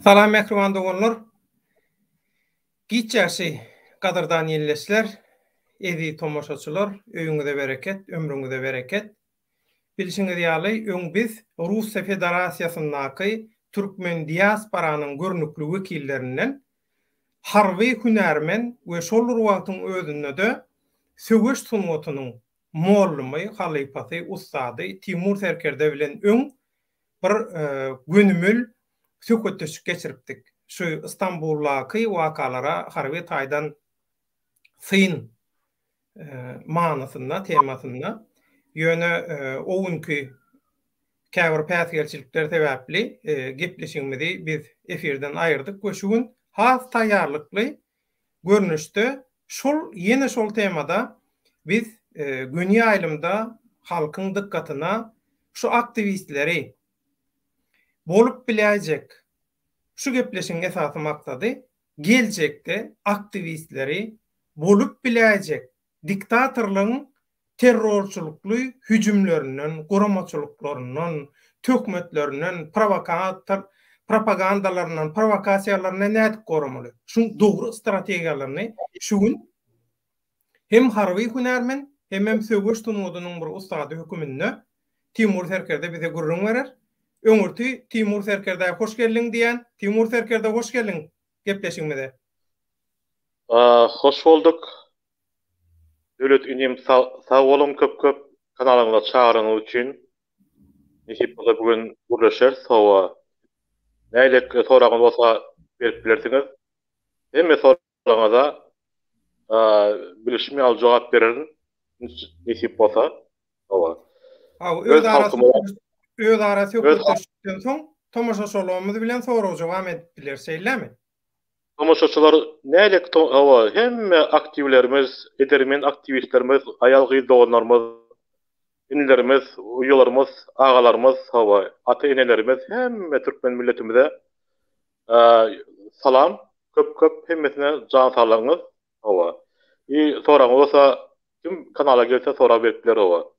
Salam mähriban doganlar. Giç ýagşy gadyrdan illeşler, eziz tomaşaçylar, öýüňize bereket, ömrüňize bereket. Bilşiňiz ýaly, öň biz Russiýa Federasiýasyndaky türkmen diasporanyň görnükli wekillerinden harby hünärmen we şol bir wagtyň özünde-de söweş sungatynyň mollumy, halypasy, ussady Timur serkerde bilen öň bir gönümel söhbetdeşlik geçiripdik. Şu Stambuldaky wakalara harby taýdan syn manysynda, temasynda. Ýöne o günki käbir päsgelçilikler sebäpli gepleşigimizi biz efirden aýyrdyk we şu gün has taýýarlykly görnüşde şol ýene şol temada biz göni ýaýlymda halkyň dykgatyna şu aktiwistleri bolup biläýjek şu gepleşigiň esasy maksady geljekde aktiwistleri bolup biläýjek diktatorlygyň terrorçylykly hüjümlerinden, guramaçylyklaryndan, töhmetlerinden, prowokator propagandalaryndan, prowokasiýalaryndan nädip goramaly? Şuň dogry strategiýalaryny şu gün hem harby hünärmen, hemem söweş sungatynyň bir ussady höküminde Timur serkerde bize gürrüň berer. Öňürti Timur serkerdä hoş geldiň diýýän. Timur serkerde hoş geldiň gepleşigimize. Hoş bolduk. Döwlet inim sag boluň köp köp kanalyňyza çagyrynyňyz üçin. Nesip bolsa bu gün gürleşeris hawa. Nähili soragyňyz bolsa berip bilersiňiz. Hemme soragyňyza bilişim ýaly jogap bererin nesip bolsa. Hawa. Hawa öz halkymyza özara söhbetdeşlikden soň tomaşaçylarymyz bilen sorag-jogap edip bileris şeýlemi? Tomaşaçylar nädek hawa hemme aktiwlerimiz edermen aktiwistlerimiz aýal gyz doganlarymyz inilerimiz uýalarymyz agalarymyz hawa ata enelerimiz hemme türkmen milletimize salam köp köp hemmesine jan saglygyňyz hawa i soragyňyz bolsa kim kanala gelse sorag berip biler hawa.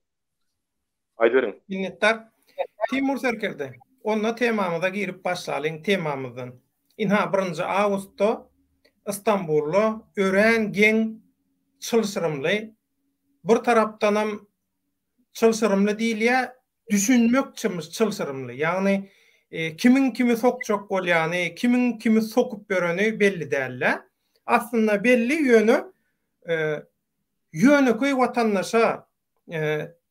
Aýdyberiň. Minnetdar. Timur serkerde, onda temamyza girip başlalyň temamyzdan. Ynha birinji awgustda Istanbulda örän geň çylşyrymly, bir tarapdanam çylşyrymly diýilýär, düşünmek çylşyrymly, ýagny kimiň kimi sokjak bolýany, kimiň kimi sokup ýöreni belli dälde. Aslynda belli, ýöne ýönekeý watandaşa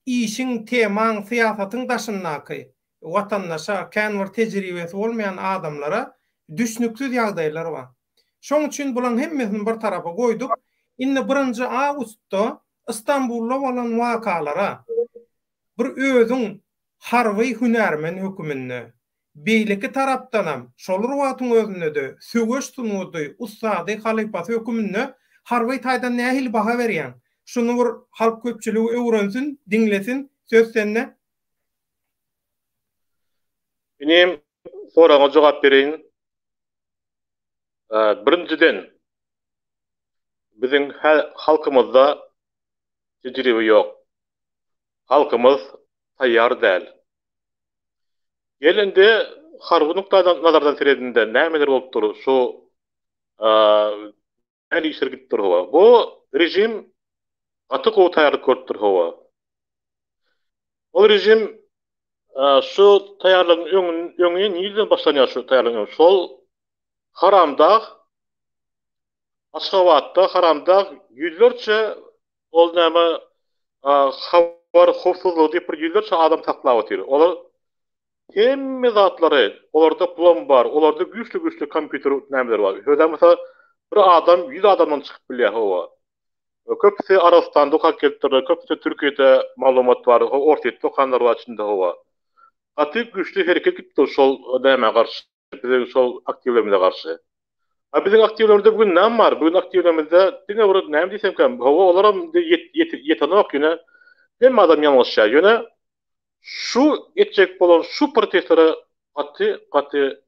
Işiň, temaň, syýasatyň daşyndaky watandaşa, kän bir tejribesi bolmaýan adamlara düşnüksiz ýagdaýlar bar. Şoň üçin bulaň hemmesini bir tarapa goýduk. Indi birinji awgustda Istanbulda bolan wakalara bir özüň harby hünärmen höküminde Beýleki tarapdanam, şol bir wagtyň özünde-de söweş sungaty ussady, halypasy höküminde harby taýdan nähili baha berýäň? Şuny bir halk köpçüligi öwrensin, diňlesin, söz sende. Inim, soragyňa jogap bereýin. Birinjiden, biziň halkymyzda tejribe ýok. Halkymyz taýýar däl. Gel indi harby nukdaý nazardan seredinde nämeler bolup dur şu nähili işler gidip dur hawa. Bu režim gaty gowy taýýarlyk görüpdir hawa. Ol režim şu taýýarlygyň öňi nireden başlanýar şu taýýarlygyň öňi? Şol Haramdag Aşgabatda Haramdag ýüzlerçe ol näme habar howpsuzlygy diýip bir ýüzlerçe adam saklap otyr. Olar hemme zatlary, olarda pulam bar, olarda güýçli-güýçli kompýuter nämeler bar. Özem bolsa bir adam 100 adamdan çykyp bilýär hawa. Köpüsi Arabystanda okap gelipdirler, köpüsi Türkiýede maglumat bar, Orsýetde okanlar bar içinde hawa. Gaty güýçli hereket gidipdir şol nämä garşy. Biziň şol aktiwlerimize garşy. A biziň aktiwlerimizde bu gün näme bar? Bu gün aktiwlerimizde diňe bir näme diýsemkäm, hawa olaram indi ýetenok ýöne hemme adam ýalňyşýar. Ýöne şu etjek bolan şu protestlere gaty gaty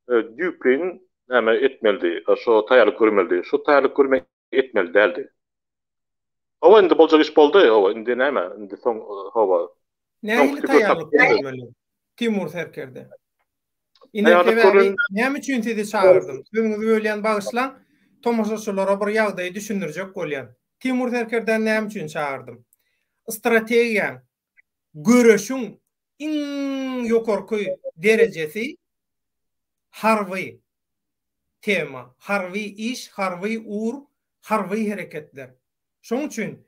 düýpleýin näme etmelidi, şo taýýarlyk görmelidi. Şu taýýarlyk görme etmeli däldi. Hawa indi boljak iş boldy, hawa indi näme, indi soň hawa. Nähili taýýarlyk görmeli Timur serkerde? Ine sebäbi näme üçin sizi çagyrdym? Sözüňizi bölýän bagyşlaň, tomaşaçylara bir ýagdaýy düşündirjek bolýan. Timur serkerdäni näme üçin çagyrdym? Strategiýaň, göreşiň iň ýokarky derejesi harby tema, harby iş, harby ugur, harby hereketler. Şoň üçin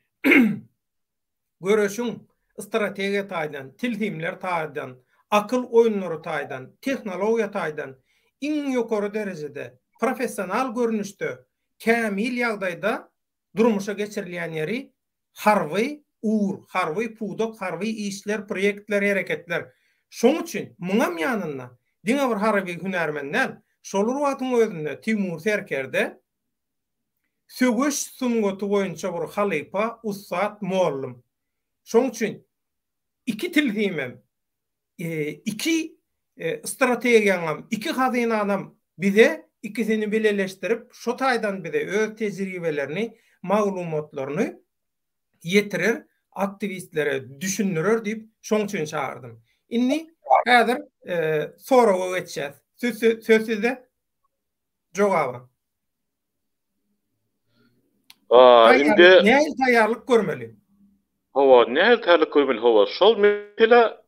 göreşiň strategiýa taýdan, tilsimler taýdan, akyl oýunlary taýdan, tehnologiýa taýdan iň ýokary derejede, professional görnüşde, kämil ýagdaýda durmuşa geçirilýän ýeri harby ugur, harby pudak, harby işler, proýektler, hereketler. Şoň üçin muňam ýanynda diňe bir harby hünärmen däl, şol bir wagtyň özünde Timur serkerde söweş sungaty boýunça bir halypa, ussat mollum. Şoň üçin iki tilsimem, iki strategiýaňam, iki hazynanam bize ikisini bileleşdirip, şo taýdan bize öz tejribelerini, maglumatlaryny ýetirer, aktiwistlere düşündirer diýip, şoň üçin çagyrdym. Indi häzir soraga geçýäs. Söz sizde. Jogaba. Indi nähili taýýarlyk görmeli? Hawa, nähili taýýarlyk görmeli? Hawa, şol mesele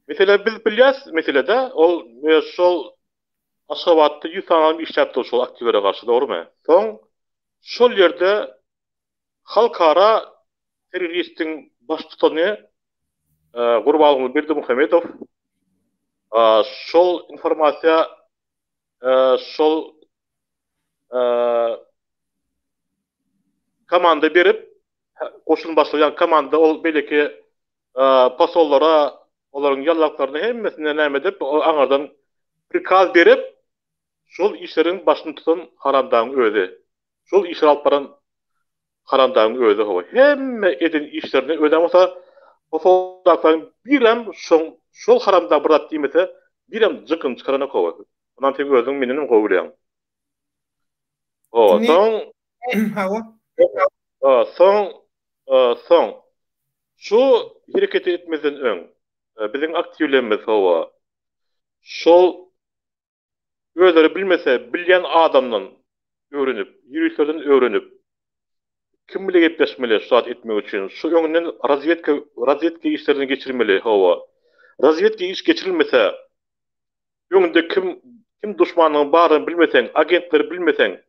mesele biz bilýäs meselede ol şol Aşgabatda 100 sany adam işläp dur şol aktiwlere garşy, dogrumy? Soň şol ýerde halkara terroristiň baştutany Gurbanguly Berdimuhamedow şol informasiýa şol komanda berip, goşun başlaýan komanda ol beýleki posollara, olaryň ýallaklaryna hemmesine näme edip, aňyrdan prikaz berip, şol işleriň başyny tutan haramdagyň özi. Şol işleri alyp baran Haramdagyň özi hawa hemme eden işlerini özem bolsa posoldaklaryň birem şoň şol haramdag bir zat diýmese birem jykyny çykaranok hawa onam sen özüň mendenem gowy bilýäň hawa soň hawa soň soň şu hereketi etmezden öň biziň aktiwlerimiz hawa şol Özleri bilmese, bilýän adamdan öwrenip, ýuristlerden öwrenip, kim bile gepleşmeli şu zat etmek üçin, şu öňünden razwedka, razwedka işlerini geçirmeli, hawa. Razwedka iş geçirilmese, öňünde kim, kim duşmanyň baryny bilmeseň, agentleri bilmeseň,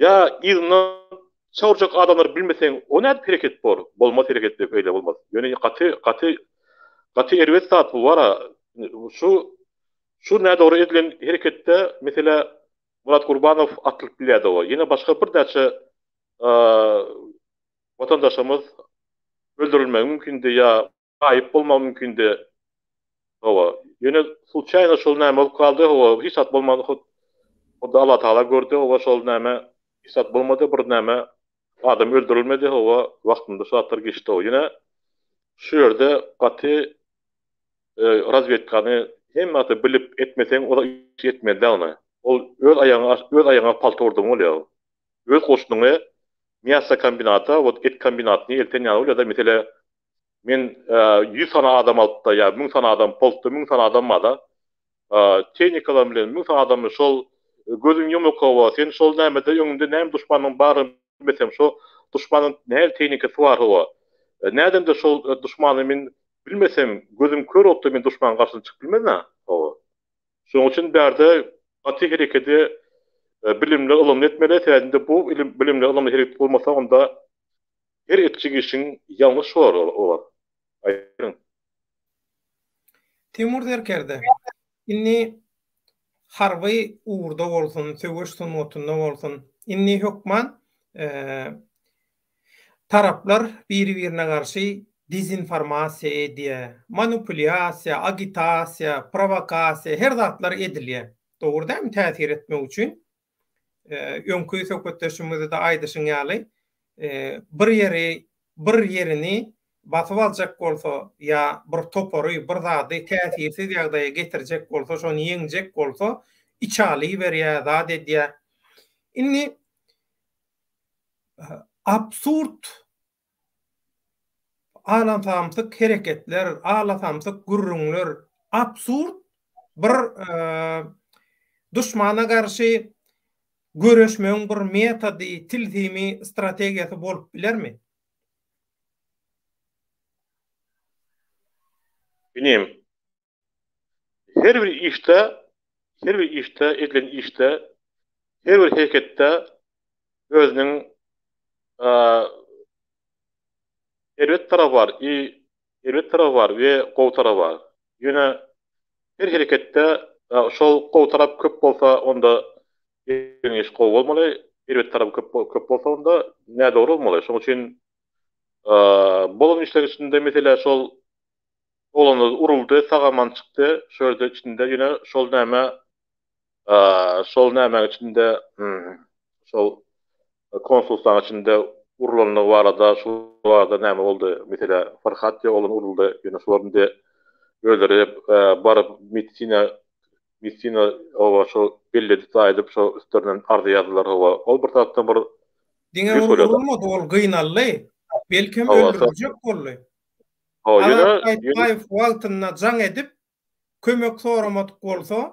Ýa yzyndan çagyrjak adamlary bilmeseň o nädip hereket bor? Bolmaz hereket beýle bolmaz. Ýöne gaty gaty gaty erbet zat bu bara. Şu şu nädogry edilen hereketde mesele Murat Gurbanow atylyp bilýärdi o. Ýene başga birnäçe watandaşymyz öldürilmegi mümkindi ýa gaýyp bolmagy mümkindi. Hawa, ýöne sluçaýno şol näme bolup galdy, hawa, hiç zat bolmady, hut Hut Allatagala gördi, hawa, şol näme, hiç zat bolmady, bir näme, adam öldürilmedi, hawa, wagtynda şu zatlar geçdi, hawa, ýöne şu ýerde gaty razwedkany hemme zady bilip etmeseň, o iş etmeli däl ony. Ol öz aýagyňa, öz aýagyňa palta urdugyň bolýar. Öz goşunyňy mýasa kombinata, wot et kombinatyny elten ýaly bolýar-da, mesele Men 100 sany adam alypda ýa 1000 sany adam polkda 1000 sany adam barda tehnikalar bilen 1000 sany adamly şol gözüň ýumuk hawa sen şol nämede öňüňde näme duşmanyň baryny bilmesem şo duşmanyň nähili tehnikasy bar hawa nädemde şol duşmany men bilmesem gözüm kör bolupda men duşmanyň garşysyna çykyp bilmezna hawa şonuň üçin bärde gaty herekedi bilimli ylymly etmeli sebäbi bu bilimli ylymly hereket bolmasa onda Her etjek işiň ýalňyş bolar olar. Aýdyň. Timur serkerde, indi harby ugurda bolsun, söweş sungatynda bolsun, indi hökman taraplar biri-birine garşy dezinformasiýa edýär, manipulýasiýa, agitasiýa, prowokasiýa, her zatlar edilýär. Dogry dälmi täsir etmek üçin? Öňki söhbetdeşimizde-de aýdyşyň ýaly, bir ýeri, bir ýerini basyp aljak bolsa ýa bir topary, bir zady täsirsiz ýagdaýa getirjek bolsa, şony ýeňjek bolsa, içaly iberýär, zat edýär. Indi absurd Alasamsyk hereketler, alasamsyk gürrüňler, absurd. Bir duşmana garşy göreşmegiň bir metody, tilsimi, strategiýasy bolup bilermi? Inim, her bir işde, her bir işde, edilen işde, her bir hereketde özüniň erbet tarapy bar, i erbet tarapy bar we gowy tarapy bar. Ýöne her hereketde şol gowy tarap köp bolsa, onda edilen iş gowy bolmaly, erbet tarapy köp köp bolsa onda nädogry bolmaly. Şonuň üçin bolan işleriň içinde mesele şol oglanlar uruldy, sag-aman çykdy, şo ýerde içinde ýöne şol näme şol nämäň içinde şol konsulstwaň içinde urulanlygy barada şu barada näme boldy mesele Farhat diýen oglan uruldy ýöne şolar indi özleri baryp medisina medisina oba şo belledip aýdyp şo üstlerinden arza ýazdylar hawa ol bir tarapdan bir Diňe bir urulmady ol gynaldy belkem öldüriljek boldy. Azat Gaýypbaýew wagtynda jaň edip, kömek soramadyk bolsa,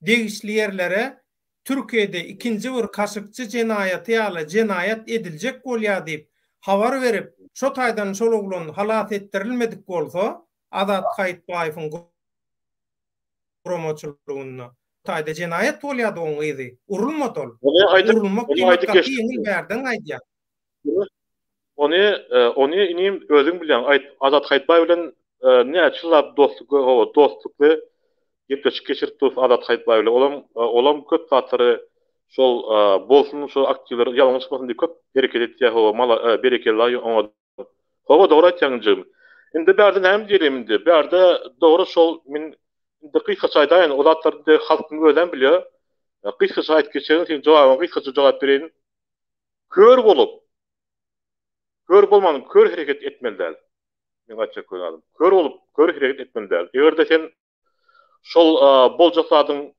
degişli ýerlere Türkiýede ikinji bir Kaşykçy jenaýaty ýaly jenaýat ediljek bolýar diýip habar berip, şo taýdan şol oglan halas etdirilmedik bolsa, Azat Gaýypbaýewiň guramaçylygynda taýda jenaýat bolýardy oň yzy urulmady ol. Urulmak diýmek gaty ýeňil bärden gaýdýar. Ony ony inim özüň bilýäň aýt Azat Haýytbaý bilen näçe ýyllap dostluk hawa dostlukly gepleşik geçirip durus Azat Haýytbaý bilen olam olam köp zatlary şol bolsun şol aktiwler ýalňyş çykmasyn diýip köp hereket etýär hawa mala berekella oňa hawa dogry aýtýaň injigim indi bärde näme diýelim indi bärde dogry şol men indi gysgaça aýdaýyn o zatlary indi halkyň özem bilýär gysgaça aýdyp geçerin seň jogabyňa gysgaça jogap bereýin Kör bolup, kör bolman kör hereket etmeli däl. Meň aýtjak zadym. Kör bolup, kör hereket etmeli däl. Eger-de sen şol boljak zadyň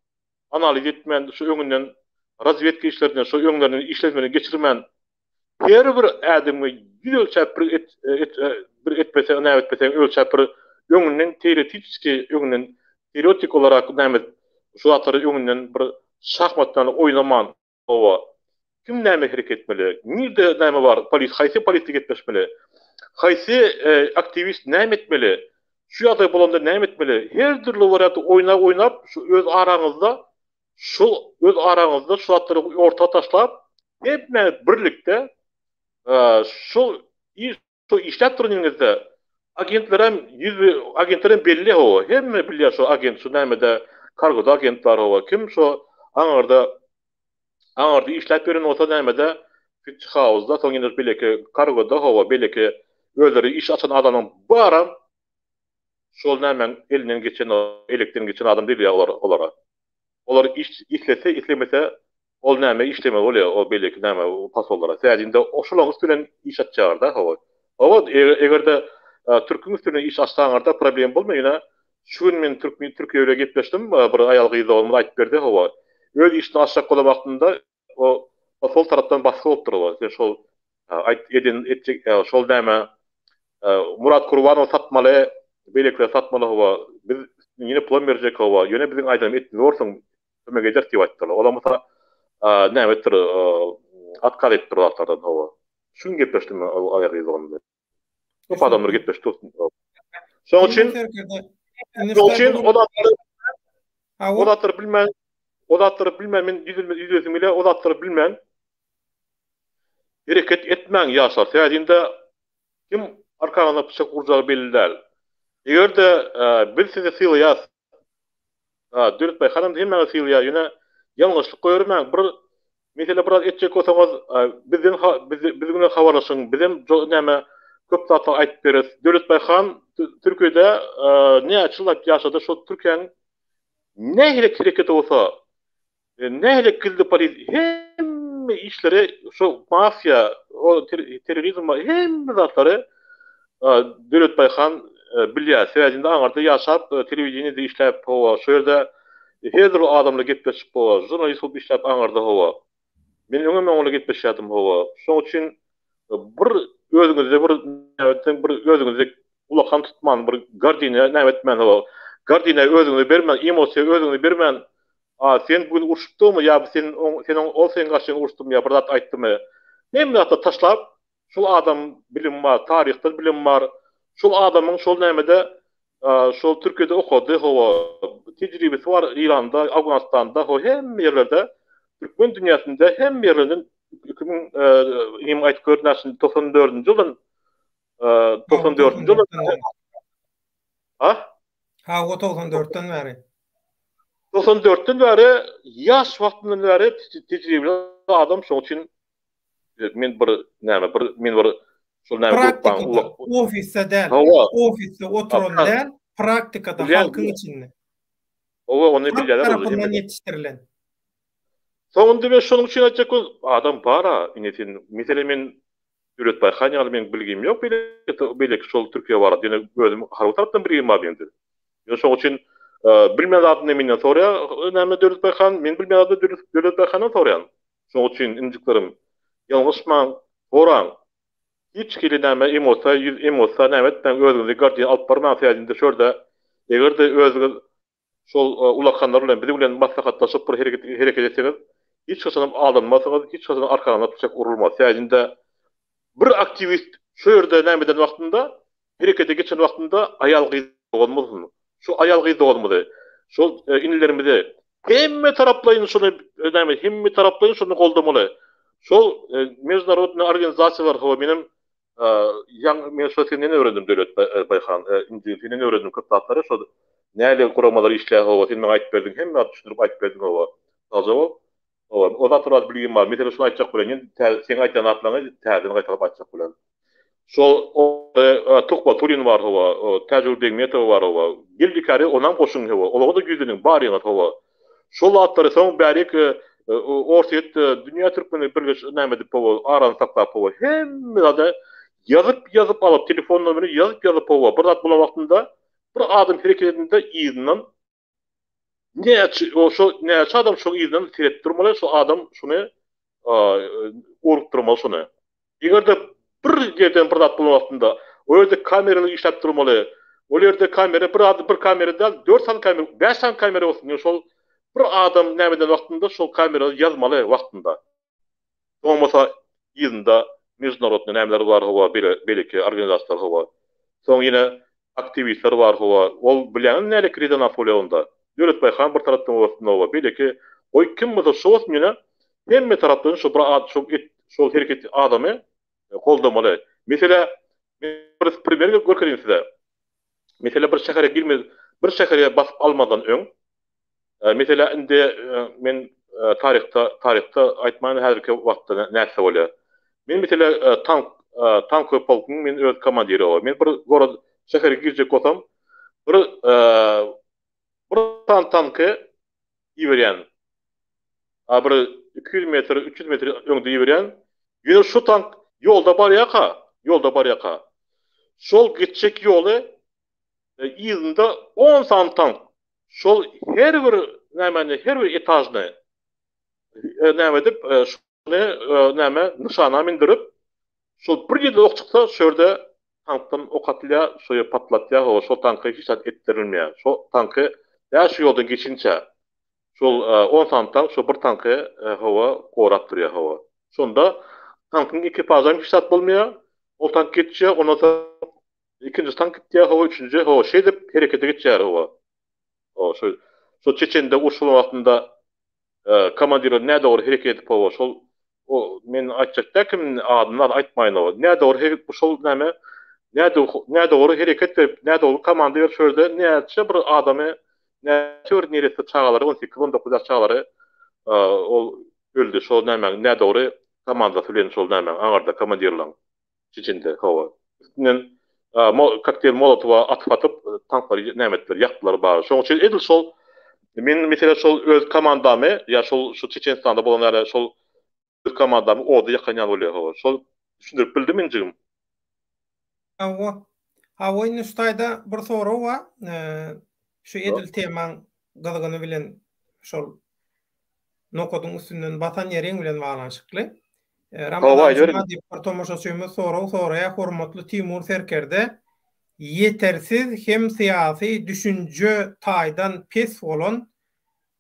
analiz etmän, şu öňünden razwedka işlerini, şu öňlerinden işletmeni geçirmän, her bir ädimiňi ýüz ölçäp bir et, et, bir etmese, näme etmeseň ölçäp bir öňünden teoretiçki, öňünden teoretik olarak näme şu zatlary öňünden bir şahmat bilen oýnaman, Hawa. Kim näme hereket etmeli? Nirde näme bar? Polis haýsy polisde gepleşmeli? Haýsy aktiwist näme etmeli? Şu ýagdaý bolanda näme etmeli? Her dürli warianty oýnap oýnap şu öz araňyzda şu öz araňyzda şu zatlary orta taşlap hemmäňiz birlikde şu iş Şo işläp duran ýeriňizde agentlerem ýüz agentlerem belli hawa hemme bilýär şo agent şu nämede kargoda agent bar hawa kim şo aňyrda aňyrda işläp ýören bolsa nämede Fitch House-da soň ýene beýleki kargoda hawa beýleki özleri iş açan adamlaryň baram şol nämäň elinden geçen elekden geçen adam diýilýär olar olara. Olar iş islese islemese ol näme işlemeli bolýar o beýleki näme posollara. Sebäbi indi şolaryň üsti bilen iş açýarlar-da hawa. Hawa eger-de türküň üsti bilen iş açsaňyzda problem bolmaýar. Ýöne şu gün men türk türkiýe bilen gepleşdim bir aýal gyz doganymyz aýdyp berdi hawa. Öz işini açjak bolan wagtynda o posol tarapdan basgy bolupdyr olar. Sen şol aýt eden etjek şol näme Murat Kurbanowy satmaly, beýlekileri satmaly hawa. Biz ýene pulam berjek hawa. Ýöne biziň aýdanymy etmeli borsuň, kömek ederis diýip aýtdylar. Olam bolsa näme etdir, otkaz etdir o zatlardan hawa. Şu gün gepleşdim men ol aýal gyz doganym bilen. Köp adamlar gepleşip dursun. Şonuň üçin Şonuň üçin o zatlary o zatlary bilmän, o zatlary bilmän men ýüzlesim gelýär, o zatlary bilmän hereket etmäň ýaşlar. Sebäbi kim arkaňyzdan pyçak urjagy belli däl. Eger-de biz sizi sylaýas, Döwletbaý hanam hemmäňizi sylaýar, ýöne ýalňyşlyk goýbermäň. Bir mesele biraz etjek bolsaňyz, bizden biz bilen habarlaşyň, bizem näme köp zatlar aýdyp bereris. Döwletbaý han Türkiýede näçe ýyllap ýaşady, şol Türkiýäniň nähili hereketi bolsa, Nähili gizli polis hemme işleri şu mafiýa o terrorizm hemme zatlary Döwletbaý han bilýär. Sebäbi indi aňyrda ýaşap telewideniýede işläp hawa şu ýerde her dürli adam bilen gepleşip hawa žurnalist bolup işläp aňyrda hawa. Men öňem oň bilen gepleşýärdim hawa. Şoň üçin bir özüňizde bir näme bir özüňizde Ulakan tutman bir gardiniýa näme etmän hawa. Gardine özüňizi bermän, emosiýa özüňizi bermän, a sen bu gün urşupdyňmy ýa sen seniň ol seň garşyňa uruşdymy ýa bir zat aýtdymy? Hemme zatlary taşlap, şol adam bilimi bar, taryhdan bilimi bar. Şol adamyň şol nämede şol Türkiýede okady, hawa, tejribesi bar Eýranda, Awganystanda, hawa, hemme ýerlerde, türkmen dünýäsinde hemme ýerlerden 2000 inim aýdyp gör näçe 94-nji ýyldan 94-nji ýyldan Ha? Hawa, 94-den bäri. 94-den bäri ýaş wagtyndan bäri tejribeli adam, şonuň üçin men bir näme bir men bir şol näme praktikada ofisde däl. Ofisde oturan däl, praktikada halkyň içinde. Hawa, ony bilýärler. Tarapyndan ýetişdirilen. Soňunda men şonuň üçin aýtjak bol, adam bar-a, ine sen, meselem men Döwletbaý han ýaly meň bilgim ýok beýleki beýleki şol Türkiýe barada, ýöne özüm harby tarapdan bilgim bar meňde. Ýöne şoň üçin bilmeýän zadyny menden soraýar näme Döwletbaý han, men bilmeýän zadymy Döwletbaý handan soraýan. Şoň üçin injiklerim ýalňyşmaň, soraň. Hiç hili näme emosiýa ýüz emosiýa näme etmäň özüňizi gardin alyp barmaň sebäbi indi şu ýerde eger-de özüňiz Şol ulakanlar bilen, biziň bilen maslahatlaşyp bir hereket hereket etseňiz, hiç haçanam aldanmarsyňyz, hiç haçanam arkaňyzdan pyçak urulmaz. Sebäbi bir aktiwist şu ýerde näme eden wagtynda, herekete geçen wagtynda aýal-gyz doganymyzmy, şu aýal-gyz doganymyzy, şol inilerimizi hemme taraplaýyn şony näme, hemme taraplaýyn şony goldamaly. Şol mejnarodnyý organizasiýalar, hawa menem Ýaňy men şo senden öwrendim Döwlet Baýhan. Indi senden öwrendim köp zatlary. Şo näle guramalar işleýär hawa sen maňa aýdyp berdiň hemme zat düşündirip aýdyp berdiň hawa. Sagja bol. Hawa o zatlar barada bilgim bar. Meselem şuny aýtjak bolýan ýene täze seň aýdýan zatlaryňy täzeden gaýtalap aýtjak bolýan. Şol Tuhbatullin bar hawa, Täjigül Begmetowa bar hawa. Geldi kary onam goşuň hawa. Olara-da ýüzleniň baryňyz hawa. Şol zatlary soň bärik Orsýet dünýä türkmeni birleş näme edip hawa arany saklap hawa hemme zady ýazyp ýazyp alyp telefon nomerini ýazyp ýazyp hawa bir zat bolan wagtynda bir adam hereket edende yzyndan näçe şo näçe adam şoň yzyndan seredip durmaly şo adam şuny ugrukdyrmaly şuny. Eger-de bir ýerden bir zat bolan wagtynda, o ýerde kameralar işläp durmaly. Ol ýerde kamera bir adam bir kamera däl, dört sany kamera, bäş sany kamera bolsun, ýöne şol bir adam näme eden wagtynda şol kamerada ýazmaly wagtynda. Bolmasa yzynda mejdunarodnyý nämeler bar hawa, beýleki organizasiýalar hawa. Soň ýene Aktiwistler bar hawa, ol bilýäňizmi nälik rezonans bolýar onda? Döwletbaý han bir tarapdan bolsun hawa, beýleki goý kim bolsa şo bolsun ýöne hemme tarapdan şo bir ad şo et şol hereket adamy goldamaly. Meselä men bir primer görkezeyim size. Meselä bir şähere girmez bir şähere basyp almazdan öň Meselä indi men taryhda taryhda aýtmaýyn häzirki wagtda nätse bolýar. Men meselä tank tankowy polkuň men öz komandiri oba. Men bir gorod şähere girjek bolsam bir bir sany tanky iberýän. A bir 200 metr, 300 metr öňde iberýän. Ýöne şu tank ýolda barýarka, ýolda barýarka şol gitjek ýoly yzynda on sany tank şol her bir nämäni her bir etažyny näme edip şony näme nyşana mindirip şol bir ýerde ok çyksa şo ýerde tankdan ok atylýar şo ýer patlatýar hawa şol tanka hiç zat etdirilmeýär şo tanky däl şu ýoldan geçinçä şol on sany tank şo bir tanky hawa gorap durýar hawa şonda tankyň ekipažam hiç zat bolmaýar ol tank geçýär ondan soň Ikinji tank gitýär hawa, üçünji hawa, şeýdip herekete geçýär hawa. Hawa, şo şo Çeçende uruş bolan wagtynda komandirler nädogry hereket edip hawa, şol o men aýtjak däl kim adyny aýtmaýyn hawa. Nädogry hereket şol näme nädogry hereket berip, nädogry komanda berip şo ýerde näçe bir adamy, näçe bir neresse çagalary, 18, 19 ýaş çagalary ol öldi şol nämäň nädogry komandasy bilen şol nämäň aňyrda komandirleň. Çeçende, hawa. Üstünden kokteýl Molotowa atyp-atyp tanklary näme etdiler, ýakdylar bary. Şonuň üçin edil şol men meselem şol öz komandamy ýa şol şu Çeçenistanda bolan ýaly şol öz komandamy oda ýakan ýaly bolýar, hawa. Şol düşündirip bildim injigim. Hawa. Hawa indi şu taýda bir sorag bar. Şu edil temaň gyzgyny bilen şol nokadyň üstünden basan ýeriň bilen baglanyşykly. Ramazan Juma diýip bir tomaşaçymyz sorag soraýar, hormatly Timur serkerde. ýetersiz hem syýasy düşünje taýdan pes bolan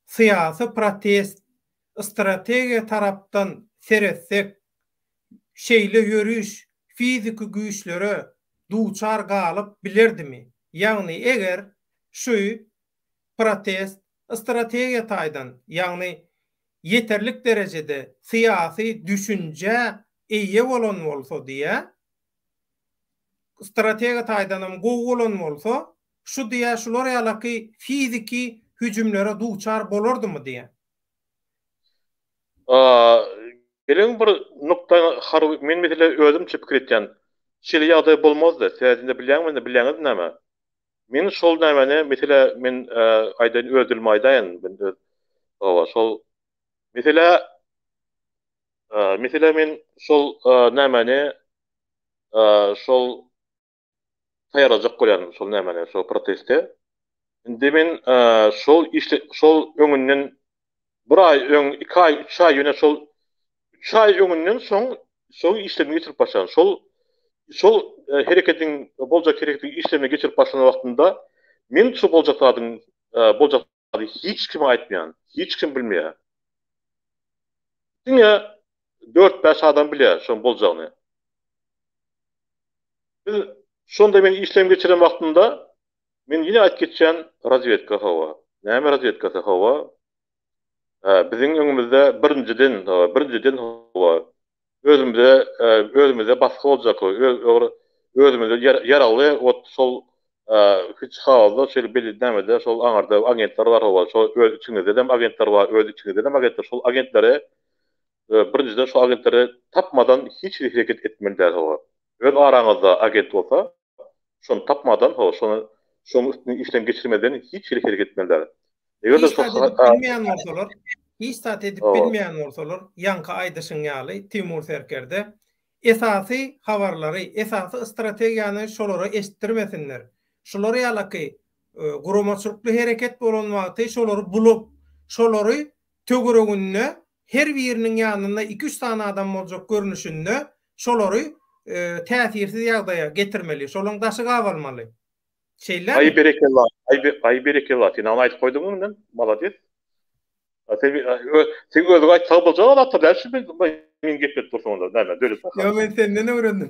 syýasy protest strategiýa tarapdan seretsek şeýle ýöriş fiziki güýçlere duçar galyp bilerdimi? Ýagny eger şu protest strategiýa taýdan, ýagny ýeterlik derejede syýasy düşünjä eýe bolan bolsa diýä, strategiýa taýdanam gowy bolan bolsa, şu diýä şular ýalaky fiziki hüjümlere duçar bolardymy diýä. Geliň bir nukdaý harby men mesele özümçe pikir etýän. Şeýle ýagdaý bolmazdy. Sebäbi bilýäňmi indi bilýäňiz näme? Men şol nämäni mesele men aýdaýyn öz dilime aýdaýyn men öz hawa şol mesele mesele men şol nämäni şol taýýarlajak bolýan şol nämäni, şol protesti. Indi men şol işle şol öňünden bir aý öň, iki aý, üç aý ýöne şol üç aý öňünden soň şol işlerimi geçirip başlan. Şol şol hereketiň boljak hereketiň işlerini geçirip başlan wagtynda men şu boljak zadyň boljak zady hiç kime aýtmaýan, hiç kim bilmeýär. Diňe dört-bäş adam bilýär şoň boljagyny. Biz şonda men işlem geçiren wagtymda men ýene aýdyp geçýän razwedka hawa. Näme razwedkasy hawa? Biziň öňümizde birinjiden hawa, birinjiden hawa özümize özümize basgy boljak özümize ýaragly ot şol hiç hawazda şeýle belli nämede şol aňarda agentler bar hawa şol öz içiňizde hem agentler bar öz içiňizde hem agentler şol agentleri Birinjiden şu agentleri tapmadan hiç hili hereket etmeli däl hawa. Öz araňyzda agent bolsa şony tapmadan hawa şony şoň üstüne işlem geçirmeden hiç hili hereket etmeli däl. Eger-de Hiç zat edip bilmeýän bolsalar, hiç zat edip bilmeýän bolsalar, ýaňky aýdyşyň ýaly Timur serkerde esasy habarlary, esasy strategiýany şolara eşitdirmesinler. Şular ýalaky guramaçylykly hereket bolan wagty şolary bulup, şolary töwereginde her biriniň ýanynda iki-üç sany adam boljak görnüşinde şolary täsirsiz ýagdaýa getirmeli, şolaň daşy gabalmaly. Şeýlemi? Aý berekella, aý berekella, sen ony aýdyp goýduň öňünden, malades. Sen sen özüň aýtsaň boljak zatlar däl şu men gepledip dursaň onda näme döwlet bakan. Ýok men senden öwrendim.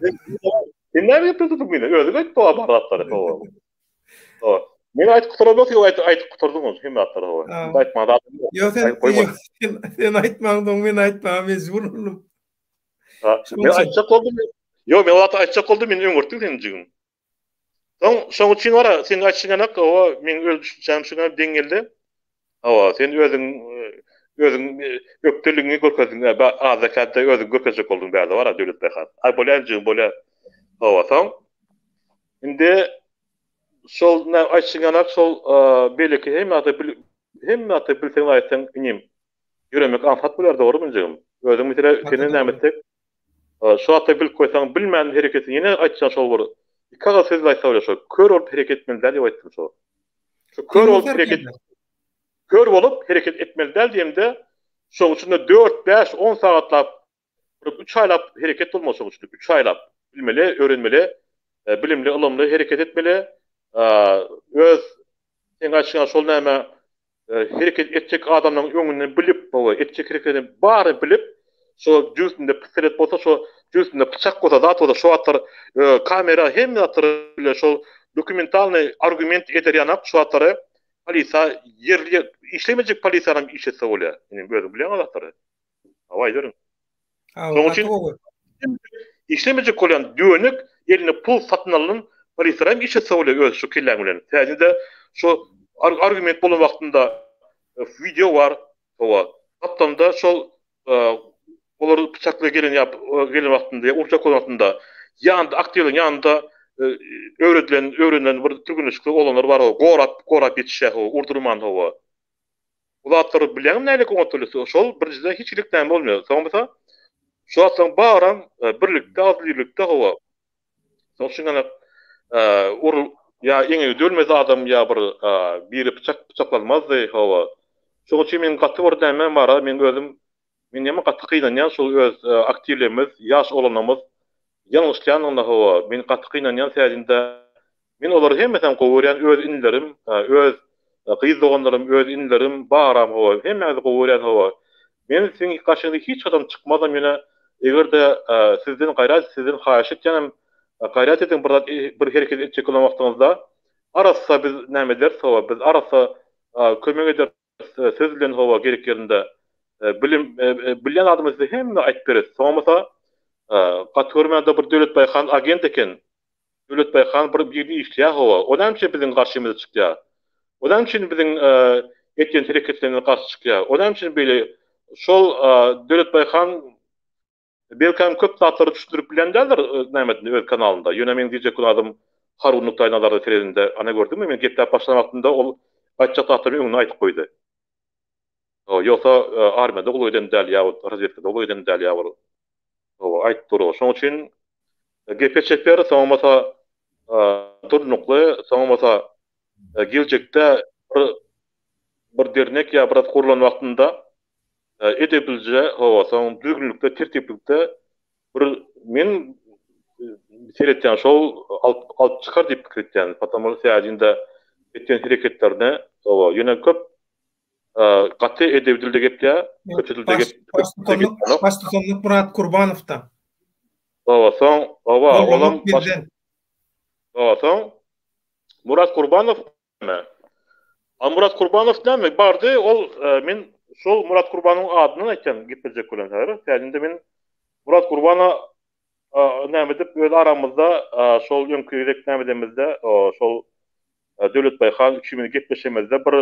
Sen näme gepledip durduň meni? Özüň aýt bu bar zatlary. Hawa. Men aýdyp gutaramok, sen aýdyp aýdyp gutardyň ony hemme zatlary hawa. Indi aýtmaga zadym ýok. Ýok sen sen sen aýtmaňsoň men aýtmaga mejbur boldum. Men aýtjak boldum. Ýok men o zat aýtjak boldum, meni öňürtdiň sen jigim. Soň şoň üçin bara sen aýtşyň ýanak hawa meň öz düşünjäm şuňa deň geldi. Hawa sen özüň özüň ökdeligiňi görkezdiň azda-kätde özüňi görkezjek bolduň bärde bara Döwlet Baýhan. Aý bolýa jigim bolýa. Hawa soň indi Şol nä aýtşyň ýanak şol beýleki hemme zady bil hemme zady bilseň aýtsaň inim ýöremek aňsat bolar dogrymy jigim özüň mesele seni näme etsek şu zatda bilip goýsaň bilmän hereketini ýene aýtjaň şol bir iki agyz söz aýtsa bolýar şol kör bolup hereket etmeli däl diýip aýtdym şo şu kör bolup hereket kör bolup hereket etmeli däl diýemde şoň üçin-de dört bäş on sagatlap Bir üç aýlap hereket bolmaly şoň üçin. Üç aýlap bilmeli, öwrenmeli, bilimli, ylymly hereket etmeli. Öz seň aýtşyň ýaly şol näme hereket etjek adamlaryň öňünden bilip, hawa, etjek hereketini baryny bilip, şo jübüsinde pistolet bolsa, şo jübüsinde pyçak bolsa, zat bolsa, şo zatlar kamera hemme zatlary bile şol dokumentalnyý argument eder ýanak şo zatlary polisiýa ýerli işlemejek polisiýanam işletse bolýar. Indi özüň bilýäň o zatlary. Hawa aýdaryn. Şonuň üçin işlemejek bolýan dönük eline pul satyn alynan polisler hem işletse bolýar öz şu kelläň bilen. Täzede şu argument bolan wagtynda wideo bar. Hawa. Gapdalynda şol olar pyçakly gelen ýa gelen wagtynda ýa urjak bolan wagtynda ýanynda aktiwleriň ýanynda öwredilen öwrenilen bir türgenleşikli oglanlar bar gorap gorap ýetişýär hawa urdurman hawa. Bu zatlary bilýäňmi nälik oňat bolýar? Şol birinjiden hiç hilik näme bolmaýar. Soň bolsa şu zatlaryň baram birlikde agzybirlikde hawa. Soň şuňa ur ýa eňegi dölmez adam ýa bir biri pyçak pyçaklanmazdy hawa. Şoň üçin men gaty bir nämem bara men özüm men näme gaty gynanýan şol öz aktiwlerimiz ýaş oglanlarymyz ýalňyşlaýandygyna hawa men gaty gynanýan sädinde. Men olary hemmesem gowy görýän, öz inilerim, öz gyz doganlarym, öz inilerim baram hawa, hemmäňizi gowy görýän hawa. Men siziň gaşyňyza hiç haçan çykmazam ýöne eger-de sizden gaýrat sizden haýyş etýänem gaýrat ediň bir zat bir hereket etjek bolan wagtyňyzda arassa biz näme ederis hawa biz arassa kömek ederis söz bilen hawa gerek ýerinde bilim bilýän adamyz size hemme aýtyp beres soňamasa gaty görmände bir Döwletbaý han agent eken Döwletbaý han bir birde işleýär hawa. O näme üçin biziň garşymyza çykýar? O näme üçin biziň etýän hereketlerimize garşy çykýar? O näme üçin beýle? Şol Döwletbaý han belkäm köp zatlary düşündirip bilýän däldir nämesinde öz kanalynda. Ýöne meň diýjek zadym harby nukdaý nazardan seredende ana gördüňmi men gepläp başlan wagtymda ol aýtjak zatlaryny öňünden aýdyp goýdy. Ýogsa armiýada gulluk eden däl ýa razwedkada gulluk eden däl ýa bir hawa aýdyp dur. Şonuň üçin gepe çeper, soň bolsa durnukly, soň bolsa geljekde bir bir dernek ýa bir zat gurlan wagtynda edeplije, hawa, soň düzgünlikde, tertiplikde bir men seretýän şol alyp alyp çykar diýip pikir etýän. Потому sebäbi etýän hereketlerine, hawa, ýöne köp Gaty edebi dilde gepleýär, köçe dilde gep. Baştutanlyk, baştutanlyk Murat Kurbanowda. Hawa, soň, hawa, olam baş. Hawa, soň Murat Kurbanow näme? A Murat Kurbanow näme? Bardy, ol men şol Murat Kurbanowyň adyndan aýtýan geplejek bolan häzir. Täzinde men Murat Kurbana näme edip öz aramyzda şol öňki gezek näme edemizde şol Döwletbaý han üçimiz gepleşemizde bir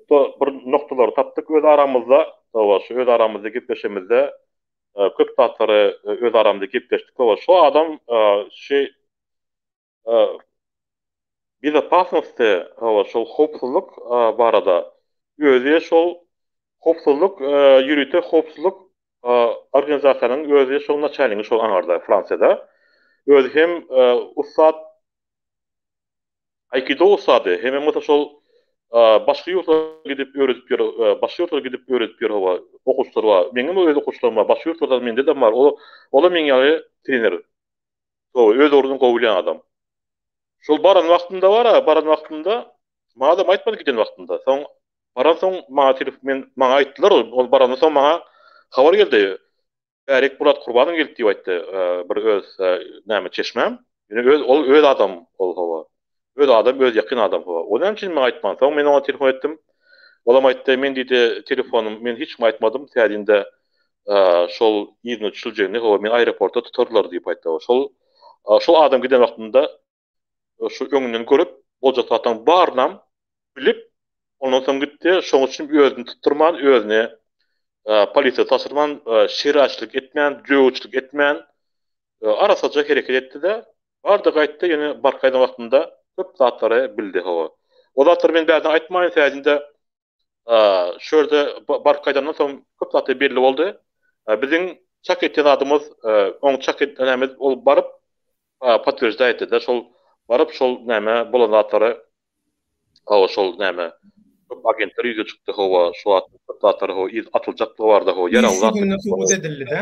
bir noktalary tapdyk öz aramyzda. Hawa, şu öz aramyzda gepleşemizde köp zatlary öz aramyzda gepleşdik. Hawa, şu adam şu bezopasnosty, hawa, şol howpsuzlyk barada özi şol howpsuzlyk ýörite howpsuzlyk organizasiýanyň özi şol naçalnigi şol aňarda Fransiýada. Özi hem ussat Aýkido ussady, hemem bolsa şol başga ýurtlara gidip öwredip ýör, başga ýurtlara gidip öwredip ýör hawa, okuwçylar bar. Meňem öz okuwçylarym bar, başga ýurtlardan mende-de bar. Ol, olam meň ýaly trener. Hawa, öz ugruny gowy bilýän adam. Şol baran wagtynda bar-a, baran wagtynda maňa-da aýtmady giden wagtynda. Soň baransoň maňa telefon, men maňa aýtdylar, ol barandan soň maňa habar geldi. Bärik Murat Kurbanow geldi diýip aýtdy bir öz näme çeşmäm. Ýöne öz ol öz adam ol hawa. Öz adam öz ýakyn adam hawa. O näme üçin maňa aýtman. Soň men oňa telefon etdim. Olam aýtdy men diýdi telefonym men hiç kime aýtmadym täzinde şol yzyna düşüljegini hawa meni aeroportda tutarlar diýip aýtdy. Şol şol adam giden wagtynda şu öňünden görüp boljak zatlaryň barynam bilip ondan soň gitdi. Şoň üçin özüni tutdurman, özüni polisiýa tabşyrman, şeraçylyk etmän, döwçülik etmän arassaja hereket etdi-de, bardy gaýtdy, ýöne baryp gaýdan wagtynda köp zatlary bildi hawa. O zatlary men bärden aýtmaýyn, sebäbi Şu ýerde baryp gaýdandan soň köp zatlar belli boldy. Biziň çak etýän zadymyz, oň çak etýänimiz ol baryp podtwерждать etdi-de, şol baryp şol näme bolan zatlary hawa şol näme köp agentler ýüze çykdy hawa şu wagt köp zatlar hawa yz atyljakdygy barada hawa ýaragly zat. Iş ýüzünde subut edildi-de.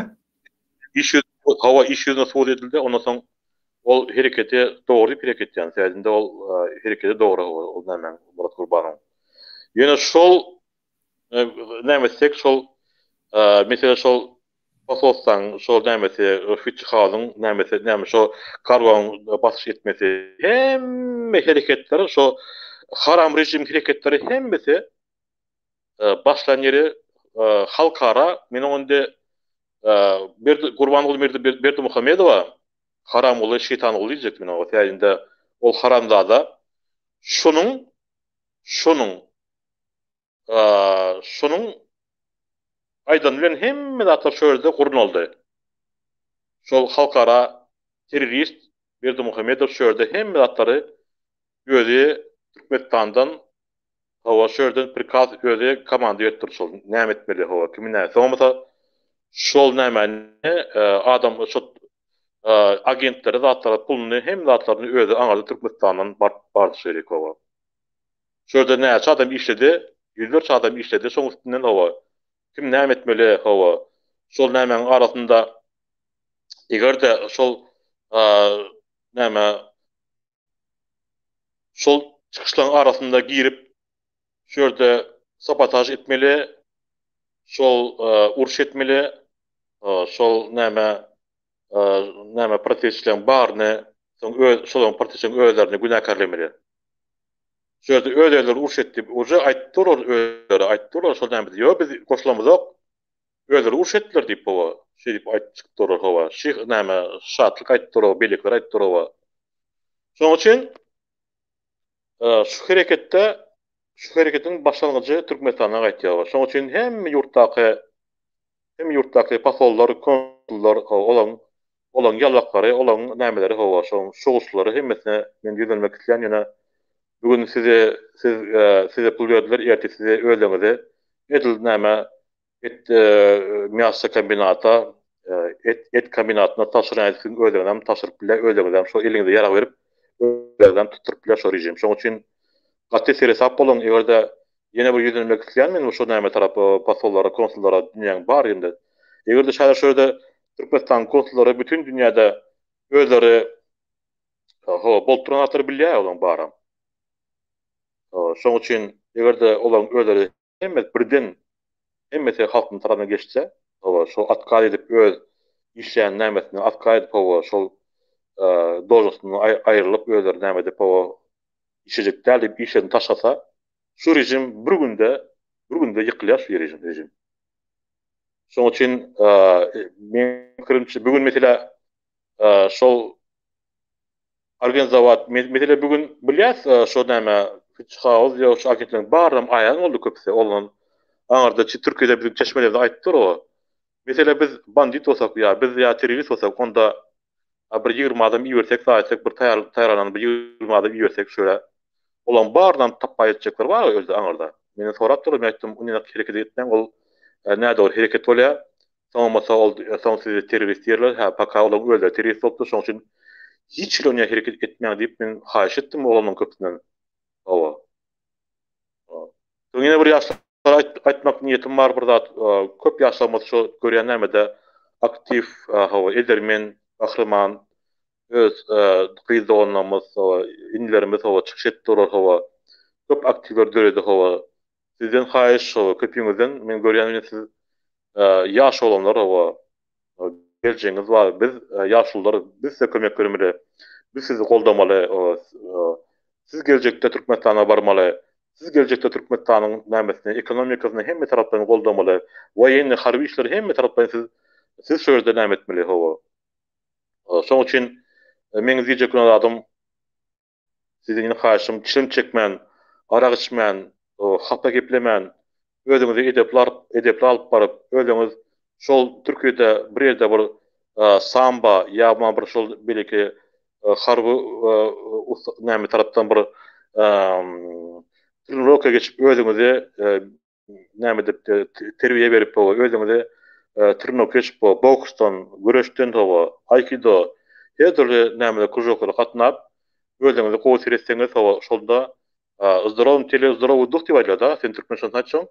Iş ýüzünde hawa iş ýüzünde subut edildi ondan soň ol hereketi dogry diýip hereket etýän sebäbi ol hereketi dogry ol näme Murat Gurbanowyň. Ýöne şol näme etsek şol mesele şol Posolstwaň şol nämesi Fiçhazyň nämesi näme şo kargoň basyş etmesi hemme hereketler şo haram režim hereketleri hemmesi başlan ýeri halkara meniň indi Berdi Gurbanguly Berdimuhamedowa Haramguly Şeýtanguly diýjekdim men oňa sebäbi ol haramzada şonuň şonuň şonuň aýdany bilen hemme zatlar şo ýerde gurnaldy. Şol halkara terrorist Berdimuhamedow şo ýerde hemme zatlary özi Türkmenistandan Hawa şu ýerden prikaz özi komanda berip dur şol näme etmeli hawa kimi näme soň bolsa şol nämäni adam şo agentleri zatlara puluny hemme zatlaryny özi aňarda Türkmenistandan baryp bardy şu ýerik hawa. Şu ýerde näçe adam işledi ýüzlerçe adam işledi şoň üstünden hawa kim näme etmeli hawa şol nämäň arasynda egerde şol näme. Şol çykyşlaryň arasynda girip şu ýerde sabotaž etmeli, şol uruş etmeli, şol näme näme protestçileriň baryny soň öz şolaryň protestçileriň özlerini günäkärlemeli. Şu ýerde öz özleri uruş etdi. Uje aýtdy olar özleri aýtdy olar şol näme ýok biz goşulamyzok. Özleri uruş etdiler diýip hawa şeýdip aýdyp çykypdy olar hawa. Şyh näme Şatlyk aýtdy olar beýlekiler aýtdy olar hawa. Şonuň üçin şu hereketde şu hereketiň başlangyjy Türkmenistandan gaýtýar. Şonuň üçin hemme ýurtdaky hemme ýurtdaky posollar, konsullar olaryň olaryň ýallaklary, olaryň nämeleri hawa şoň şuguşlary hemmesine men ýüzlenmek isleýän ýöne bu gün size siz size pul berdiler ertir size özleriňizi edil näme Et mýasa kombinata, et et kombinatyna tabşyrýan siziň özüňizem tabşyryp bilýär, özüňizem şo eliňize ýarag berip, özüňizem tutduryp bilýär şo režim. Şoň üçin gaty seresap boluň, eger-de ýene bir ýüzlenmek isleýän men şo näme tarap posollara, konsullara dünýäň bar ýerinde. Eger-de şäher şo ýerde Türkmenistanyň konsullary bütin dünýäde özleri hawa bolup duran zatlary bilýär olaryň baram. Şoň üçin eger-de olaryň özleri Hemmesi birden hemmesi halkyň tarapyna geçse, hawa, şol otkaz edip öz işleýän nämesinden otkaz edip, hawa, şol dožnostyndan aýrylyp özleri näme edip, hawa, işlejek däl diýip işlerini taşlasa, şu režim bir günde, bir günde ýykylýar şu režim, režim. Şonuň üçin meň pikirimçe bu gün mesele şol Organizowat mesele bu gün bilýäs şo näme Hauz ýa şu agentleriň barynam aýan boldy köpüsi ondan aňyrda Türkiýede biziň çeşmelerimiz aýtdylar o mesele biz bandit bolsak ýa biz ýa terrorist bolsak onda bir 20 adam ibersek zaýetsak bir taýar taýarlanan bir 20 adam ibersek şöyle olaň barynam tapba etjekler bar özde aňyrda menden sorapdylar men aýtdym ony hereket etmäň ol nädogry hereket bolýar Soň bolsa ol soň sizi terrorist diýerler, hä paka olaryň özleri terrorist bolupdyr, şoň üçin hiç hili oňa hereket etmäň diýip men haýyş etdim oglanlaryň köpüsinden. Hawa. Soň ýene bir ýaşlara aýtmak niýetim bar bir zat, köp ýaşlarymyz şu görýän nämede aktiw, hawa, edermen, gahryman, öz gyz doganlarymyz, hawa, inilerimiz, hawa, çykyş etdi olar, hawa, köp aktiwler döredi, hawa. Sizden haýyş, hawa, köpüňizden men görýän bilen siz Ýaş oglanlar hawa geljegiňiz bar biz ýaşulular biz size kömek bermeli biz sizi goldamaly siz geljekde Türkmenistana barmaly siz geljekde Türkmenistanyň nämesini ekonomikasyny hemme taraplaýyn goldamaly woýennyý harby işleri hemme taraplaýyn siz siz şo ýerde näme etmeli hawa şoň üçin meň diýjek bolan zadym Sizden ýene haýyşym, çilim çekmän, arak içmän, hapa geplemän, özüňizi edepli edepli alyp baryp, özüňiz şol Türkiýede bir ýerde bir samba ýa bolman bir şol beýleki harby näme tarapdan bir trenirovka geçip özüňizi näme edip terbiýe berip hawa özüňizi trenirovka geçip boksdan, göreşden hawa, aýkido her dürli nämeler kružoklara gatnap özüňizi gowy seretseňiz hawa şonda zdorowym tele zdorowy duh diýip aýdylýar da sen türkmençe aýtsaň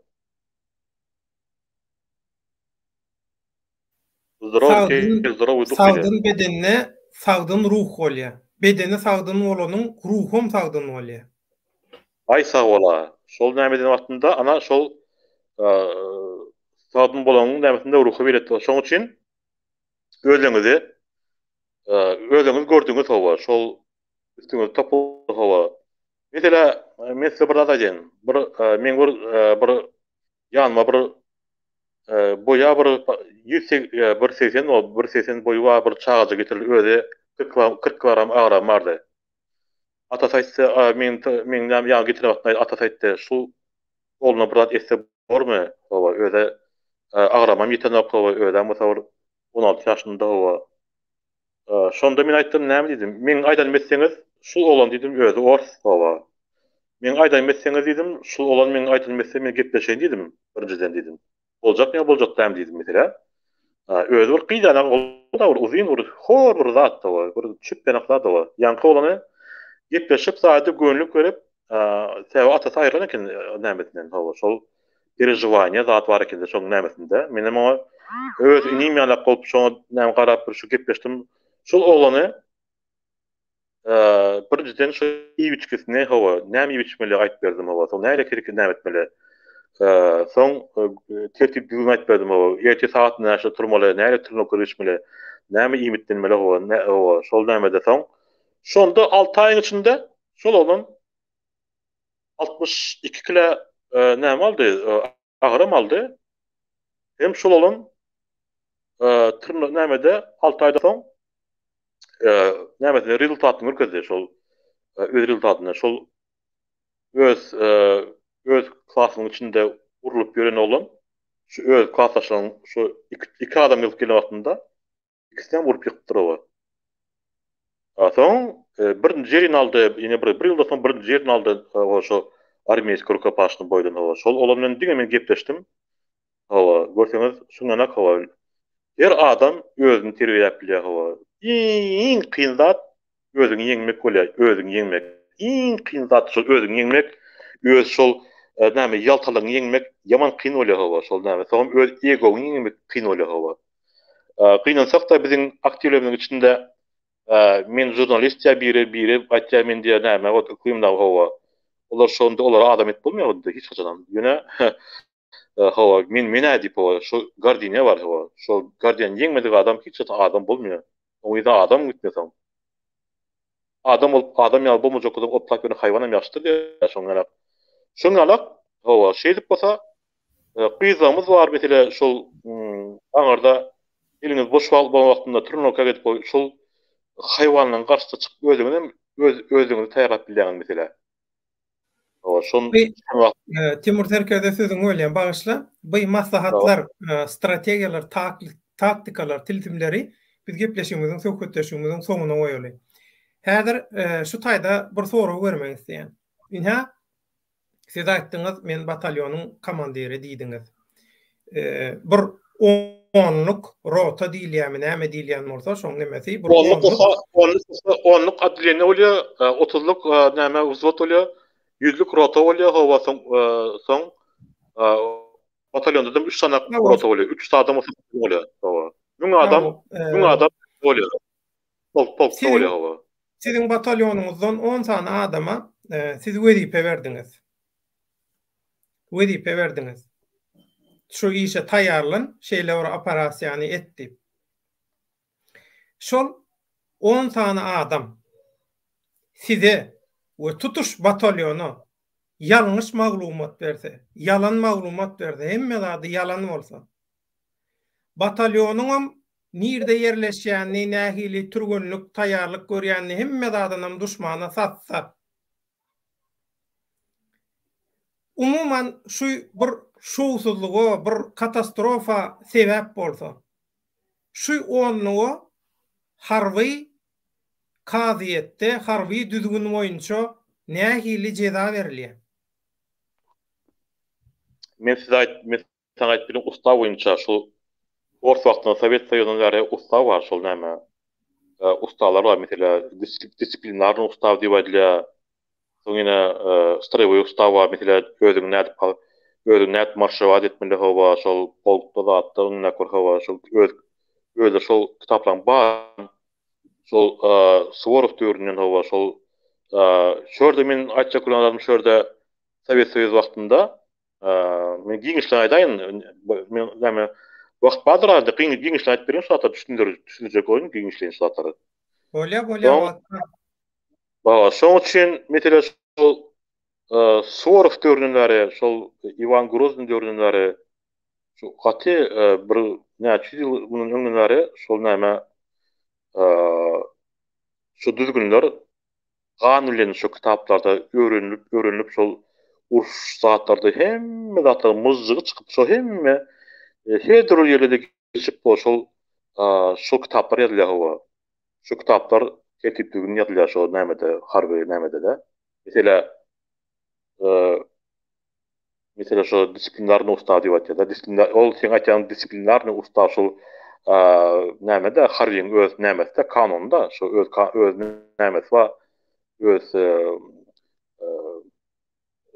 Sagdyn bedende sagdyn ruh bolýar. Bedeni sagdyn bolanyň ruham sagdyn bolýar. Aý sag bola. Şol näme eden wagtynda ana şol sagdyn bolanyň nämesinde ruhy belet. Şoň üçin özüňizi özüňiz gördüňiz hawa şol üstüňize topuldy hawa. Meselä men size bir zat aýdaýyn. Bir meň bir bir ýanyma bir Boýa bir ýüz bir 80 bol, bir 80 boýy bar bir çagajyk getirildi, özi 40 40 kilogram agramy bardy. Atasy aýtsa, men men näme ýaňy getiren wagtynda atasy aýtdy, şu ogluna bir zat etse bormy? Hawa, özi agramam ýetenok, hawa, özem bolsa bir 16 ýaşynda, hawa. Şonda men aýtdym, näme diýdim, meň aýdanymy etseňiz, şul oglan diýdim, özi ors, hawa. Meň aýdanymy etseňiz diýdim, şul oglan meň aýdanymy etse, men gepleşeýin diýdim, birinjiden diýdim. Boljakmy ýa boljak dälmi diýdim meselä. Özi bir gyz ýanak oglan-da, bir uzyn bir hor bir zat, hawa, bir çüp ýanak zat, hawa. Ýaňky oglany gepleşip zady göwnlük berip, sebäbi atasy aýrylan eken nämesinden, hawa, şol perežiwaniýa zat bar ekende şoň nämesinde. Menem oňa öz inim ýalak bolup şoňa näme garap bir şu gepleşdim. Şol oglany. Birinjiden şu iýip-içgisini, hawa, näme iýip-içmeli aýdyp berdim, hawa, soň nähili hereket näme etmeli. Soň tertip-düzgün aýdyp berdim, hawa, ertir sagat näçede turmaly, nähili trenirowka geçmeli, näme iýmitlenmeli, hawa, hawa, şol nämede soň. Şonda alty aýyň içinde şol oglan 62 kile näme aldy, agram aldy. Hem şol oglan nämede alty aýdan soň nämesini rezultatyny görkezdi şol öz rezultatyny şol öz öz klasynyň içinde urlup ýören oglan şu öz klasdaşlarynyň şu iki, iki adam gelip gelen wagtynda ikisini hem urup ýykypdyr oba. A soň birinji ýerini aldy, ýene bir bir ýyldan soň birinji ýerini aldy o şo armeýski rukopaşny boýdan oba. Şol oglan bilen diňe men gepleşdim. Hawa, görseňiz şuňanak hawa. Her adam özüni terbiýeläp bilýär hawa. Iň kyn zat özüňi ýeňmek bolýar, özüňi ýeňmek. Iň kyn zat şol özüňi ýeňmek, öz şol näme ýaltalygyňy ýeňmek ýaman kyn bolýar hawa, şol näme. Soňam öz egoňy ýeňmek kyn bolýar hawa. Gynansak-da biziň aktiwlerimiziň içinde men žurnalist diýýär biri, biri aýtýar men diýýär näme ot yklym dagy hawa. Olar şonda olara adam edip bolmaýar onda hiç haçanam. Ýöne Hawa, men men-ä diýip hawa, şo gardiniýa bar hawa, şo gardiniýany ýeňmedik adam hiç haçan adam bolmaýar. Oň yzyna adam gitmeýär soň. Adam bolup, adam ýaly bolmajak bolsaň, otlap ýören haýwanam ýagşydyr diýýär şoň ýalak. Şoň ýalak, hawa, şeýdip bolsa, gyzlarymyz bar mesele şol aňyrda eliňiz boş wagt bolan wagtynda trenirowka gidip şol haýwanlaryň garşysyna çykyp özüňizem öz özüňizi taýýarlap bilýäňiz mesele. Timur serkerde sözüňi bölýän, bagyşla. Bu maslahatlar, strategiýalar, taktikalar, tilsimleri biz gepleşigimiziň, söhbetdeşligimiziň soňuna goýaly. Häzir şu taýda bir sorag bermek isleýän. Ynha, siz aýtdyňyz, men batalýonyň komandiri diýdiňiz. Bir onluk rota diýilýärmi, näme diýilýän bolsa, şoň nemesi bir onluk. Onluk bolsa, onluk otdeleniýe bolýar, otuzlyk näme wzwod bolýar, ýüzlük rota bolýar, hawa, soň soň batalýonda-da üç sany rota bolýar, 300 adam bolsa bolýar, hawa. 1000 adam, 1000 adam bolýar. Polk, polkda bolýar, hawa. Siziň batalýonyňyzdan on sany adama siz wezipe berdiňiz. Wezipe berdiňiz. Şu işe taýýarlan, şeýle bir operasiýany et diýip. Şol on sany adam size we tutuş batalýona ýalňyş maglumat berse, ýalan maglumat berse, hemme zady ýalan bolsa, batalýonyňam nirde ýerleşýänini, nähili türgenlik, taýýarlyk görýänini hemme zadynam duşmana satsa, Umuman şu bir şowsuzlyga, bir katastrofa sebäp bolsa, şu onluga harby kazyýetde, harby düzgün boýunça nähili jeza berilýär? Men size aýt, men saňa aýdyp bilen ustaw boýunça şu ors wagtynda Sowet Soýuzyndan bäri ustaw bar şol näme ustawlar bar meselä disiplinarnyý ustaw diýip aýdylýar. Soň ýene stroýowoý ustaw bar meselä özüňi nädip özüňi nädip marşirowat etmeli hawa şol polkda zatda öňündäki bir hawa şol öz özleri şol kitaplaryň bar şol Suworow döwründen hawa şol şu ýerde men aýtjak bolan zadym şu ýerde Sowet Soýuz wagtynda Men giňişleýin aýdaýyn, men näme wagt bardyr arada giňişleýin aýdyp bereýin şu zatlary düşündir düşündirjek bolaýyn giňişleýin şu zatlary. Bolýar, bolýar wagt bar. Hawa, şoň üçin mesele şol Suworow döwründen bäri, şol Iwan Groznyý döwründen bäri şu gaty bir näçe ýüz ýyl mundan öňden bäri şol näme şu düzgünler Gan bilen şu kitaplarda öwrenilip öwrenilip şol uruş zatlarda hemme zatlaryň myžžygy çykyp şo hemme her dürli ýerlerde geçip bo şol şol kitaplar ýazylýar hawa. Şu kitaplar tertip düzgün ýazylýar şo nämede harby nämede-de. Meselä Mesele şo disiplinarnyý ustaw diýip aýtýar-da. Disiplinarnyý ol seň aýtýan disiplinarnyý ustaw şol näme-de harbyň öz nämesi-de kanuny-da şo öz öz nämesi bar. Öz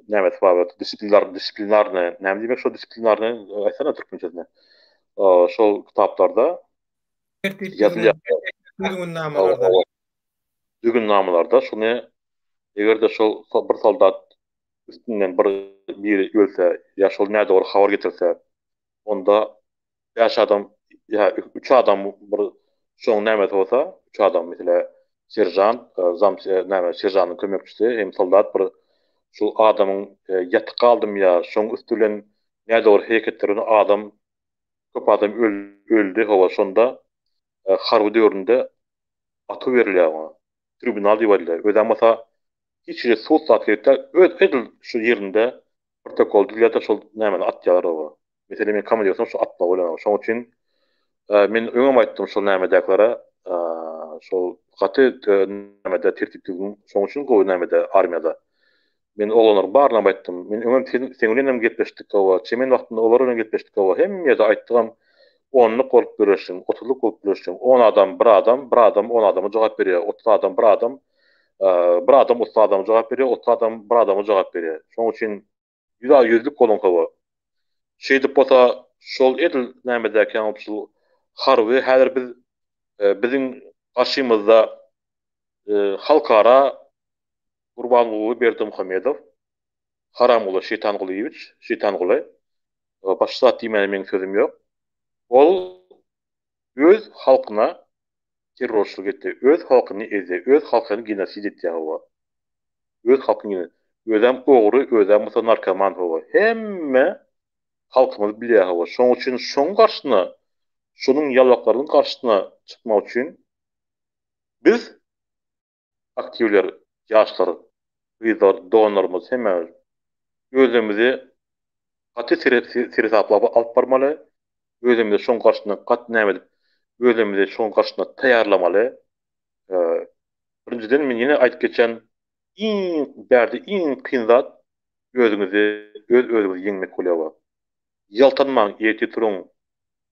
nämesi bar disiplinar disiplinarnyý näme diýmek şo disiplinarnyý aýtsana türkmençesine. Şol kitaplarda ýazylýar. Düzgünnamalarda. Düzgünnamalarda şuny eger-de şol bir soldat üstünden bir biri ölse ýa şol nädogry habar getirse, onda bäş adam ýa üç adam bir şoň nämesi bolsa, üç adam meselä seržant, zam näme seržantyň kömekçisi hem soldat bir şu adamyň ýatyk galdymy ýa şoň üsti bilen nädogry hereketler bilen adam köp adam öldi hawa şonda harby döwründe atuw berilýär oňa. Tribunal diýip aýdylýar. Özem bolsa hiç hili sud zat gerek däl. Öz edil şu ýerinde protokol düzýär-de şol nämeni atýarlar oba. Meselem men komandir bolsam şu atmaly bolýan. Şoň üçin men öňem aýtdym şol nämedäkilere şol gaty nämede tertip düzgün şoň üçin gowy nämede armiýada. Men oglanlaryň barynam aýtdym. Men öňem seň bilenem gepleşdik hawa, çemen wagtynda olar bilen gepleşdik hawa, hemme ýerde aýtdygam onluk bolup birleşiň, otuzlyk bolup birleşiň, on adam bir adam, bir adam on adama jogap berýär, 30 adam bir adam, bir adam 30 adama jogap berýär, 30 adam bir adama jogap berýär. Şonuň üçin ýüz ýüzlük boluň hawa. Şeýdip bolsa şol edil nämedäki ýaňy şul harby häzir biz biziň garşymyzda halkara Gurbanguly Berdimuhamedow, Haramguly Şeýtangulyýewiç, Şeýtanguly, başga zat diýmäne meň sözüm ýok. Ol öz halkyna terrorçylyk etdi, öz halkyny ezdi, öz halkyny genosid etdi hawa. Öz halkyny özem ogry, özem bolsa narkoman hawa. Hemme halkymyz bilýär hawa. Şoň üçin şoň garşysyna, şonuň ýallaklarynyň garşysyna çykmak üçin biz Aktiwler, ýaşlar, gyzlar, doganlarymyz hemmämiz özümizi gaty seresaply alyp barmaly, özümizi şoň garşysyna gaty näme edip, özümizi şoň garşysyna taýýarlamaly. Birinjiden men ýene aýdyp geçýän, iň bärde iň kyn zat özüňizi, öz özüňizi ýeňmek bolýar wagt. Ýaltanmaň, ertir turuň,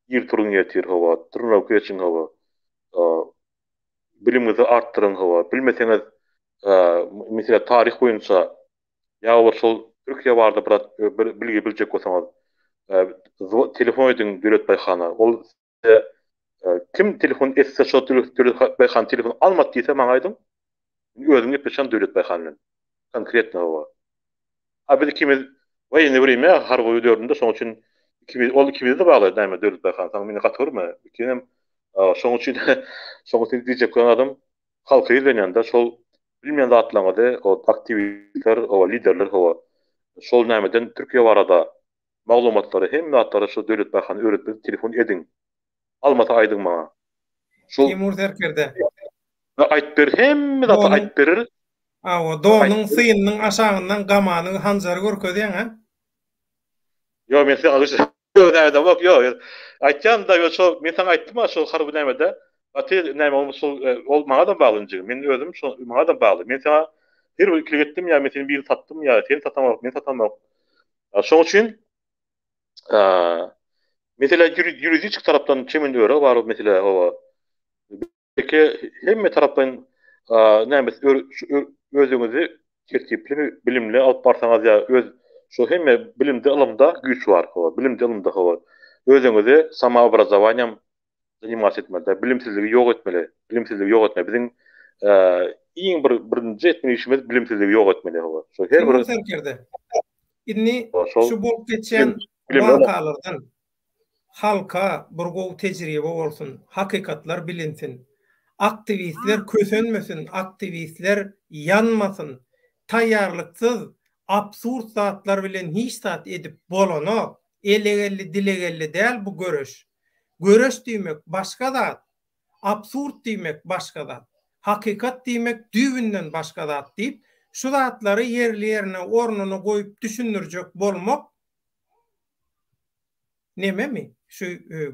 ir turuň ertir hawa, trenirovka geçiň hawa. Bilimiňizi artdyryň hawa. Bilmeseňiz, meselem taryh boýunça ýa bir şol Türkiýe barada bir zat bir bilgi biljek bolsaňyz, telefon ediň Döwlet Baýhana. Ol size kim telefon etse şo Döwlet Baýhan telefon almady diýse maňa aýdyň. Men özüm gepleşen Döwlet Baýhan bilen. Konkretno hawa. A biz ikimiz woýennyý wremýa harby döwründe şoň üçin ikimiz ol ikimizi-de baglaýdy näme Döwlet Baýhan saň meni gaty görme. Ikimizem şoň üçin şoň üçin diýjek bolan adam halka ýüzlenýände şol bilmeýän zatlaryňyzy o aktiwistler o liderler hawa şol nämeden Türkiýe barada maglumatlary hemme zatlary şu Döwlet Baýhana öwretmek telefon ediň. Almasa aýdyň maňa. Şol Timur serkerde. Aýyp ber hemme zady aýyp berer. Awa, donuň synynyň aşagyndan gamanyň hanjary görkezýäň a? Ýok, men size agyş näme bak, ýok. Aýtýan da ýok, şo men saňa aýtdym-a şol harby nämede. Gaty näme ol şol ol maňa-da bagly injigi. Men özüm şo maňa-da bagly. Men saňa her bir ikilik etdim ýa men seni birini satdym ýa seni satamok, men satamok. Şoň üçin mesele ýuridik tarapdan çemen öre bar mesele oba. Peki hemme taraplaýyn näme özüňizi tertipli bilimli alyp barsaňyz ýa öz şu hemme bilimde ylymda güýç bar hawa bilimde ylymda hawa özüňizi samoobrazowaniýam zanimatsiýa etmeli däl bilimsizligi ýok etmeli bilimsizligi ýok etmeli biziň iň bir birinji etmeli işimiz bilimsizligi ýok etmeli hawa şu her bir Serkerde indi şu bolup geçýän wakalardan Halka bir gowy tejribe bolsun, hakykatlar bilinsin. Aktiwistler kösenmesin, aktiwistler ýanmasyn. Taýýarlyksyz, absurd zatlar bilen hiç zat edip bolanok. Ele geldi, dile geldi däl bu göreş. Göreş diýmek başga zat, absurd diýmek başga zat. Hakykat diýmek düýbünden başga zat diýip, şu zatlary ýerli-ýerine, ornuna goýup düşündirjek bolmak Nememi? Şu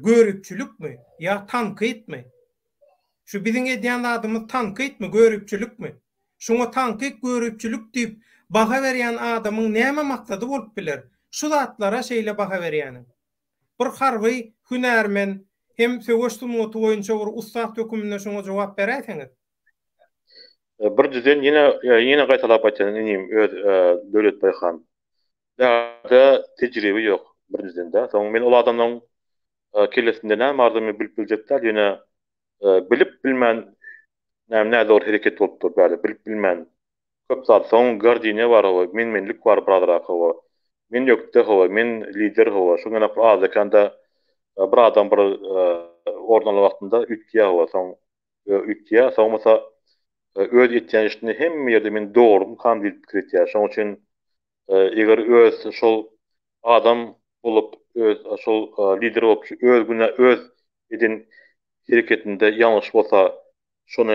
göripçilikmi ýa tankytmy? Şu biziň edýän zadymyz tankytmy, göripçilikmi? Şuňa tankyt, göripçilik diýip baha berýän adamyň näme maksady bolup biler? Şu zatlara şeýle baha berýäniň. Bir harby hünärmen hem söweş sungaty boýunça bir ussat höküminde şuňa jogap beräýseňiz? Birinjiden ýene ýene gaýtalap aýtýan inim öz Döwlet Baýhan. Bärde tejribe ýok birinjiden-de. Soň men ol adamlaryň kellesinde näme bardygyny men bilip biljek däl, ýöne bilip bilmän. Näme nädogry hereket bolupdyr bärde bilip bilmän köp zat soň gardiniýa bar hawa men-menlik bar birazrak hawa men ökde hawa men lider hawa şoň ýaly bir azda-kände bir adam bir orun alan wagtynda üýtgeýär hawa soň üýtgeýär soň bolsa öz etýän işini hemme ýerde men dogrumykam diýip pikir etýär şoň üçin eger öz şol adam bolup öz şol lider bolup öz günä öz eden hereketinde ýalňyş bolsa şony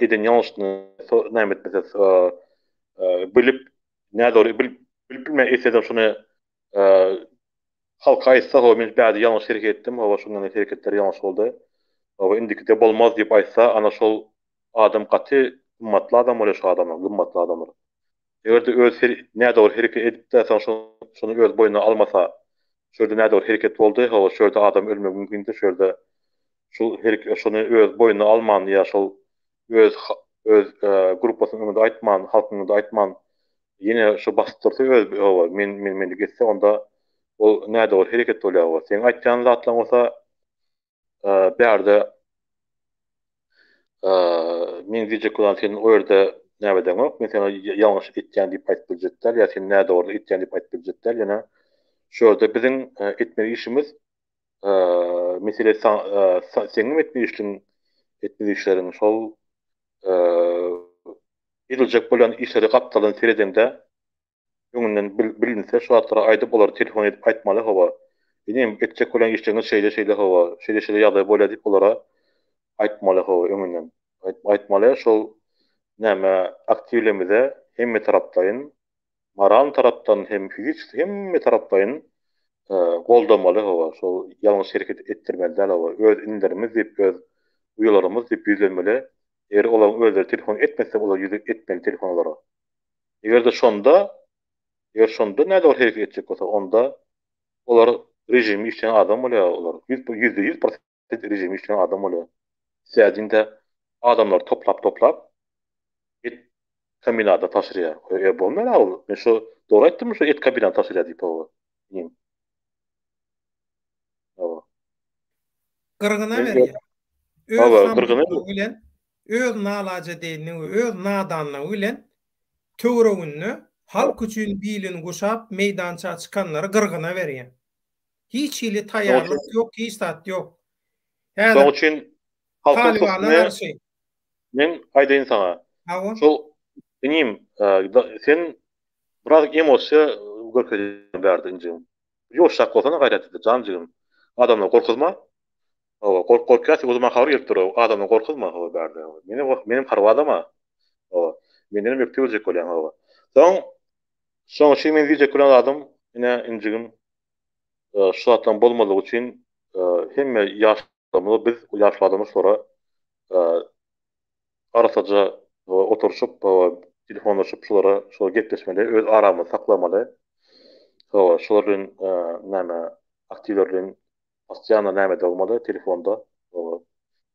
eden ýalňyşyny näme etmese bilip nädogry bilip bilmän etse-de şony halka aýtsa hawa men bärde ýalňyş hereket etdim hawa şundan hereketler ýalňyş boldy hawa indikide bolmaz diýip aýtsa ana şol adam gaty gymmatly adam bolýar şu adamlar gymmatly adamlar. Eger-de öz her nädogry hereket edip-de, soň şony öz boýnuna almasa, şu ýerde nädogry hereket boldy, hawa, şu ýerde adam ölmegi mümkindi, şu ýerde şu herek şony öz boýnuna alman ýa şol öz öz gruppasynyň öňünde aýtman, halkyň öňünde aýtman, ýene şu basyp dursa öz hawa, men men menlik etse, onda ol nädogry hereket bolýar, hawa. Seň aýtýan zatlaryň bolsa Bärde men diýjek bolan sen o ýerde näme edeňok, men saňa ýalňyş etýän diýip aýdyp biljek däl, ýa sen nädogry etýän diýip aýdyp biljek däl, ýöne şu ýerde biziň etmeli işimiz mesele seňem etmeli işliň etmeli işleriň şol ediljek bolýan işleri gapdaldan seredeňde öňünden bilinse şu zatlary aýdyp olara telefon edip aýtmaly hawa inim etjek bolýan işleriňiz şeýle şeýle hawa şeýle şeýle ýagdaý bolýar diýip olara aýtmaly hawa öňünden aýtmaly şol näme aktiwlerimize hemme taraplaýyn moral tarapdan hem fiziçki hemme taraplaýyn goldamaly hawa şol ýalňyş hereket etdirmeli däl hawa öz inilerimiz diýip öz uýalarymyz diýip ýüzlenmeli eger olaryň özleri telefon etmese olar ýüz etmeli telefon olara. Eger-de şonda, eger şonda nädogry hereket etjek bolsa, onda olar režimi işleýän adam bolýar olar. 100 prosent režimi işleýän adam bolýar. Sädinde adamlary toplap-toplap et kombinata taşyrýar. E, bolmaýar ol. Men şu dogry aýtdymmy şu et kombinata taşyrýar diýip hawa. Inim. Hawa. Gyrgyna berýär. Öz samsyklygy bilen, öz nalajedeýinligi we öz nadanlygy bilen töwereginde halk üçin bilini guşap meýdança çykanlary gyrgyna berýär. Hiç hili taýýarlyk ýok, hiç zat ýok. Häzir Şonuň üçin halkyň Talybana garşy. Men aýdaýyn saňa. Hawa. Şol inim, sen biraz emosiýa görkezýäň bärde injigim. Ýuwaşrak bolsana gaýrat et jan jigim. Adamlary gorkuzma. Hawa gork gorkýas o zaman habar gelip dur adamlary gorkuzma hawa bärde. Menem menem harby adama. Hawa. Mendenem ökde biljek bolýaň hawa. Soň şoň üçin men diýjek bolan zadym ine injigim şu zatlaryň bolmazlygy üçin hemme ýaşlarymyz biz ýaşly adamlar şolara Arassaja oturyşyp, telefonlaşyp şulara şolar gepleşmeli, öz aramyzy saklamaly. Hawa, şular bilen näme aktiwler bilen postoýanno nämede bolmaly, telefonda. Hawa.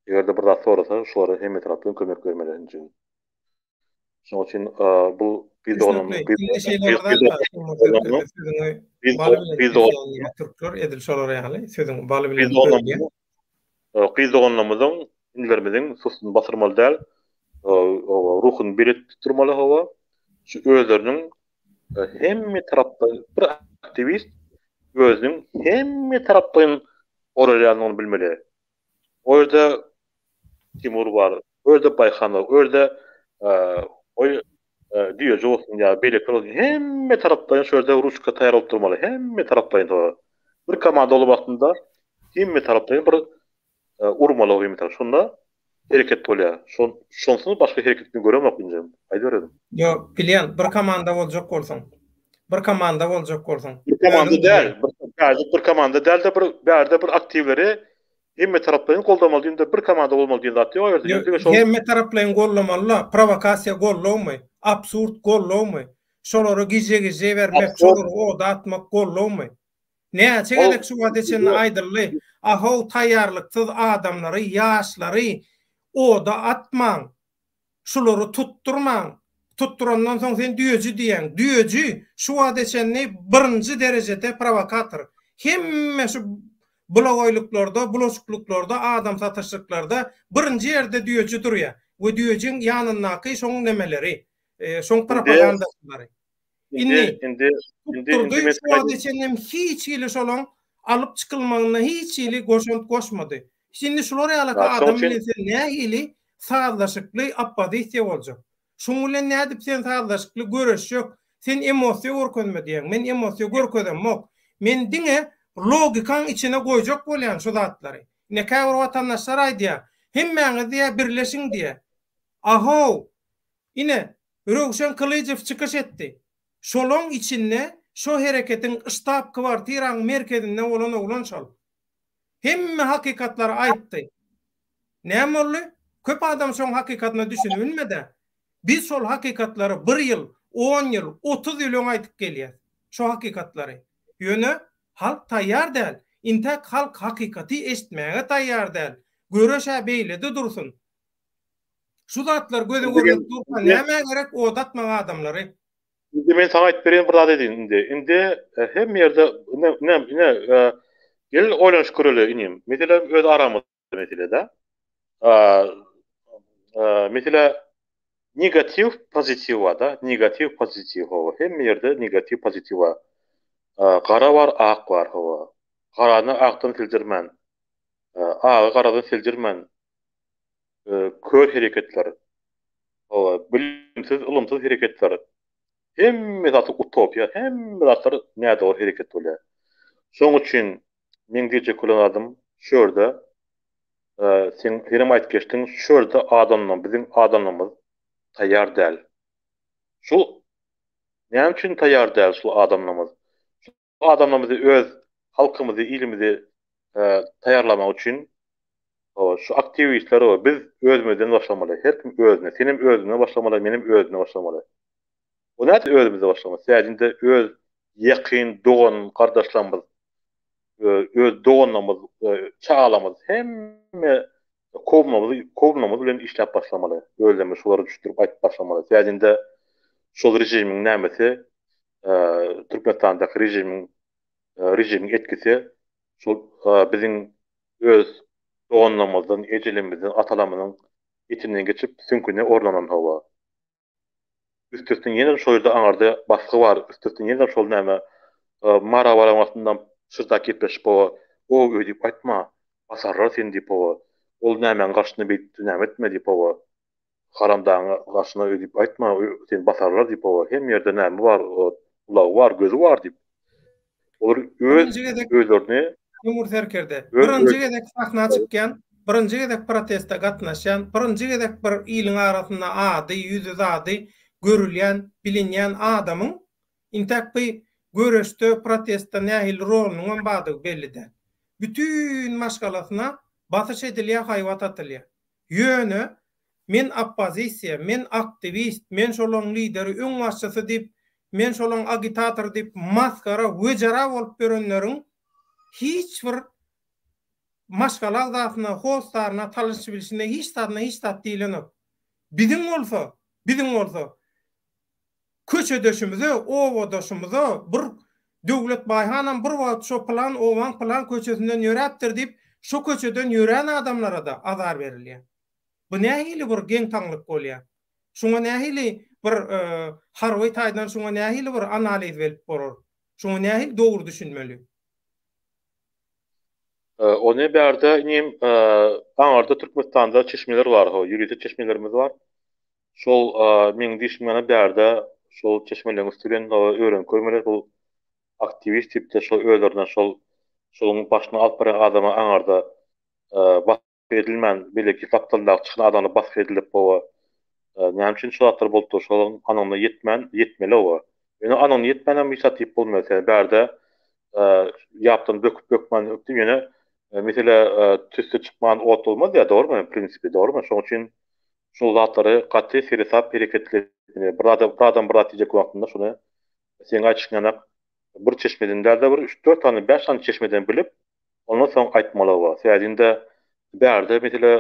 Eger-de bir zat sorasa, şulara hemme tarapdan kömek bermeli injigim. Şonuň üçin bu gyz doganym gyz türkler edil şolar ýaly sözüňi baly bilen bölýär. Gyz doganlarymyzyň, inilerimiziň sustuny basyrmaly däl, ruhuny belent tutdurmaly hawa. Şu özleriniň hemme tarapdan bir aktiwist özüniň hemme taraplaýyn goralýandygyny bilmeli. O ýerde Timur bar, o ýerde Baýhan bar, o ýerde goý düýeji bolsun ýa beýlekiler bolsun hemme taraplaýyn şu ýerde ruçka taýýar bolup durmaly hemme taraplaýyn bir komanda bolan wagtynda hemme taraplaýyn bir urmaly hemme tarap şonda hereket bolýar şon şonsuz başga hereket men göremok injem aýdyber özüň. Ýok bilýän bir komanda boljak bolsaň bir komanda boljak bolsaň. Bir komanda däl bir bärde bir komanda dälde bir bärde bir aktiwleri Hemme taraplaýyn goldamaly diýende bir komanda bolmaly diýen zat ýok o ýerde. Ýöne diňe şol. Hemme taraplaýyn goldamaly-la, prowokasiýa gollawmy, absurd gollawmy, şolara gije-gije bermek, şolary oda atmak gollawmy? Näçe gezek şu wagta çenli aýdyldy, ahow taýýarlyksyz adamlary, ýaşlary oda atmaň, Şulary tutdurmaň. Tutdurandan soň sen düýeji diýýäň. Düýeji şu wagta çenli birinji derejede prowokator. Hemme şu bulagoýluklarda, bulaşyklyklarda, adam satyşlyklarda birinji ýerde düýeji durýar. we düýejiň ýanyndaky şoň nemeleri, şoň propagandaçylary. Indi indi indi şu wagta çenlem hiç hili şolaň alyp çykylmagynda hiç hili goşant goşmady. Şindi şular ýaly adam bilen sen nähili sazlaşykly oppozisiýa boljak? Şuň bilen nädip sen sazlaşykly göreşjek? Sen emosiýa görkezme diýýäň. Men emosiýa görkezemok. Men diňe logikaň içine goýjak bolýan şu zatlary. Ine käbir watandaşlar aýdýar, hemmäňiz diýýär birleşiň diýýär. Ahow! Ine, Röwşen Kylyjow çykyş etdi. Şolaň içinde şo hereketiň ştab-kwartiraň merkezinde bolan oglan şol. Hemme hakykatlary aýtdy. Näme boldy? Köp adam şoň hakykatyna düşünip bilmedi. Biz şol hakykatlary bir ýyl, on ýyl, 30 ýyl öň aýdyp gelýäs. Şo hakykatlary. Ýöne halk taýýar däl. Intäk halk hakykaty eşitmäge taýýar däl. Göreş-ä beýlede dursun. Şu zatlar göze görnüp durka nämä gerek ot atmak adamlary? Indi men saňa aýdyp bereýin bir zat edin indi. Indi hemme ýerde ine ine ine gel oýlanyşyp göreli inim. Mesele öz aramyzda mesele-de. Mesele negatiw pozitiw bar-da. Negatiw pozitiw hawa. Hemme ýerde negatiw pozitiw bar. Gara bar, ak bar hawa. Garany akdan seljermän, agy garadan seljermän kör hereketler, hawa, bilimsiz, ylymsyz hereketler, hemme zat utopiýa, hemme zatlar nädogry hereket bolýar. Şonuň üçin meň diýjek bolan zadym şu ýerde, sen senem aýdyp geçdiň, şu ýerde adamlar, biziň adamlarymyz taýýar däl. Şu näme üçin taýýar däl şul adamlarymyz? Şu adamlarymyzy öz halkymyzy, ilimizi taýýarlamak üçin şu aktiwistler biz özümizden başlamaly. Her kim özüne, senem özüňden başlamaly, menem özümden başlamaly. O nädip özümizden başlamaly? Sebäbi öz ýakyn dogan gardaşlarymyz, öz doganlarymyz, çagalarymyz hemme kowumlarymyz, kowumlarymyz bilen işläp başlamaly. Özlerimiz şolara düşündirip aýdyp başlamaly. Sebäbi şol režimiň nämesi Türkmenistandaky režimiň režimiň etkisi şol biziň öz doganlarymyzdan, ejelerimizden, atalarymyzyň etinden geçip, süňküne ornanan hawa. Üstesine ýene şol ýerde aňarda basgy bar, üstesine ýene şol näme Mara baran wagtynda şyrdak gepleşip hawa, o öý diýip aýtma, basarlar seni diýip hawa, ol nämäň garşysyna beýdip näme etme diýip hawa. Haramdagyň gaşyna öýdüp aýtma, seni basarlar diýip hawa, hemme ýerde näme bar, gulagy bar, gözi bar diýip. Olar öz özlerini Ömür serkerde. Birinji gezek sahna çykýan, birinji gezek proteste gatnaşýan, birinji gezek bir iliň arasynda ady, ýüzi zady görülýän, bilinýän adamyň intäk bi göreşde, protestde nähili rolunyňam bardygy belli däl. Bütin maşgalasyna basyş edilýär, haýbat atylýar. Ýöne men oppozisiýa, men aktiwist, men şolaň lideri, öňbaşçysy diýip, men şolaň agitatory diýip masgara, wejera bolup ýörenleriň hiç bir maşgala agzasyna, hossaryna, tanyş-bilşine hiç zadyna hiç zat diýlenok. Biziň bolsa, biziň bolsa köçedeşimize, obadaşymyza bir Döwlet Baýhanam bir wagt şo pylan obaň pylan köçesinden ýöräpdir diýip, şo köçeden ýörän adamlara-da azar berilýär. Bu nähili bir geň-taňlyk bolýar? Şuňa nähili bir harby taýdan şuňa nähili bir analiz berip bolar? Şuňa nähili dogry düşünmeli? Ony bärde inim aňarda Türkmenistanda çeşmeler bar, ýörite çeşmelerimiz bar. Şol meň diýşim ýaly bärde şol çeşmeleriň üsti bilen öwrenip görmeli bu aktiwist diýip-de şol özlerine şol şoluň başyny alyp barýan adama aňarda basgy edilmän beýleki gapdalyndaky çykan adamlar basgy edilip oba näme üçin şu zatlar bolup dur şolaryň anygyna ýetmän ýetmeli oba ýöne anygyna ýetmänem hiç zat diýip bolmaýar sebäbi bärde ýapdan böküp bökmän ökdüm ýöne mesele tüsse çykman ot bolmaz ýa dogrymy prinsipi dogrymy şoň üçin Şol zatlary gaty seresap hereket etmeli. Bir adam bir adam bir zat diýjek wagtynda şony seň aýdyşyň ýanak bir çeşmeden däl-de bir üç-dört sany, bäş sany çeşmeden bilip, ondan soň aýtmaly bar. Sebäbi bärde mesele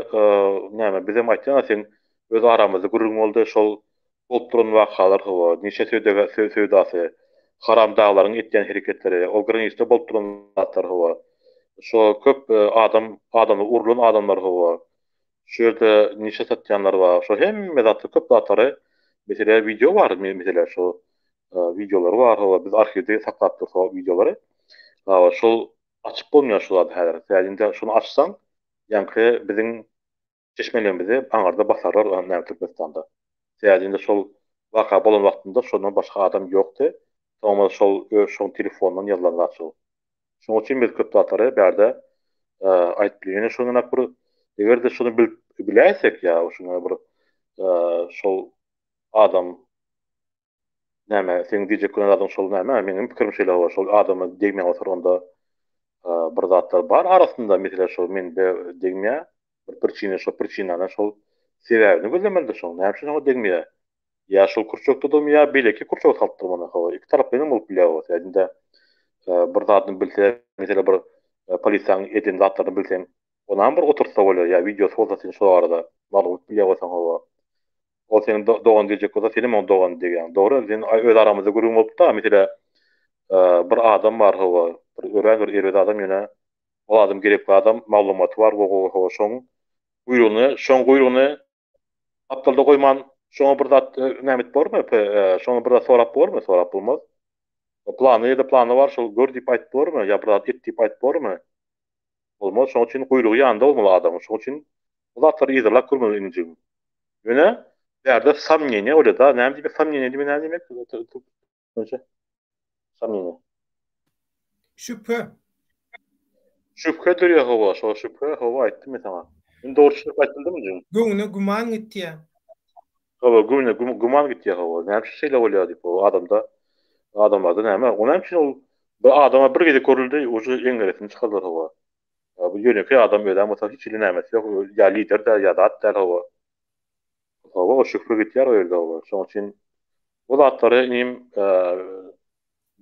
näme bizem aýtýan seň öz aramyzda gürrüň boldy şol bolup duran wakalar hawa neşe söwdasy, haramdaglaryň etýän hereketleri, o granisda bolup duran zatlar hawa. Şo köp adam adamlar urlan adamlar hawa. Şu ýerde nişe satýanlar bar. Şo hemme zatlar köp zatlary mesele wideo bar mesele şo wideolary bar hawa biz arhiwde saklap durus o wideolary. Hawa şol açyp bolmaýar şu zady häzir. Sebäbi indi şony açsaň ýaňky biziň çeşmelerimizi aňyrda basarlar näme Türkmenistanda. Sebäbi indi şol waka bolan wagtynda şondan başga adam ýokdy. Soňam şol öz şoň telefonyndan ýazylan zat şol. Şonuň üçin biz köp zatlary bärde aýdyp bilýän. Ýöne şonuň bir eger-de şony bilip biläýsek ýa şuňa bir şol adam näme seň diýjek bolan zadyň şol näme meniň pikirim şeýle hawa şol adama degmeýän bolsa onda bir zatlar bar arasynda mesele şol mende degmeýär bir priçina şol priçinany şol sebäbini gözlemeli-de şoň näme üçin oňa degmeýär Ýa şol kurçakdadamy ýa beýleki kurçaga salypdyrmany hawa iki taraplaýynam bolup bilýär o sebäbi bir zadyny bilse mesele bir polisiýanyň eden zatlaryny bilseň onam bir oturtsa bolýar ýa wideosy bolsa sen şo barada maglumat bilýän bolsaň hawa ol seniň dogan diýjek bolsa senem oň dogany diýýäň dogry sen öz aramyzda gürrüň bolupda mesele bir adam bar hawa bir örän bir erbet adam ýöne ol adam gerekli adam maglumaty bar gowy hawa şoň guýrugyny şoň guýrugyny Gapdalda goýman şoňa bir zat näme edip bormy? Şoňa bir zat sorap bormy? Sorap bolmaz. Plany ýa-da plany bar, şol gör diýip aýdyp bormy? Ýa bir zat et diýip aýdyp bormy? Bolmaz. Şoň üçin guýrugy ýanynda bolmaly adamyň. Şoň üçin bu zatlary yzarlap görmeli inijigim. Ýöne bärde somneniýe bolýar-da. Näme diýmek somneniýe diýmek näme diýmek? Türkmençe. Somneniýe. Şübhe. Şübhe dörýär hawa, şo şübhe hawa aýtdym men saňa. Men dogry düşünip aýtdym dälmi jigim? Göwne güman gitýär. Hawa, göwne güman gitýär hawa. Näme üçin şeýle bolýar diýip, hawa adamda adamlarda näme? O näme üçin ol bir adama bir gezek görüldi, uje eňňeresini çykardylar hawa. Bu ýönekeý adam özem bolsa hiç hili nämesi ýok, ýa lider däl, ýa zat däl hawa. Hawa, o şübhe gitýär o ýerde hawa. Şonuň üçin bu zatlary inim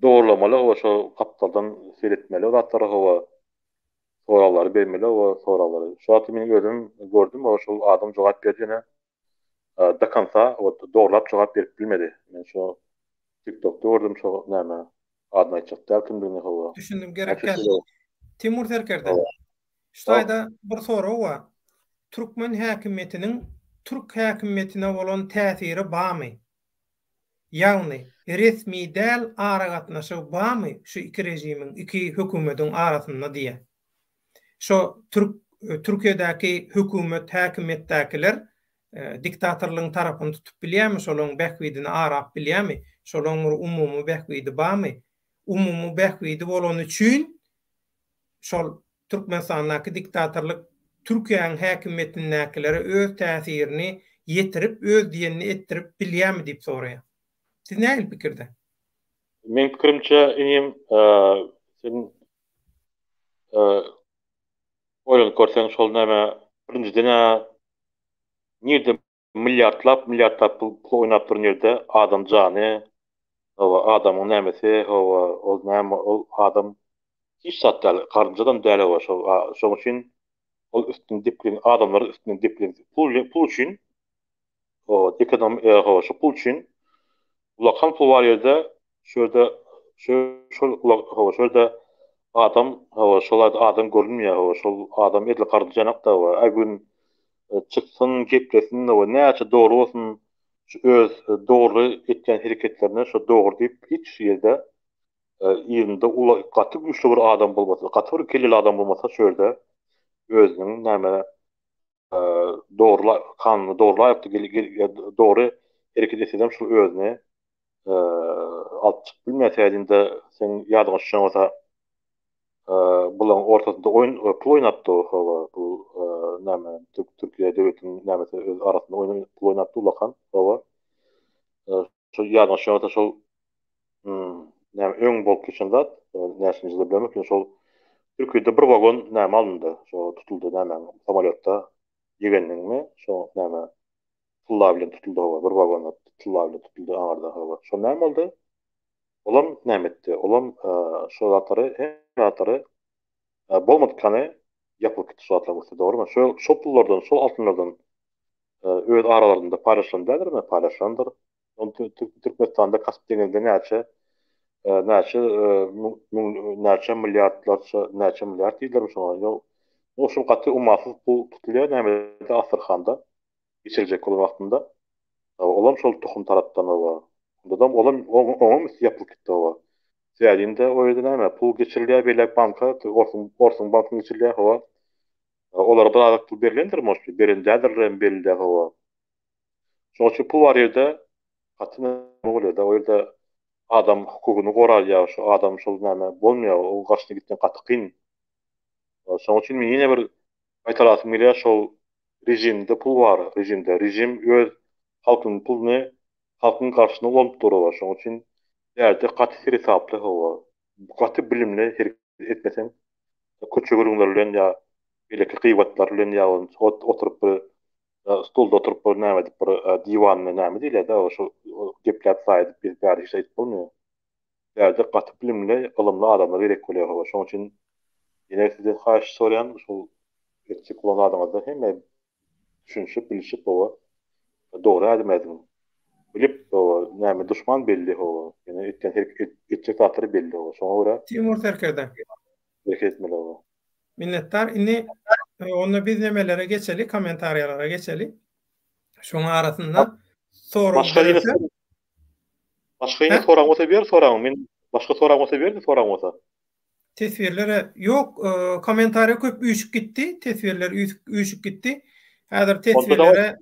Dogurlamaly hawa şo gapdaldan seretmeli o zatlara hawa soraglary bermeli hawa soraglary şu wagty men özüm gördüm hawa şol adam jogap berdi ýöne do konca wot dogrulap jogap berip bilmedi men şo tiktokda gördüm şo näme adyny aýtjak däl kimdigini hawa Düşündim gerek däl. Timur serkerde. Şu taýda bir sorag bar. Türkmen häkimiýetiniň türk häkimiýetine bolan täsiri barmy? Ýagny, resmi däl aragatnaşygy barmy şu iki režimiň, iki hökümediň arasynda diýýär. Şo türk Türkiýedäki hökümet, häkimiýetdäkiler diktatorlygyň tarapyny tutup bilýärmi, şolaryň bähbidini arap bilýärmi, şolaryň bir umumy bähbidi barmy? Umumy bähbidi bolany üçin şol Türkmenistandaky diktatorlyk Türkiýäniň häkimiýetindäkilere öz täsirini ýetirip, öz diýenini etdirip bilýärmi diýip soraýar. Siz nähili pikirde? Meň pikirimçe inim sen oýlanyp görseň şol näme birinjiden-ä nirde milliardlap milliardlap pul pul oýnap duran ýerde adam jany hawa adamyň nämesi hawa ol näme ol adam hiç zat däl garynjadam däl hawa şo şoň üçin ol üstüne depgin adamlar üstüne depgin pul pul üçin hawa ekonom hawa şo pul üçin Ullakan pul bar ýerde şu ýerde şu şol hawa şu ýerde adam hawa şol ýerde adam görünmeýär hawa şol adam edil garynjanakda hawa her gün çyksyn geplesin hawa näçe dogry bolsun şu öz dogry etýän hereketlerine şo dogry diýip hiç ýerde yzynda ula gaty güýçli bir adam bolmasa gaty bir kelleli adam bolmasa şu ýerde özüniň näme dogry kanuna dogry laýykda dogry hereket etsedem şul özüni alyp çykyp bilmeýär sebäbi seň ýadyňa düşen bolsa bularyň ortasynda oýun pul oýnapdy hawa bu näme Türkiýe döwletiniň nämesi öz arasynda oýun pul oýnapdy ullakan hawa şol ýadyňa düşen bolsa şol näme öň bolup geçen zat näçinji ýylda bilemok ýöne şol Türkiýede bir wagon näme alyndy şo tutuldy näme samolýotda ýegendigimi şo näme tylla bilen tutuldy hawa bir wagon tylla bilen tutuldy aňyrda hawa şo näme boldy olam näme etdi olam şo zatlary hemme zatlary bolmadyk hany ýapylyp gitdi şo zatlaryň üsti dogrymy şo şo pullardan şol altynlardan öz aralarynda paýlaşylan däldirmi paýlaşylandyr Türkmenistanda Kasp deňizinde näçe näçe näçe milliardlarça näçe milliard diýdilermi şoňa? Şol gaty ummasyz pul tutulýar nämede Astrahanda geçiriljek bolan wagtynda. Olam şol tohum tarapdan oba. Ondadam olam oňam üsti ýapylyp gitdi oba. Sebäbi indi o ýerde näme pul geçirilýär beýläk banka orsuň orsuň bankyna geçirilýär hawa. Olara bir azak pul berlendir может beren däldirler hem belli däl hawa. Şonuň üçin pul bar ýerde gaty näme bolýar-da o ýerde adam hukugyny goralýar şu adam şol näme bolmaýar o garşyna gitmek gaty kyn. Şonuň üçin men ýene bir gaýtalasym gelýär şol režimde pul bar režimde režim öz halkynyň puluny halkyň garşysyna ulanyp dur oba şonuň üçin bärde gaty seresaply hawa gaty bilimli hereket etmeseň köçe gürrüňler bilen ýa beýleki gybatlar bilen ýa oturyp bir stulda oturyp bir näme edip bir diwanda näme diýilýär-de şo gepläp saýdyp gezip bärde hiç zat aýdyp bolmaýar. Bärde gaty bilimli, ylymly adamlar gerek bolýar hawa. Şonuň üçin ýene sizden haýyş soraýan şol etjek bolan zadyňyzda hemme düşünişip, bilişip hawa dogry ädim ädiň. Bilip hawa näme duşman belli hawa. Ýöne etýän hereket etjek zatlary belli hawa. Şoňa görä Timur serkerde. Hereket etmeli hawa. Minnetdar. Indi onda biz nemelere geçeli, kommentariýalara geçeli. Şoň arasynda sorag berse. Başga ýene soraň bolsa ber soraň. Men başga soraň bolsa ber soraň bolsa. Teswirlere ýok, kommentariýa köp üýşüp gitdi, teswirler üýşüp gitdi. Häzir teswirlere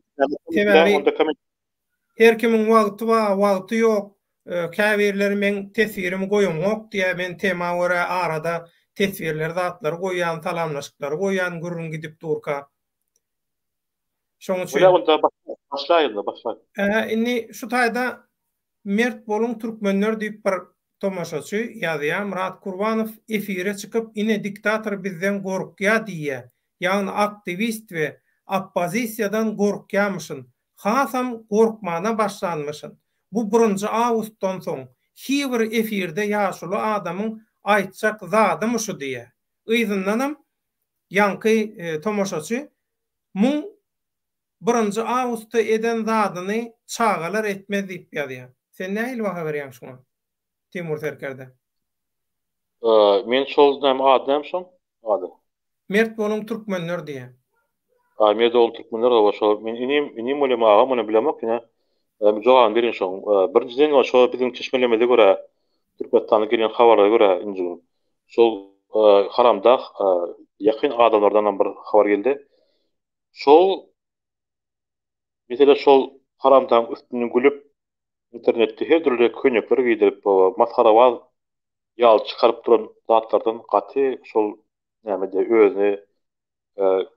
sebäbi Her kimiň wagty bar, wagty ýok. Käbirleri meň teswirimi goýaňok diýýär. Men tema görä arada teswirleri zatlary goýýan, salamlaşyklary goýýan gürrüň gidip durka. Şoň üçin. Bolýa onda başlaý onda başlaý. Ähä indi şu taýda Mert boluň türkmenler diýip bir tomaşaçy ýazýar. Myrat Kurbanow efire çykyp ine diktator bizden gorkýa diýýä. Ýagny aktiwist we oppozisiýadan gorkýamyşyn. Hasam gorkmana başlanmyşyn. Bu birinji awgustdan soň hi bir efirde ýaşuly adamyň aýtjak zadymy şu diýýä. Yzyndanam ýaňky tomaşaçy muň birinji awgustda eden zadyny çagalar etmez diýip ýazýar. Sen nähili baha berýäň şuňa Timur serkerde? Men şol näme ady näme şoň ady? Mert boluň türkmenler diýýär. A mert boluň türkmenler hawa şo men inim inim bolýamy agam bolýamy bilemok ine jogabyny berin şoň. Birinjiden şo biziň çeşmelerimize görä Türkmenistana gelen habarlara görä nji gün şol haramdag ýakyn adamlardanam bir habar geldi. Şol mesele şol haramdagyň üstünden gülüp internetde her dürli köýnekler geýdirip masgarabaz ýaly çykaryp duran zatlardan gaty şol näme diýer özüni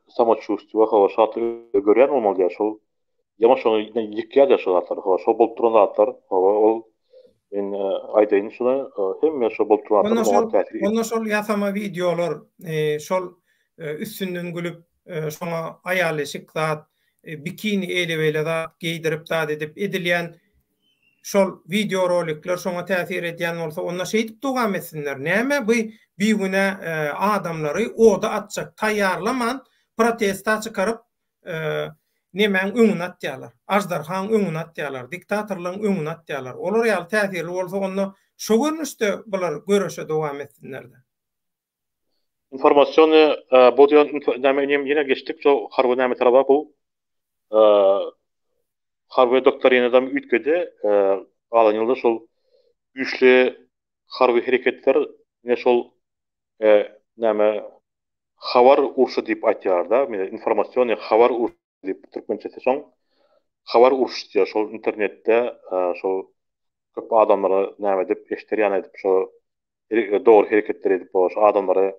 samoçuwstwo hawa şo zatlar görýän bolmaly diýer şol ýaňy şony ýykýar diýer şo zatlary hawa şol bolup duran zatlar hawa ol men aýdaýyn şuny hemme şo bolup duran zatlar oňa täsir Onda şol ýasama wideolar şol üstünden gülüp şoňa aýal eşik zat bikini eýle-beýle zat geýdirip zat edip edilýän şol wideo rolikler şoňa täsir edýän bolsa onda şeýdip dowam etsinler. Näme bu bigünä adamlary oda atjak taýýarlaman protesta çykaryp nemäň öňüne atýarlar. Aždarhaň öňüne atýarlar, diktatorlaryň öňüne atýarlar. Olar ýaly täsirli bolsa onda şo görnüşde bular göreşe dowam etsinlerde. Informasiony bu diýen näme inim ýene geçdik şo harby näme taraba bu harby doktrinadam üýtgedi galan ýylda şol güýçli harby hereketler ine şol näme habar urşy diýip aýtýarlar-da informasiony habar urşy diýip türkmençesi şoň habar urşy diýýär şol internetde şol köp adamlara näme edip eşder ýaly edip şo dogry hereketler edip şu adamlary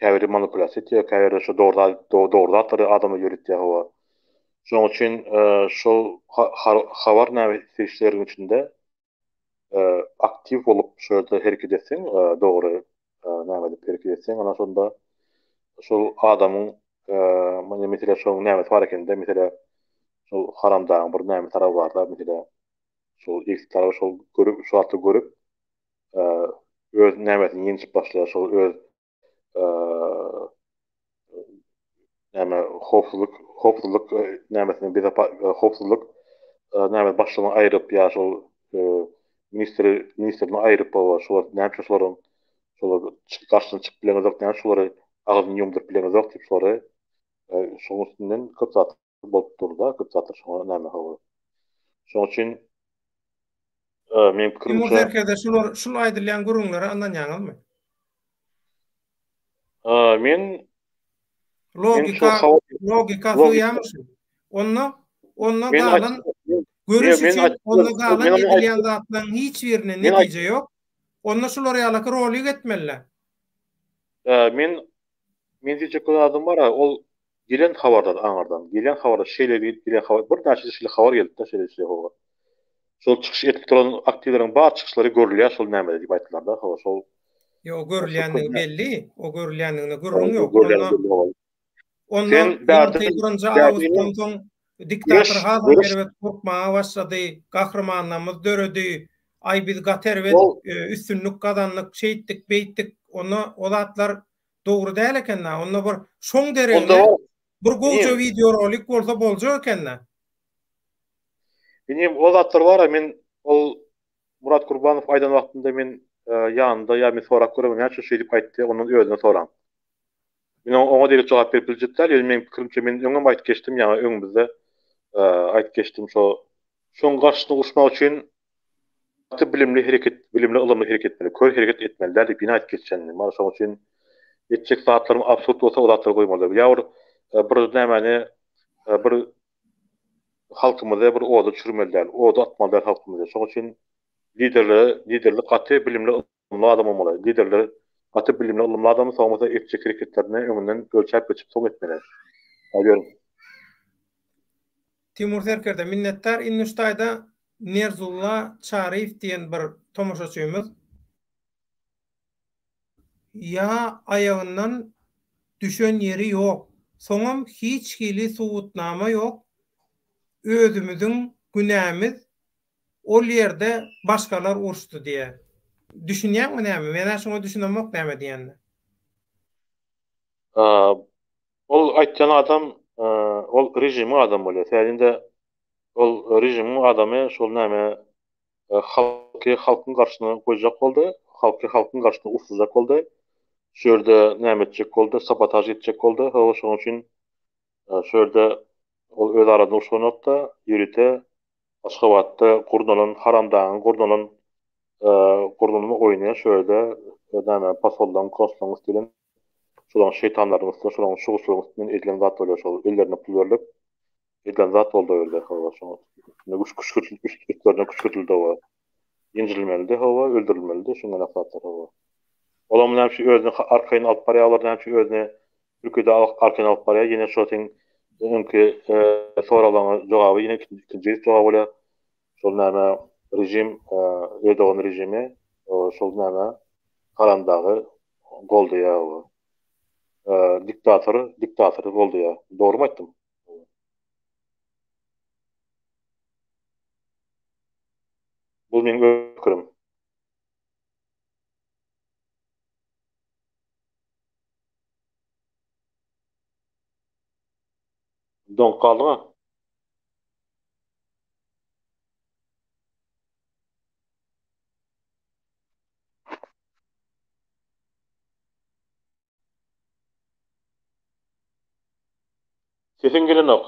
käbiri manipulýasiýa etýär, käbiri şu dogry zat dogry zatlary adamlar ýöretýär hawa. Şonuň üçin şol habar näme serişdeleriň içinde aktiw bolup şu ýerde hereket etseň, dogry näme edip hereket etseň, ana şonda şol adamyň muny meselä şoň nämesi bar ekende, meselä şol haramdagyň bir näme taraby bar-da, meselä şol egsik taraby şol görüp, şu wagtda görüp öz nämesini ýenjip başlaýar, şol öz näme howpsuzlyk howpsuzlyk nämesini bezapa howpsuzlyk näme başlygyny aýryp ýa şol ministri ministrini aýryp baba şolar näme üçin şolaryň şolar garşysyna çykyp bileňizok näme şolary. Agzyny ýumduryp bilemizok diýip şolary şoň üstünden köp zat bolup durda, köp zatlar şoňa näme hawa. Şoň üçin meň pikirimçe Timur serkerde şular şul aýdylýan gürrüňlere ynanýaňyzmy? Men Logika logika sygýarmy şu? Onda onda galan görüş üçin onda galan edilýän zatlaryň hiç birine netije ýok. Onda şular ýalaky rolik etmeli. Men men diýjek bir zadym bar ol gelen habarlar aňyrdan gelen habarlar şeýle diýip gelen habar bir näçe şeýle habar gelipdi şeýle şeýle habar. Şol çykyş edip duran aktiwleriň bar çykyşlary görülýär şol nämede diýip aýtdylarda hawa şol. Ýok görülýänligi belli o görülýänligine gürrüň ýok. Onda Onda ýaňky birinji awgustdan soň diktator hasam erbet gorkmaga başlady, gahrymanlarymyz döredi, aý biz gaty erbet üstünlik gazandyk, şeýtdik, beýtdik, onda o zatlar dogry däl eken-dä, onda bir şoň deregine bir gowja wideorolik bolsa boljak eken-dä. Inim o zatlar bar-a men ol Murat Gurbanow aýdan wagtynda men ýanynda ýa men sorap göremok näme üçin şeýdip aýtdy ondan özüne soraň. Men oňa derek jogap berip biljek däl, ýöne meň pikirimçe men öňem aýdyp geçdim, ýaňy öňümizde aýdyp geçdim şo şoň garşysyna uruşmak üçin gaty bilimli hereket, bilimli ylymly hereket etmeli, kör hereket etmeli däl diýip ýene aýdyp geçýän indi. Mana şoň üçin etjek zatlarym absurd bolsa o zatlary goýmaly. Ýa bir bir nämäni bir halkymyzy bir oda düşürmeli däl, oda atmaly däl halkymyzy. Şoň üçin liderlere liderlik gaty bilimli ylymly adam bolmaly. Liderler gaty bilimli ylymly adam soň bolsa etjek hereketlerini öňünden ölçäp biçip soň etmeli. Aýdýaryn. Timur serkerde minnetdar indi şu taýda Nerzulla Çaryýew diýen bir tomaşaçymyz ýa aýagyndan düşen ýeri ýok soňam hiç hili subutnama ýok özümiziň günämiz Ol ýerde başgalar uruşdy diýýär. Düşünýäňmi näme? Men-ä şuňa düşünemok näme diýenine. Ol aýtýan adam ol režimiň adamy bolýar. Sebäbi indi ol režimiň adamy şol näme halky halkyň garşysyna goýjak boldy. Halky halkyň garşysyna urşujak boldy. Şu ýerde näme etjek boldy? Sabotaž etjek boldy. Hawa şonuň üçin şu ýerde ol öz arasynda urşanokda ýörite Aşgabatda gurnalan haramdagyň gurnalan gurnalan oýny şu ýerde näme posollaň konsullaň üsti bilen şolaň şeýtanlaryň üstüne şolaň şuguşlaryň üstünden edilen zat bolýar şol ellerine pul berlip edilen zat boldy o ýerde hawa şoň üstüne üstlerine küşgürdildi hawa ýenjilmelidi hawa öldürilmelidi şuňa zatlar hawa olam näme üçin özüni arkaýyn alyp barýarlar näme üçin özüni Türkiýede arkaýyn alyp barýar. Ýene şo seň öňki soraglaryňa jogaby ýene ikinji gezek jogap bolýar. Şol näme režim Erdogan režimi şol näme Haramdagy goldaýar. Diktator diktatory goldaýar. Dogrymy aýtdym? Bu meň öz pikirim. Doňup galdyňa. Sesiň gelenok.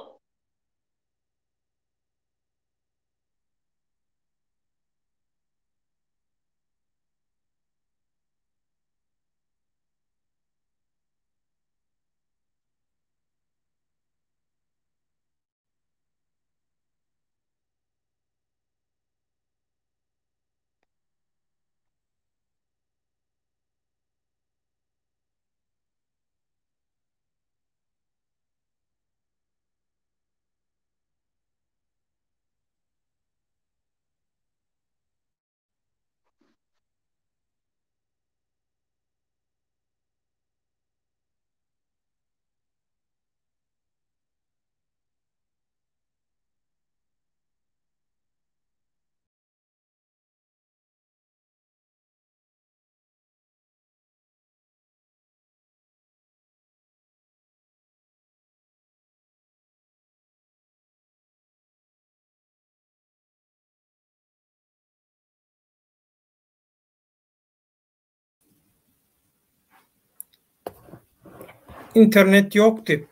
Internet ýok diýip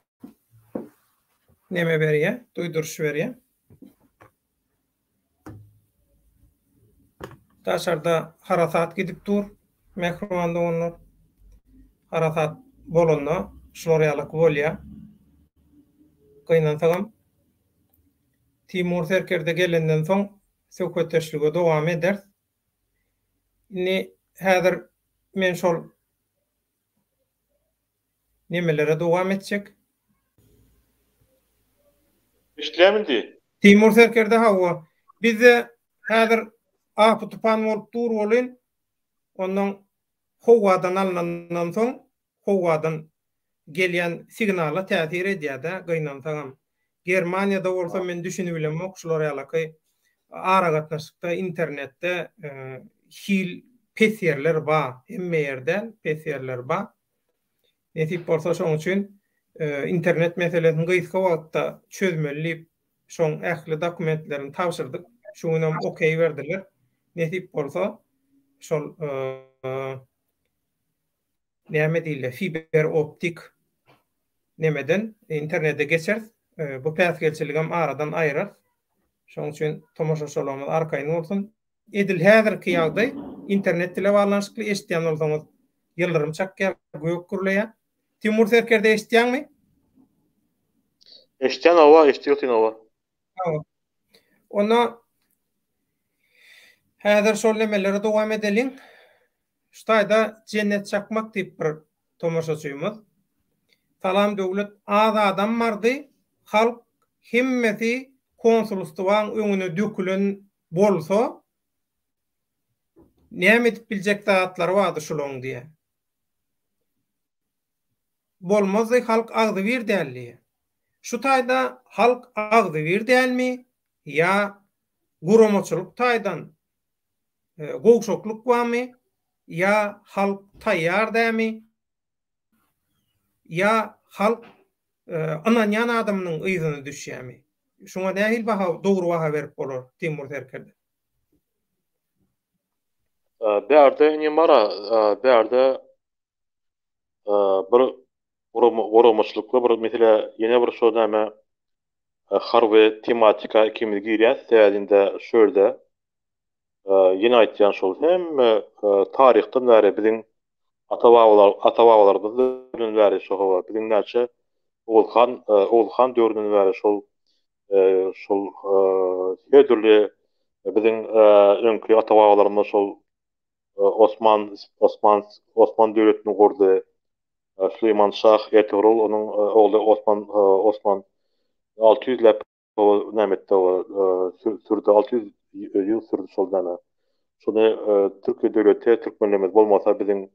neme berýä, duýduryş berýä. Daşarda harasat gidip dur, mähriban doganlar. Harasat bolanda şular ýalyky bolýa. Gynansagam Timur serkerde gelenden soň söhbetdeşlige dowam ederis. Indi häzir men şol nemelere dowam etjek. Eşidilýärmi indi? Timur serkerde hawa. Bizde häzir apy-tupan bolup dur welin, onnoň howadan alnandan soň howadan gelýän signala täsir edýär-dä, gynansagam. Germaniýada bolsa men düşünibilemok şular ýalaky aragatnaşykda internetde hil pes ýerler ba, hemme ýer däl, pes ýerler ba. Nesip bolsa şoň üçin internet meselesini gysga wagtda çözmeli diýip şoň ähli dokumentlerini tabşyrdyk. Şu günem okey berdiler. Nesip bolsa şol näme diýilýär, fiber optik nemeden internete geçeris. Bu päsgelçiligem aradan aýyrarys. Şonuň üçin tomaşaçylarymyz arkaýyn bolsun. Edil häzirki ýagdaý internet bile baglanyşykly eşidýän bolsaňyz ýyldyrym çakýar, gök gürleýär. Timur serkerde eşidýäňmi? Eşidýän hawa, eşidip otyryn hawa. Hawa. Onda häzir şol nemelere dowam edeliň. Şu taýda Jennet Çakmak diýip bir tomaşaçymyz. Salam Döwlet az adam bardy halk hemmesi konsulstwaň öňüne dökülen bolsa näme edip biljek zatlary bardy şulaň diýä. Bolmazdy halk agzybir däl diýä. Şu taýda halk agzybir dälmi ýa guramaçylyk taýdan Gowşaklyk barmy ýa halk taýýar dämi ýa halk ynanýan adamynyň yzyna düşýämi? Şuňa nähili baha dogry baha berip bolar Timur serkerde? Bärde inim bara bärde bir guramaçylykly bir mesele ýene bir şo näme harby tematika ikimiz girýäs sebäbi indi şu ýerde ýene aýtýan şol hemme taryhdan bäri biziň ata babalar ata babalarymyz döwründen bäri şo hawa biziň näçe Oguzhan Oguzhan döwründen bäri şol şol her dürli biziň öňki ata babalarymyz şol Osman Osman Osman döwletini gurdy. Süleýman şah Ertugrul onuň ogly Osman Osman 600 läp näme etdi sürdi 600 ýyl sürdi şol näme. Şony Türkiýe döwleti türkmenlerimiz bolmasa biziň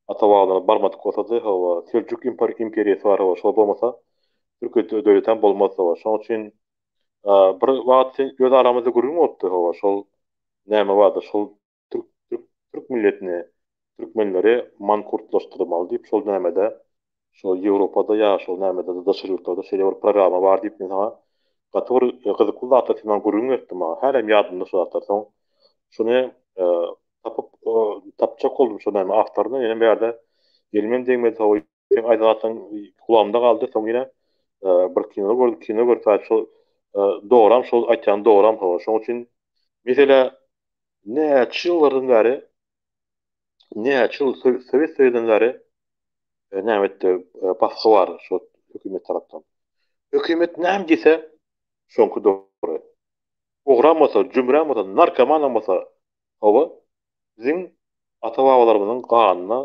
ata babalarymyz barmadyk bolsady hawa Seljuk imperiýasy bar hawa şol bolmasa Türkiýe döwletem bolmazdy hawa. Şonuň üçin bir wagt öz aramyzda gürrüň bolupdy hawa şol näme bardy şol türk türk türk milletini türkmenleri mankurtlaşdyrmaly diýip şol nämede şol Ýewropada ýa şol nämede daşary ýurtlarda şeýle bir programma bar diýip men saňa gaty bir gyzykly zatlar sen maňa gürrüň beripdiň maňa hälem ýadymda şo zatlar soň şony tapyp tapjak boldum şo näme awtoryny ýöne bu ýerde elimem degmedi soň seň aýdan zatlaryň kulagymda galdy soň ýene bir kino gördüm kino görüp şol dogram şol aýtýan dogram hawa şoň üçin mesele Näçe ýyllardan bäri, näçe ýyl Sowet Soýuzyndan bäri näme etdi, basgy bar şo hökümet tarapdan. Hökümet näme diýse, şoňky dogry. Ogram bolsa, jümrem bolsa, narkomanam bolsa, hawa, biziň ata-babalarymyzyň ganyna,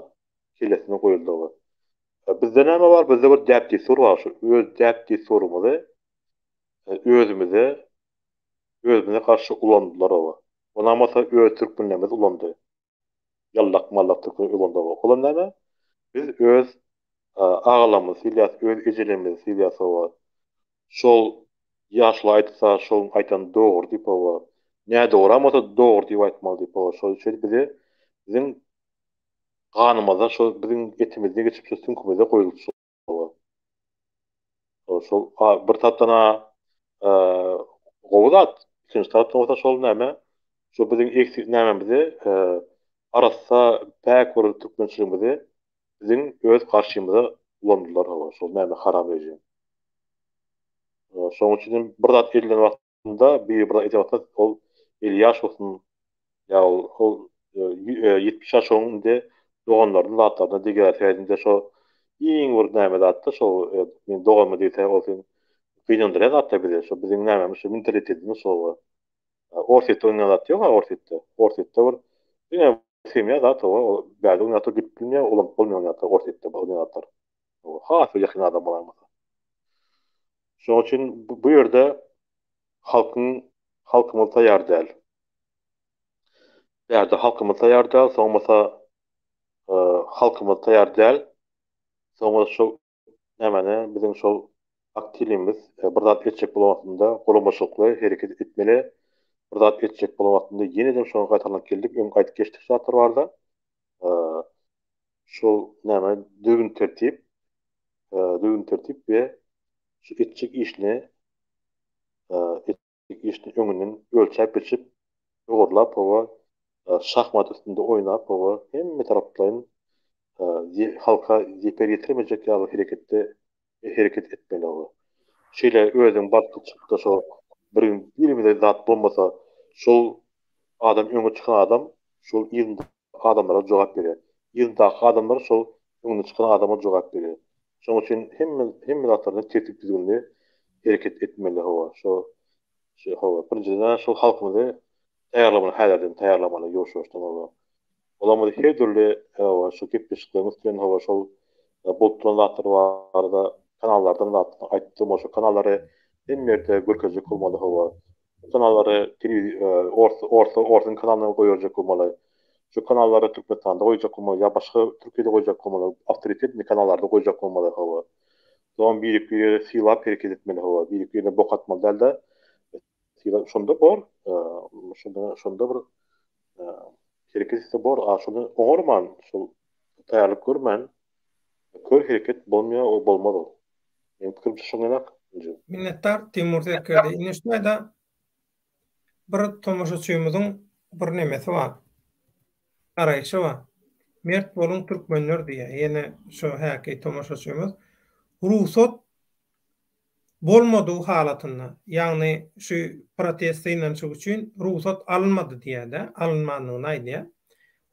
kellesine goýuldy hawa. Bizde näme bar? Bizde bir däp-dessur bar, şu öz däp-dessurymyzy özümize Özümize garşy ulandylar oba. Onam bolsa öz türkmenlerimiz ulandy. Ýallak mallak türkmen ulandy oba. Olam näme? Biz öz agalarymyzy sylýas, öz ejelerimizi sylýas oba. Şol ýaşuly aýtsa şoň aýdany dogry diýip oba. Nädogram bolsa dogry diýip aýtmaly diýip oba. Şol şeýdip bizi biziň ganymyzda şol biziň etimizde geçip şu süňkümize goýuldy şol. Şol bir tarapdan-a gowy zat, ikinji tarapdan bolsa şol näme, şu biziň eksik nämemizi, arassa, päk bir türkmençiligimizi biziň öz garşymyza. ulandylar hawa şol näme haram rejim. Şonuň üçin hem bir zat edilen wagtynda biri bir zat eden wagtynda ol 50 ýaş bolsun ýa ol ol 70 ýaş oň indi doganlarynyň zatlaryna degýär sebäbi şo iň bir näme zatda şo men doganyma degse ol sen gynandyrýan zatda bizi şo biziň nämemiz şo mentalitetimiz şo Orsýetde oýnaýan zat ýok-a Orsýetde. Orsýetde bir diňe semýa zat oba, ol bärde oýnaýan zatlar gidip bilmeýär, ulanyp bolmaýan zatlar Orsýetde oýnaýan zatlar. Has bir ýakyn adam bolaýmasa. Şonuň üçin bu ýerde halkyň halkymyz taýýar däl. Bärde halkymyz taýýar däl, soň bolsa halkymyz taýýar däl. Soň bolsa şu Nämeni biziň şol aktiwligimiz bir zat etjek bolan wagtynda guramaçylykly hereket etmeli, bir zat etjek bolan wagtynda ýene-de şoňa gaýtalanyp geldik, öň aýdyp geçdik şu zatlar barada. Şol näme düzgün-tertip, düzgün-tertip we şu etjek işini işini öňünden ölçäp-biçip, dogurlap, hawa, şahmat üstünde oýnap, hawa, hemme taraplaýyn halka zeper ýetirmejek ýaly hereketde hereket etmeli, hawa. Şeýle özüň baryp çykyp-da şo bir gün birimize zat bolmasa, şol adam öňe çykan adam şol yzynda adamlara jogap berýär. Yzyndaky adamlar şol öňünde çykan adama jogap berýär. Şonuň üçin hemme hemme zatlarda tertip düzgünli hereket etmeli hawa şo şu hawa birinjiden şol halkymyzy taýýarlamaly häzirden taýýarlamaly ýuwaş ýuwaşdan hawa. Olamyzy her dürli hawa şu gepleşikleriň üstünden hawa şol bolup duran zatlar barada kanallardan zatdan aýtdym şo kanallary hemme ýerde görkezjek bolmaly hawa. Bu kanallary ors ors orsuň kanalyna goýarjak bolmaly. Şu kanallary Türkmenistanda goýjak bolmaly ýa başga Türkiýede goýjak bolmaly. Awtoritetny kanallarda goýjak bolmaly hawa. Soňam birek biregi sylap hereket etmeli hawa. Birek birine bok atmaly dälde. Sylap şonda bor. Şonda şonda bir hereket etse bor. A şony oňarman şol taýýarlyk görmän kör hereket bolmaýar o bolmaz ol. Meniň pikirimçe şoňa Minnetdar Timur serkerde. Indi şu taýda bir tomaşaçymyzyň bir nemesi bar. Garaýşy bar. Mert boluň türkmenler diýýär. Ýene şu häki tomaşaçymyz. Rugsat bolmadygy halatynda, ýagny şu protest synanyşyk üçin rugsat alynmady diýýär-de, alynmandygyny aýdýar.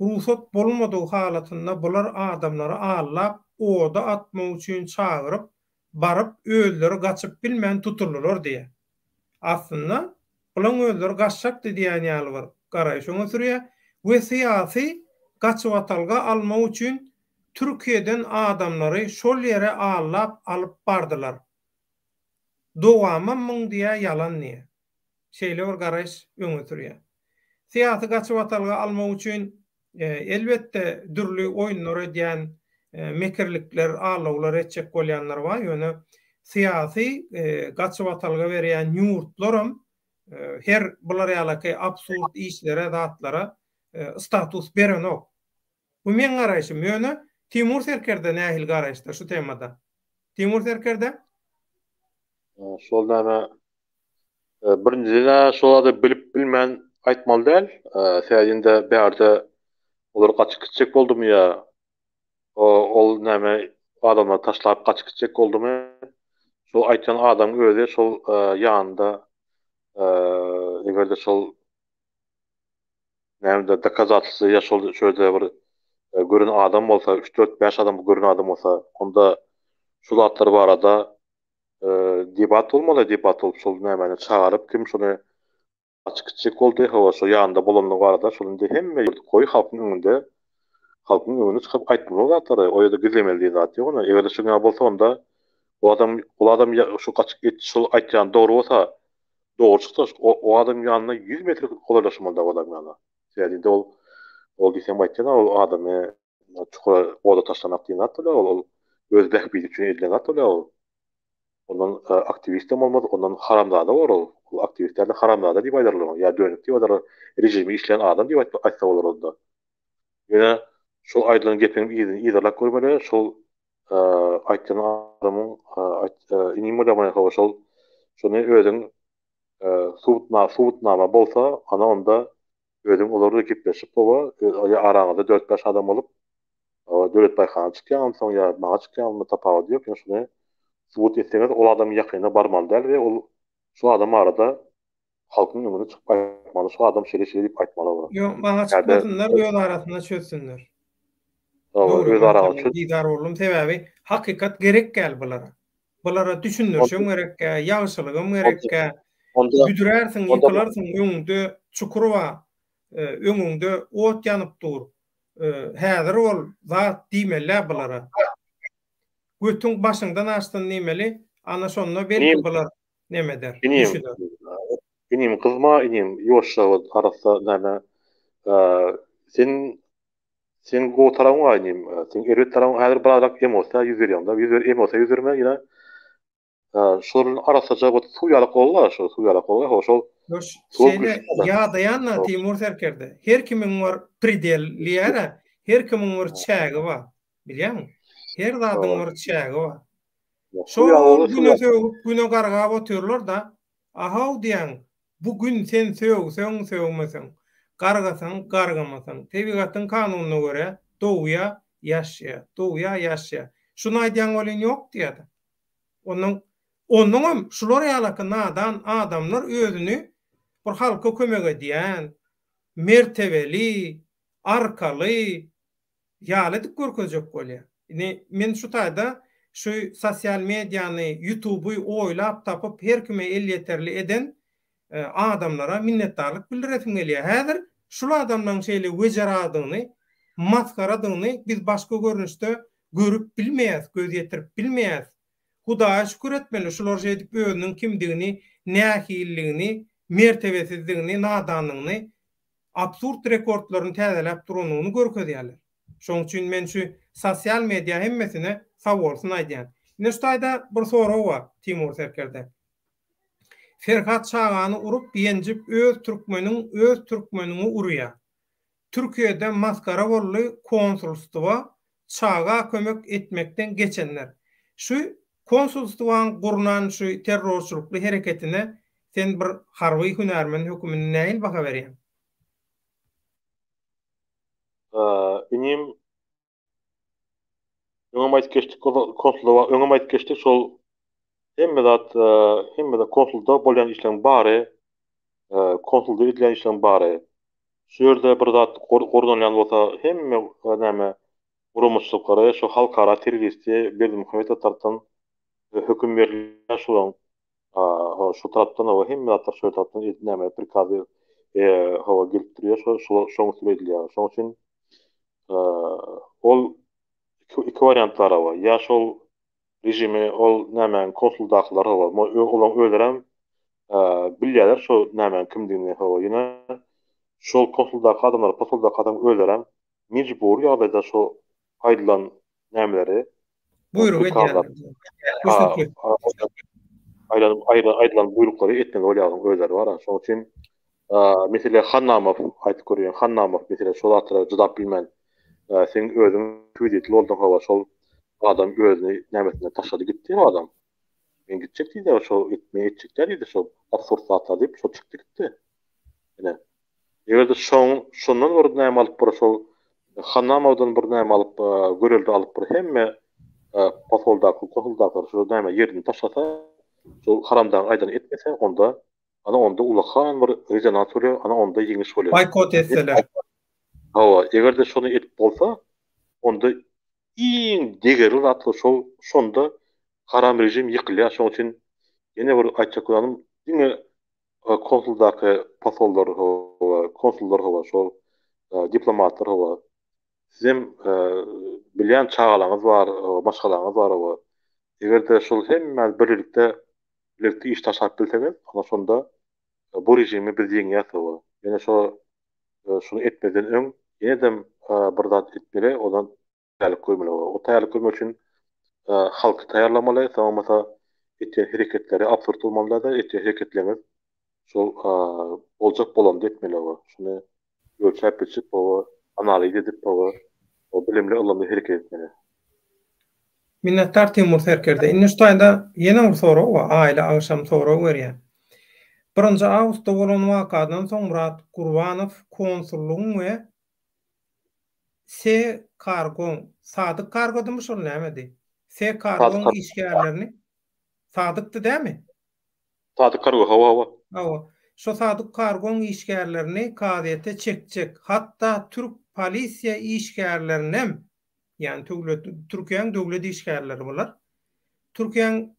Rugsat bolmadygy halatynda bular adamlary aldap, oda atmak üçin çagyryp, baryp özleri gaçyp bilmän tutuldylar diýýär. Aslynda bulaň özleri gaçjakdy diýen ýaly bir garaýyş öňe sürýär we syýasy gaçybatalga almak üçin Türkiýeden adamlary şol ýere aldap alyp bardylar. Dowamam muň diýýär ýalan diýýär. Şeýle bir garaýyş öňe sürýär. Syýasy gaçybatalga almak üçin elbetde dürli oýunlar edýän, mekirlikler, aldawlar etjek bolýanlar bar, ýöne syýasy gaçybatalga berýän ýurtlaram her bular ýalaky absurd işlere, zatlara status berenok. Bu meň garaýşym. Ýöne Timur serkerde nähili garaýyşda şu temada? Timur serkerde? Şol näme Birinjiden şol zady bilip bilmän aýtmaly däl. Sebäbi indi bärde olar gaçyp gitjek boldumy ýa ol näme adamlary taşlap gaçyp gitjek boldumy? Şol aýtýan adamyň özi şol ýanynda eger-de şol näme dokazatelstwo ýa şol şu ýerde bir gören adam bolsa, üç, dört, bäş adam gören adam bolsa, onda şu zatlar barada Debat bolmaly debat bolup şol nämeni çagyryp kim şony açyk gitjek boldy hawa şo ýanynda bolanlygy barada şol indi hemme ýurt goý halkyň öňünde halkyň öňüne çykyp aýtmaly o zatlary o ýerde gizlemeli diýen zat ýok ony egerde şuňa bolsa onda o adam ol adam şu gaçyp git şol aýtýan dogry bolsa dogry çyksa o adam ýanyna 100 metr golaýlaşmaly o adam ýanyna sebäbi indi ol ol diýsem aýtýan ol adamy Çukura oda taşlamak diýen zat bolýar ol, ol öz bähbidi üçin edilen zat bolýar ol. Ondan aktiwistem bolmaz, ondan haramzada bor ol. Ol aktiwist däl-de haramzada diýip aýdarlar oňa, ýa dönük diýip aýdarlar, režime işleýän adam diýip aýtsa bolar onda. Ýöne şol aýdylan gepiň yzyny yzarlap görmeli, şol aýtýan adamyň inim bolýar maňa hawa şol şony özüň subutnama bolsa, ana onda Özüň olar bilen gepleşip gowa, ýa araňyzda dört-bäş adam bolup. Döwlet Baýhana çykýaňmy soň ýa maňa çykýaňmy tapawudy ýok, ýöne şuny subut etseňiz ol adam ýakynyna barmaly däl we ol şu adam barada halkyň öňünde çykyp aýtmaly, şu adam şeýle şeýle diýip aýtmaly olar. Ýok, maňa çykmasynlar, öz arasynda çözsünler. Hawa, öz arasynda çöz. Bizar boldum, sebäbi hakykat gerek däl bulara. Bulara düşündirişem gerek däl, ýagşylygam gerek däl. Büdürärsiň, ýykylarsyň, öňüňde çukur bar, öňüňde ot ýanyp dur. Häzir ol zat diýmeli-dä bulara. Götüň başyňdan aşsyn diýmeli, ana şonda belki bular neme eder, düşüner. Inim gyzma inim ýuwaşja bol arassa näme sen seň gowy tarabyň bar inim seň erbet tarabyň häzir birazrak emosiýa ýüz berýäňda ýüz ber emosiýa ýüz berme ýene şolar bilen arassaja bol suw ýalak bolda şo suw ýalak bolda ho şol Şeýle ýadaýan-da Timur serkerde. Her kimiň bir predel diýýär-ä, her kimiň bir çägi bar. Bilýäňmi? Her zadyň bir çägi bar. Şol güne sögüp, güne gargap otyrlar-da, Ahow diýýäň, bu gün sen sögseň, sögmeseň, gargasaň, gargamasaň, tebigatyň kanunyna görä dogýa, ýaşýa, dogýa, ýaşýa. Şuny aýdýaň welin ýok diýýär-de. Onnoň, onnoňam şular ýalaky nadan adamlar özüni bir halka kömek edýän, mertebeli, arkaly, ýaly edip görkezjek bolýar. Indi men şu taýda şu sosial mediany, ýutuby oýlap tapyp her kime elýeterli eden adamlara minnetdarlyk bildiresim gelýär. Häzir şul adamlaryň şeýle wejeradygyny, masgaradygyny biz başga görnüşde görüp bilmeýäs, göz ýetirip bilmeýäs. Hudaýa şükür etmeli şular şeýdip özüniň kimdigini, nähililigini, mertebesizdigini, nadanlygyny absurd rekordlaryny täzeläp duranyny görkezýärler. Şoň üçin men şu sosial media hemmesine sagbolsun aýdýan. Ine şu taýda bir sorag bar Timur serkerde. Ferhat çagany urup ýenjip öz türkmeniň öz türkmeniňi urýa. Türkiýede masgara boldy konsulstwa çaga kömek etmekden geçenler. Şu konsulstwaň gurnan şu terrorçylykly hereketine sen bir harby hünärmen höküminde nähili baha berýäň? Inim öňem aýdyp geçdik konsulda öňem aýdyp geçdik şol hemme zat hemme zat konsulda bolýan işleriň bary konsulda edilýän işleriň bary şu ýerde bir zat gurnalýan bolsa hemme näme guramaçylyklary şu halkara terroristi Berdimuhamedow tarapdan höküm berilýär şolaryň şu tarapdan hawa hemme zatlar şu tarapdan näme prikaz hawa gelip durýar şo şoň üstüne edilýär. Şoň üçin ol iki wariant bar hawa. Ýa şol režimi ol nämäň konsuldakylar hawa olaň özlerem bilýärler şo nämäň kimdigini hawa ýöne şol konsuldaky adamlar posoldaky adam özlerem mejbury ýagdaýda şo aýdylan nämeleri Buýruk edýärler. Düşnükli. Aýdylan aýdylan buýruklary etmeli bolýarlar özleri bar. Şonuň üçin mesele Hannamow aýdyp görýän Hannamow mesele şol zatlara jydap bilmän sen özüň swidetl bolduň hawa şol adam özüni nämesinden taşlady gitdi o adam. Men gitjek diýdi şol men etjek däl diýdi şol absurd zatlar diýip şol çykdy gitdi. Ine. Eger-de şoň şondan bir näme alyp bir şol Hannamowdan bir näme alyp görelde alyp bir hemme posoldaky konsuldakylar şol näme ýerini taşlasa şol haramdagyň aýdanyny etmese onda ana onda ullakan bir rezonans bolýar ana onda ýeňiş bolýar. Boýkot etseler. Hawa eger-de şony edip bolsa onda iň degerli zatlar şol şonda haram režim ýykylýar şoň üçin ýene bir aýtjak bolýanym diňe Konsuldaky posollar hawa, konsullar hawa, şol diplomatlar hawa. Sizem bilýän çagalaňyz bar, maşgalaňyz bar hawa. Eger-de şol hemmäňiz birlikde birlikde iş taşlap bilseňiz, ana şonda bu režimi biz ýeňýäs hawa. Ýöne şo şuny etmezden öň ýenedem bir zat etmeli, ondan taýýarlyk görmeli. O taýýarlyk görmek üçin halky taýýarlamaly, soň bolmasa etýän hereketleri absurd bolmaly däl-de, etýän hereketleriňiz şol boljak bolanda etmeli oba. Şuny ölçäp biçip oba, analiz edip oba, o bilimli ylymly hereket etmeli. Minnetdar Timur serkerde. Indi şu taýda ýene bir sorag bar. Aýly agşam sorag berýär. Birinji awgustda bolan wakadan soň Myrat Gurbanow konsullygyň we. S Kargoň, Sadyk Kargodymy şol nämedi? S Kargoň işgärlerini Sadykdy dämi? Sadyk Kargo, hawa, hawa. Hawa. Şo Sadyk Kargoň işgärlerini kazyýete çekjek, hatda türk polisiýa işgärlerinem, ýagny töwlet, Türkiýäň döwlet işgärleri bular. Türkiýäň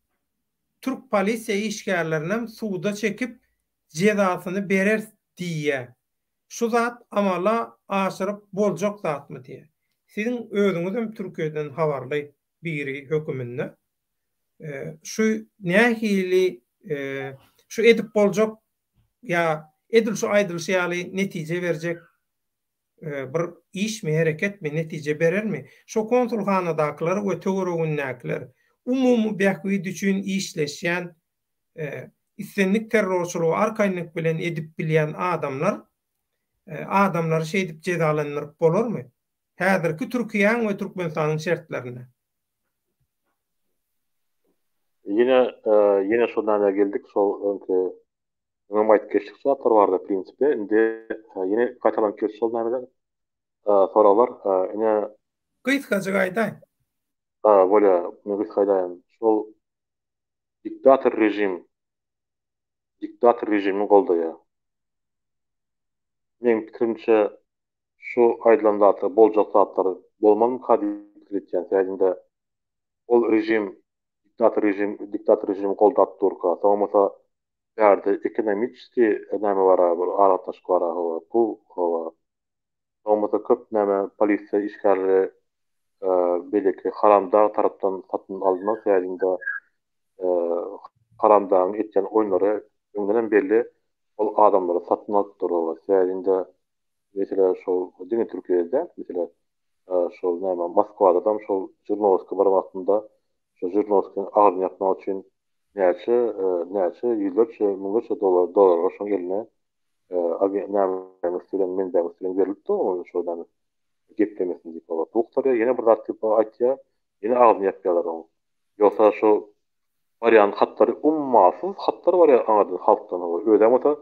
türk polisiýa işgärlerinem suda çekip jezasyny bereris diýýä. Şu zat amala aşyryp boljak zatmy diýýä. Siziň özüňizem Türkiýeden habarly biri höküminde şu nähili şu edip boljak ýa edil şu aýdylyşy ýaly netije berjek bir işmi, hereketmi, netije berermi? Şo konsulhanadakylar we töweregindäkiler umumy bähbit üçin işleşýän islendik terrorçylygy arkaýynlyk bilen edip bilýän adamlar adamlary şeýdip jezalandyryp bolarmy? Häzirki Türkiýäň we Türkmenistanyň şertlerinde. Ýene ýene şo nämä geldik şol öňki öňem aýdyp geçdik şu zatlar barada prinsipe indi ýene gaýtalanyp geçdi şol nämeler soraglar ine Gysgajyk aýdaý. Bolýa men gysga aýdaýyn şol diktator režim diktator režimi goldaýar. Meň pikirimçe Şu aýdylan zatlar boljak zatlar bolmazmyka diýip pikir etýän. Sebäbi ol režim diktator režim diktator režimi goldap durka, soň bolsa bärde ekonomiçeskiý näme bara bir aragatnaşyk bara hawa pul hawa. Soň bolsa köp näme polisiýa işgärleri beýleki haramdag tarapdan satyn alynmaz sebäbi haramdagyň etýän oýunlary öňdenem belli ol adamlary satyn alyp dur hawa sebäbi Mesele şol diňe Türkiýede däl, mesele şol näme Moskwadadam şol Žirnowskiý bar wagtynda şol Žirnowskiniň agzyny ýapmak üçin näçe näçe ýüzlerçe müňlerçe dollar dollarlar şoň eline nämäniň üsti bilen menbäň üsti bilen berilipdi oňa şol näme geplemesin diýip olar pul gutaryar ýene bir zat diýip aýtýar ýene agzyny ýapýarlar oň ýogsa şo Barýan hatlary ummasyz hatlar barýar aňyrdan halkdan hawa özem bolsa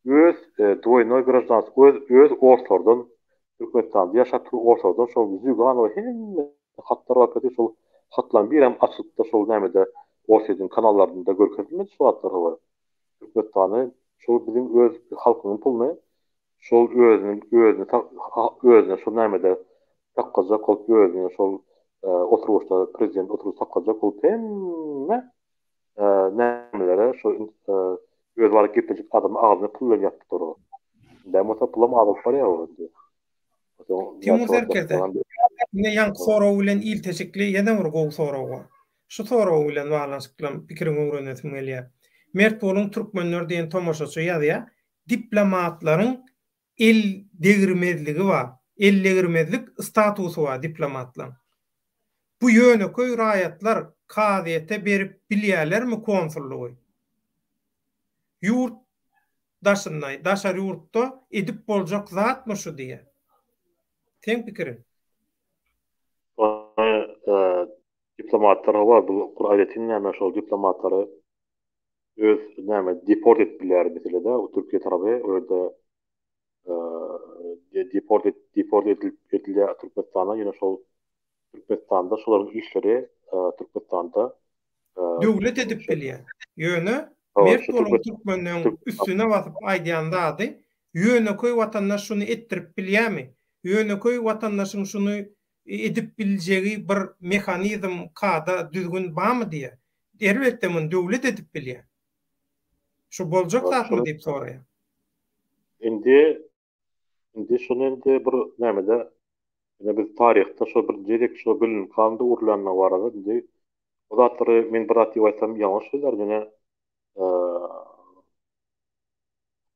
öz dwoýnoý graždanstwo öz öz orslardan Türkmenistanda ýaşap duran orslardan şol Zýuganowa hemme hatlar baryp ýatyr şol hatlaryň birem açylypda şol nämede Orsýetiň kanallarynda görkezilmedi şol zatlar hawa Türkmenistany şol biziň öz halkynyň puluny şol özüniň özüni özüne şol nämede saklajak bolup özüni şol oturgyçda prezident oturgyç saklajak bolup hemme nämelere şol özi baryp geplejek adamyň agzyny pul bilen ýapyp dur. Indem bolsa pulam azalyp barýar ol indi. Timur serkerde, ine ýaňky sorag bilen ilteşikli ýene bir gowy sorag bar. Şu sorag bilen baglanyşykly pikiriňi öwrenesim gelýär. Mert boluň türkmenler diýen tomaşaçy ýazýar. Diplomatlaryň el degirmezligi bar. El degirmezlik statusy bar diplomatlaryň. Bu ýönekeý raýatlar kazyýete berip bilýärlermi konsullygy? Ýurt daşynda, daşary ýurtda edip boljak zatmy şu diýýär. Seň pikiriň? Ony diplomatlar hawa bu bir aýratyn näme şol diplomatlary öz näme deport edip bilýär meselede o Türkiýe tarapy o ýerde deport deport edilip edilýär Türkmenistana ýöne şol Türkmenistanda şolaryň işleri Türkmenistanda döwlet edip bilýär. Ýöne mert boluň türkmenleň üstüne basyp aýdýan zady ýönekeý watandaş şuny etdirip bilýärmi? Ýönekeý watandaşyň şuny edip biljegi bir mehanizm, kada, düzgün barmy diýýär. Elbetde muny döwlet edip bilýär. Şu boljak zatmy diýip soraýar. Indi indi şuny indi bir nämede ine biz taryhda şo birinji gezek şo bölünip galyndy urlandygy barada indi o zatlary men bir zat diýip aýtsam ýalňyş bolar ýöne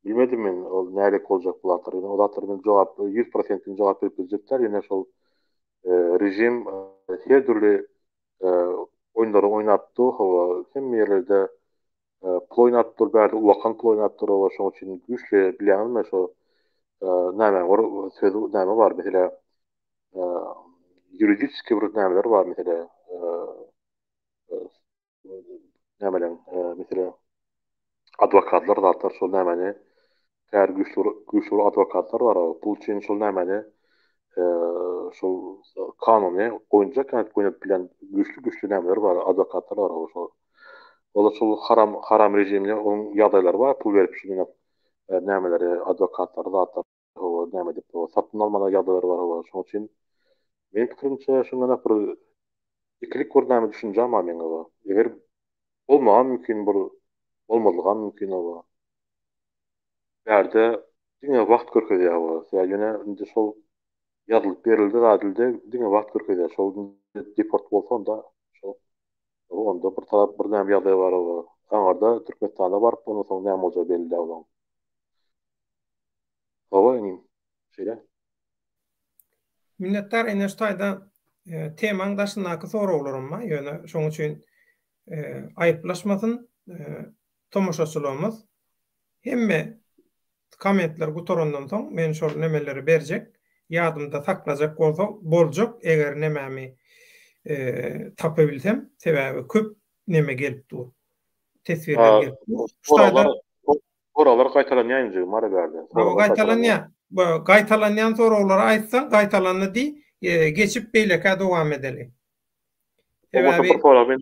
Bilmedim men ol nädek boljak bu zatlar. Ýöne o zatlara men jogap 100% jogap berip biljek däl. Ýöne şol režim her dürli oýunlary oýnap dur. Hawa, hemme ýerlerde pul oýnap dur, bärde ullakan pul oýnap dur. Hawa, şonuň üçin güýçli bilýäňizmi şo näme bir sözi näme bar meselä ýuridiski bir nämeler bar meselä Nämeleň, meselem, adwokatlar zatlar şol nämäni kär güýçli güýçli bir adwokatlar bar, pul üçin şol nämäni. Şol kanuny oýunjak ýaly oýnap bilýän güýçli güýçli nämeler bar, adwokatlar bar şol. Olar şol haram haram režimine onuň ýagdaýlary bar, pul berip şu nämeleri adwokatlary zatlar hawa näme edip satyn almaly ýagdaýlary bar hawa şonuň üçin meniň pikirimçe şundan bir ikilik bir näme düşünjem bar meň hawa. Eger bolmagam mümkin bir bolmazlygam mümkin hawa. Bärde diňe wagt görkezýär bu. Sebäbi ýöne indi şol ýazylyp berildi zadildi diňe wagt görkezýär. Şol deport bolsa onda şol onda bir tarap bir näme ýagdaý bar o. Aňarda Türkmenistana baryp ondan soň näme boljagy belli däl olaň. Hawa inim. Şeýle. Minnetdar ine şu taýda temaň daşyndaky soraglarym bar ýöne şoň üçin aýyplaşmasyn tomaşaçylarymyz. Hemme kommentler gutarandan soň men şol nemeleri berjek ýadymda saklajak bolsa boljak eger nemämi tapybilsem sebäbi köp neme gelip dur teswirler gelip dur. Şu taýda Soraglar gaýtalanýar injigim bar bärde. Hawa gaýtalanýar. Gaýtalanýan soraglary aýtsaň gaýtalandy diý, geçip beýlekä dowam edeli. Sebäbi bir sorag men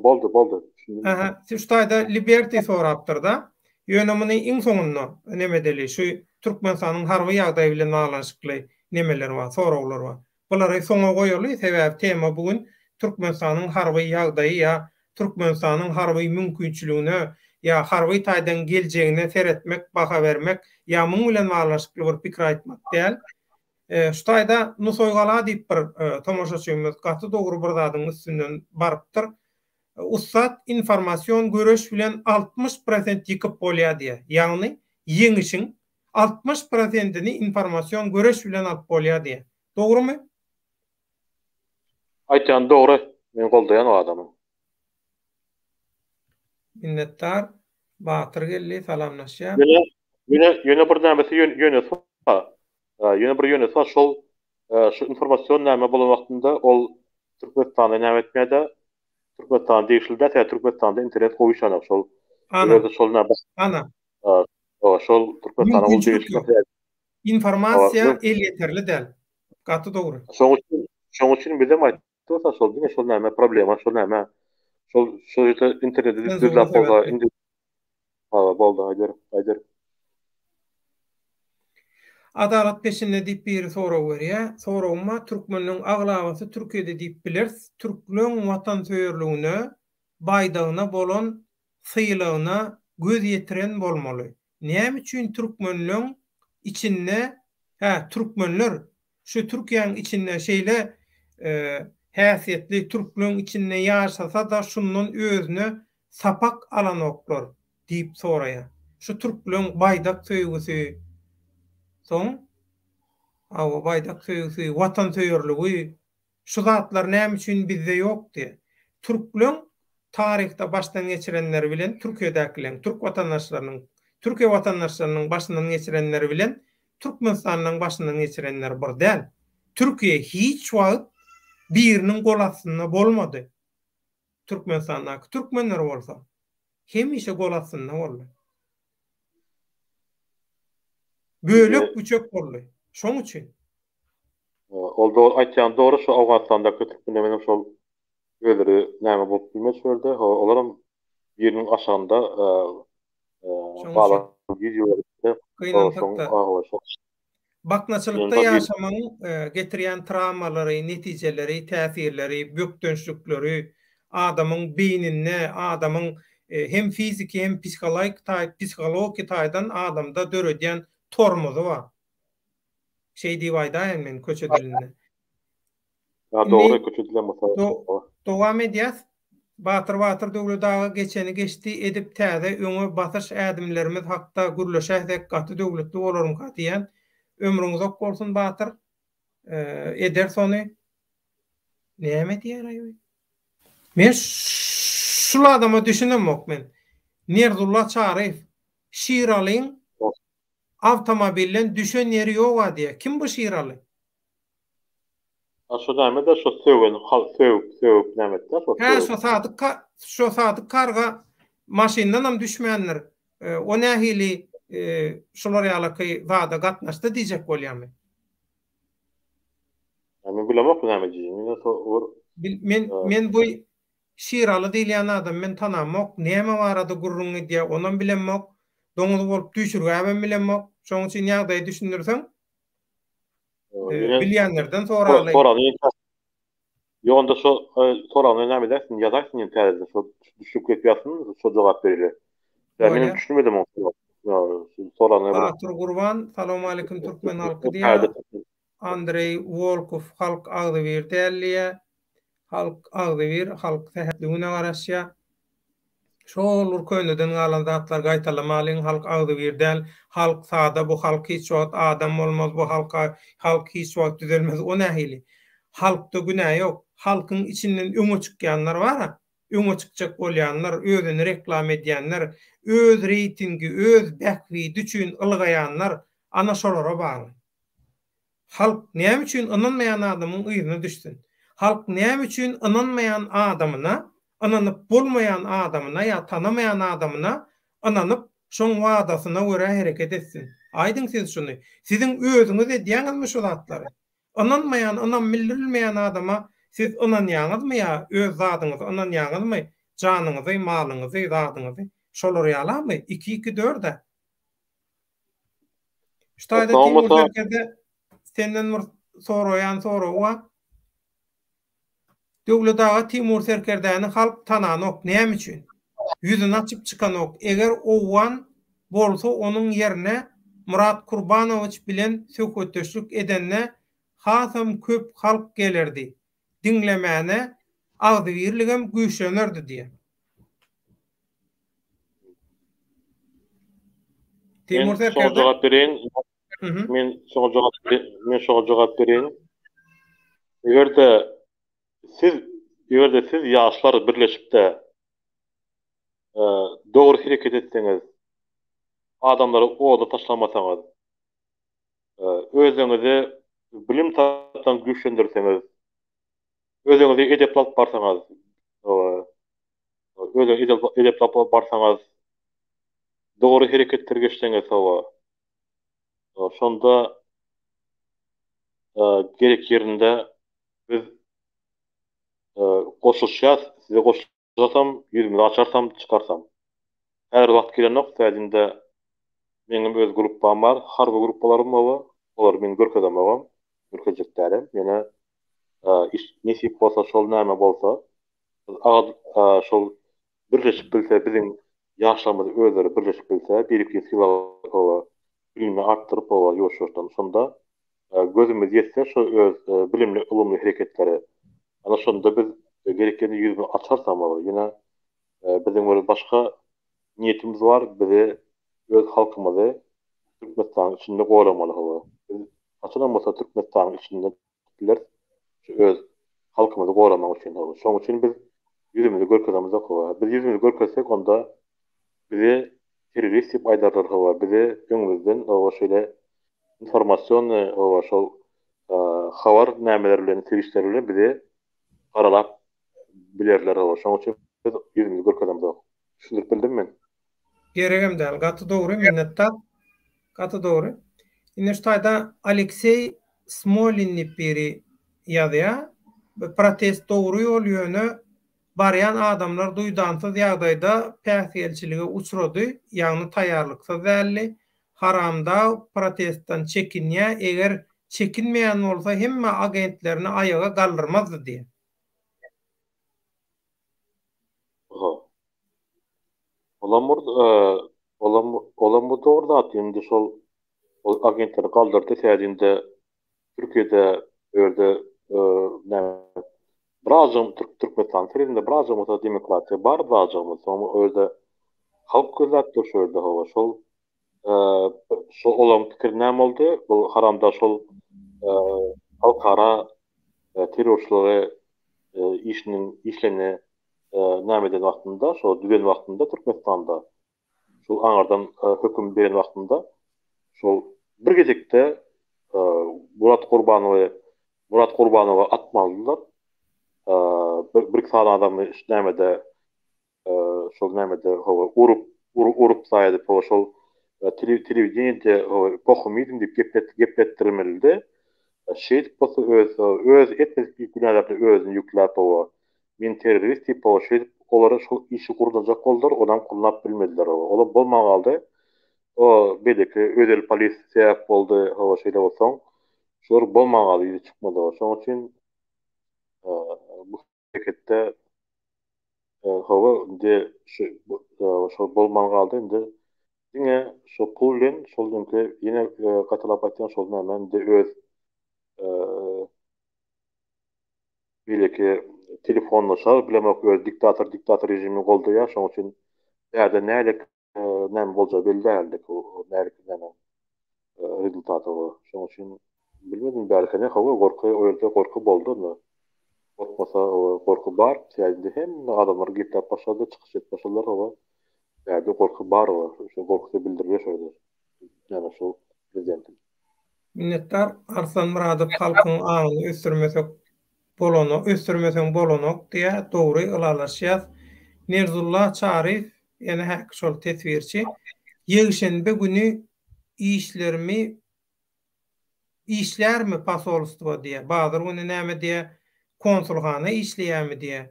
boldy boldy. Aha, şu taýda Liberty sorapdyr-da. Ýöne muny iň soňunda neme edeli, şu Türkmenistanyň harby ýagdaýy bilen baglanyşykly nemeler bar, soraglar bar. Bulary soňa goýaly, sebäbi tema bu gün Türkmenistanyň harby ýagdaýy ýa Türkmenistanyň harby mümkinçiligine ýa harby taýdan geljegine seretmek, baha bermek ýa muň bilen baglanyşykly bir pikir aýtmak däl. Şu taýda Nusaýgala diýip bir tomaşaçymyz gaty dogry bir zadyň üstünden barypdyr. Ussat informasion göreş bilen 60 prosent ýykyp bolýar diýýär. Ýagny ýeňişiň 60 prosentini informasion göreş bilen alyp bolýar diýýär. Dogrumy? Aýtýany dogry. Men goldaýan o adamy. Minnetdar. Batyr geldi, salamlaşýar. Ýöne, ýöne, ýöne bir nämesi ýönesi bar. Ýöne bir ýönesi bar, şol şu informasion näme bolan wagtynda ol Türkmenistanda näme etmeýär-de, Türkmenistana degişli däl, sebäbi Türkmenistanda internet gowy işlänok şol. Ana. Eger-de şol näme Ana. Şol Türkmenistana ol degişli. Informasiýa elýeterli däl. Gaty dogry. Şoň üçin, şoň üçin bizem aýtdyk şol diňe şol näme problema, şol näme şol şol ýerde interneti düzläp bolsa indi Hawa boldy aýdar, aýdar. Adalat peşinde diýip biri sorag berýär. Soragym bar, türkmenleň aglabasy Türkiýede diýip bilers. Türkleň watansöýerligine, baýdagyna bolan sylagyna göz ýetiren bolmaly. Näme üçin türkmenleň içinde, hä türkmenler şu Türkiýäň içinde şeýle häsiýetli türkleň içinde ýaşasada şundan özüne sapak alanoklar diýip soraýar. Şu türkleň baýdak söýgüsi soň hawa baýdak söýgüsi watansöýerligi Şu zatlar näme üçin bizde ýok diýe. Türkleň taryhda başdan geçirenleri bilen Türkiýedäkileň, türk watandaşlarynyň, Türkiýe watandaşlarynyň başyndan geçirenleri bilen Türkmenistanlyň başyndan geçirenleri bir däl. Türkiýe hiç wagt biriniň gol astynda bolmady. Türkmenistandaky türkmenler bolsa hemişe gol astynda boldy. Bölek-büçek boldy. Şoň üçin. Ol dogry aýtýan dogry şu Owganystandaky türkmenler menem şol özleri näme bolup bilmez şu ýerde ho olaram biriniň aşagynda galan Gynansakda baknaçylykda ýaşamagyň getirýän trawmalary, netijeleri, täsirleri, bökdençlikleri adamyň beýninde, adamyň hem fiziki hem psihologiki taýdan adamda döredýän tormozy bar. Şeý diýip aýdaýyn men köçe dilinde. Ýa dogry köçe dilem bolsa. Dowam edýäs. Batyr Batyr Döwlet aga geçeni geçdi edip täze öňe basyş ädimlerimiz hakda gürleşäýsek gaty döwletli bolarmyka diýýän. Ömrüň uzak bolsun Batyr. Ederis ony. Näme diýýär-aý bu? Men şul adama düşünemok men. Nerzulla Çaryýew Şiralyň Awtomobilden düşen ýeri ýoga diýýär. Kim bu Şiraly? A şo nämede şo sögen hal sögüp sögüp näme etdä şo Hä şo Sadyk şo Sadyk karga maşyndanam düşmändir. O nähili şular ýalaky zada gatnaşdy diýjek bolýamy? Men bilemok näme diýjegimi. Ýöne şo bir Bil men men bu Şiraly diýilýän adamy men tanamok. Näme barada gürrüň gidýär, onam bilemok. Doňuz bolup düýşürgäbem bilemok. Şonuň üçin ýagdaýy düşündirseň, bilýänlerden soraly. Ýok onda şo soragyny näme edersiň, ýazarsyň ýene täzeden şo düşük edip ýazsyn, şo jogap bereli. Ýa menem düşünmedim o soragyny. Batyr Gurban, Salowmaleýkim türkmen halky diýýär. Andreý Wolkow halk agzybir däl diýýär. Halk agzybir, halk sähetli güne garaşýar. Şol bir köneden galan zatlary gaýtalamalyň, halk agzybir däl, halk sada, bu halk hiç wagt adam bolmaz, bu halka halk hiç wagt düzelmez, o nähili? Halkda günä ýok, halkyň içinden öňe çykýanlar bar-a, öňe çykjak bolýanlar, özüni reklama edýänler, öz reýtingi, öz bähbidi üçin ylgaýanlar, ana şolara bagly. Halk näme üçin ynanmaýan adamyň yzyna düşsün? Halk näme üçin ynanmaýan adamyna, ynanyp bolmaýan adamyna ýa tanamaýan adamyna ynanyp, şoň wadasyna görä hereket etsin? Aýdyň siz şuny. Siziň özüňiz edýäňizmi şu zatlary? Ynanmaýan, ynam bildirilmeýän adama siz ynanýaňyzmy ýa öz zadyňyzy ynanýaňyzmy, janyňyzy, malyňyzy, zadyňyzy? Şolar ýalamy? Iki, iki, dört-ä. Şu taýda Timur Serkerde senden bir soraýan soragy bar. Döwlet aga Timur Serkerdäni halk tananok. Näme üçin? Ýüzüni açyp çykanok. Eger owgan bolsa onuň ýerine Murat Kurbanowiç bilen söhbetdeşlik edende hasam köp halk gelerdi. Diňlemäne agzybirligem güýçlenerdi diýen. Timur Men şoňa jogap bereýin. Men şoňa jogap men şoňa jogap bereýin. Eger-de siz eger-de siz ýaşlar birleşip-de dogry hereket etseňiz, adamlary oda taşlamasaňyz, özüňizi bilim tarapdan güýçlendirseňiz, özüňizi edepli alyp barsaňyz, Özüňizi edepli alyp barsaňyz, dogry hereketler geçseňiz hawa, şonda gerek ýerinde biz goşulyşýas, size goşulyşasam, ýüzümizi açarsam, çykarsam. Häzir wagt gelenok, sebäbi meňem öz gruppam bar, harby gruppalarym hawa, olary men görkezemogam, görkezjek dälem, ýöne iş nesip bolsa şol näme bolsa, Şol birleşip bilse biziň ýaşlarymyz özleri birleşip bilse birikli sylap oba bilimini artdyryp oba ýuwaş ýuwaşdan şonda gözümiz ýetse şo öz bilimli ylymly hereketlere ana şonda biz gerek ýerinde ýüzümizi açarsam oba ýöne biziň bir başga niýetimiz bar bizi öz halkymyzy Türkmenistanyň içinde goramaly oba biz haçanam bolsa Türkmenistanyň içinde bileris. Şu öz halkymyzy goramak üçin hawa. Şoň üçin biz ýüzümizi görkezemizok hawa. Biz ýüzümizi görkezsek onda bizi terrorist diýip aýdarlar hawa. Bizi öňümizden hawa şeýle informasionnyý hawa şol habar nämeler bilen serişdeler bilen bizi garalap bilerler hawa. Şoň üçin biz ýüzümizi görkezemizok. Düşündirip bildim men. Geregem däl. Gaty dogry minnetdar. Gaty dogry. Indi şu taýda Alekseý Smolin diýip biri ýazýar. Protest dogry ýol ýöne barýan adamlar duýdansyz ýagdaýda päsgelçilige uçrady, ýagny taýýarlyksyz däldi. Haramdag protestden çekinýär, eger çekinmeýän bolsa hemme agentlerini aýaga galdyrmazdy diýýär. Olam bir olam olam bir dogry zat indi şol ol agentleri galdyrdy sebäbi indi Türkiýede bu ýerde näme birazjygam Türk Türkmenistan serinde birazjygam bolsa demokratiýa bar birazjygam bolsa o ýerde halk gözläp dur şo ýerde hawa şol şo olaryň pikiri näme boldy bu haramdag şol halkara terrorçylygy işiniň işlerini näme eden wagtynda, şo düzen wagtynda Türkmenistanda, şol aňyrdan höküm beren wagtynda şol bir gezekde Murat Gurbanowy Murat Gurbanowy atmalydylar. Bir bir sany adamy nämede şol nämede hawa urup urup zaýa edip hawa şol telewideniýede hawa pohum iýdim diýip gepletdirmelidi. Şeýdip bolsa öz öz etmedik günälerini özüne ýükläp hawa men terrorist diýip hawa şeýdip olara şol işi gurnajak boldular onam gurnap bilmediler hawa olam bolman galdy o beýleki özel polis sebäp boldy hawa şeýle bolsaň şular bolman galdy ýüze çykmady hawa şonuň üçin bu hereketde hawa indi şu şol bolman galdy indi diňe şo pul bilen şol indi ýene gaýtalap aýtýan şol näme indi öz beýleki telefonlaşar bilemok öz diktator diktator režimini goldaýar şonuň üçin bärde nälik näme boljagy belli däldi nälik näme rezultaty bolar. Şonuň üçin bilmedim bärkene hawa gorky o ýerde gorky boldy onda. Gorkmasa gorky bar. Sebäbi hemme adamlar gepläp başlady, çykyş edip başladylar hawa. Bärde gorky bar hawa. Şo gorkusy bildirilýär şo ýerde. Näme şo prezidentiň. Minnetdar Arslan Myradow halkyň aňyny ösdürmesek bolanok ösdürmeseň bolanok diýä dogry ylalaşýas. Nerzulla Çaryýew ýene häki şol teswirçi ýekşenbe güni işlerimi işlärmi posolstwo diýä bazar güni näme diýä konsulhana işleýämi diýä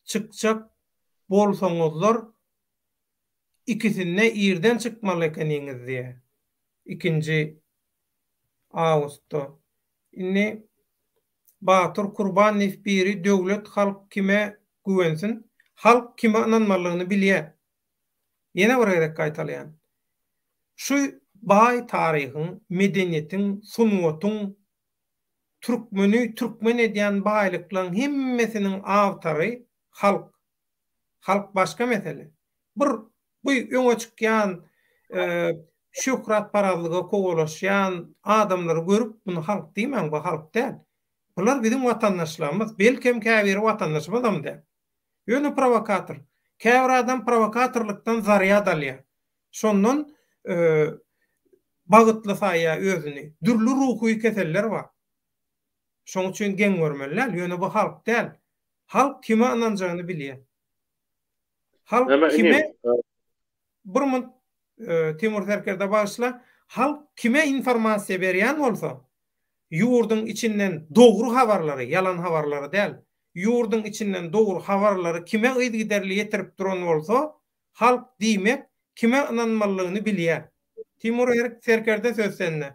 çykjak bolsaňyzlar ikisinde irden çykmaly ekeniňiz diýä ikinji awgustda indi Batyr Kurbanow biri döwlet halk kime güwensin halk kime ynanmalygyny bilýä ýene bir gezek gaýtalaýan şu baý taryhyň medeniýetiň sungatyň türkmeni türkmen edýän baýlyklaň hemmesiniň awtory halk halk başga mesele bir bu öňe çykýan şöhratparazlyga kowalaşýan adamlary görüp muny halk diýmäň bu halk däl. Bular biziň watandaşlarymyz, belkem käbiri watandaşymyzam däl. Ýöne prowokator. Käbir adam prowokatorlykdan zarýad alýar. Şondan bagytly saýýar özüni. Dürli ruhy keseller bar. Şoň üçin geň görmeli däl. Ýöne bu halk däl. Halk kime ynanjagyny bilýär. Halk kime bir munt Timur serkerde bagyşla, halk kime informasiýa berýän bolsa, ýurduň içinden dogry habarlary, ýalan habarlary däl, ýurduň içinden dogry habarlary kime yzygiderli ýetirip duran bolsa, halk diýmek kime ynanmalydygyny bilýär. Timur serkerde söz sende.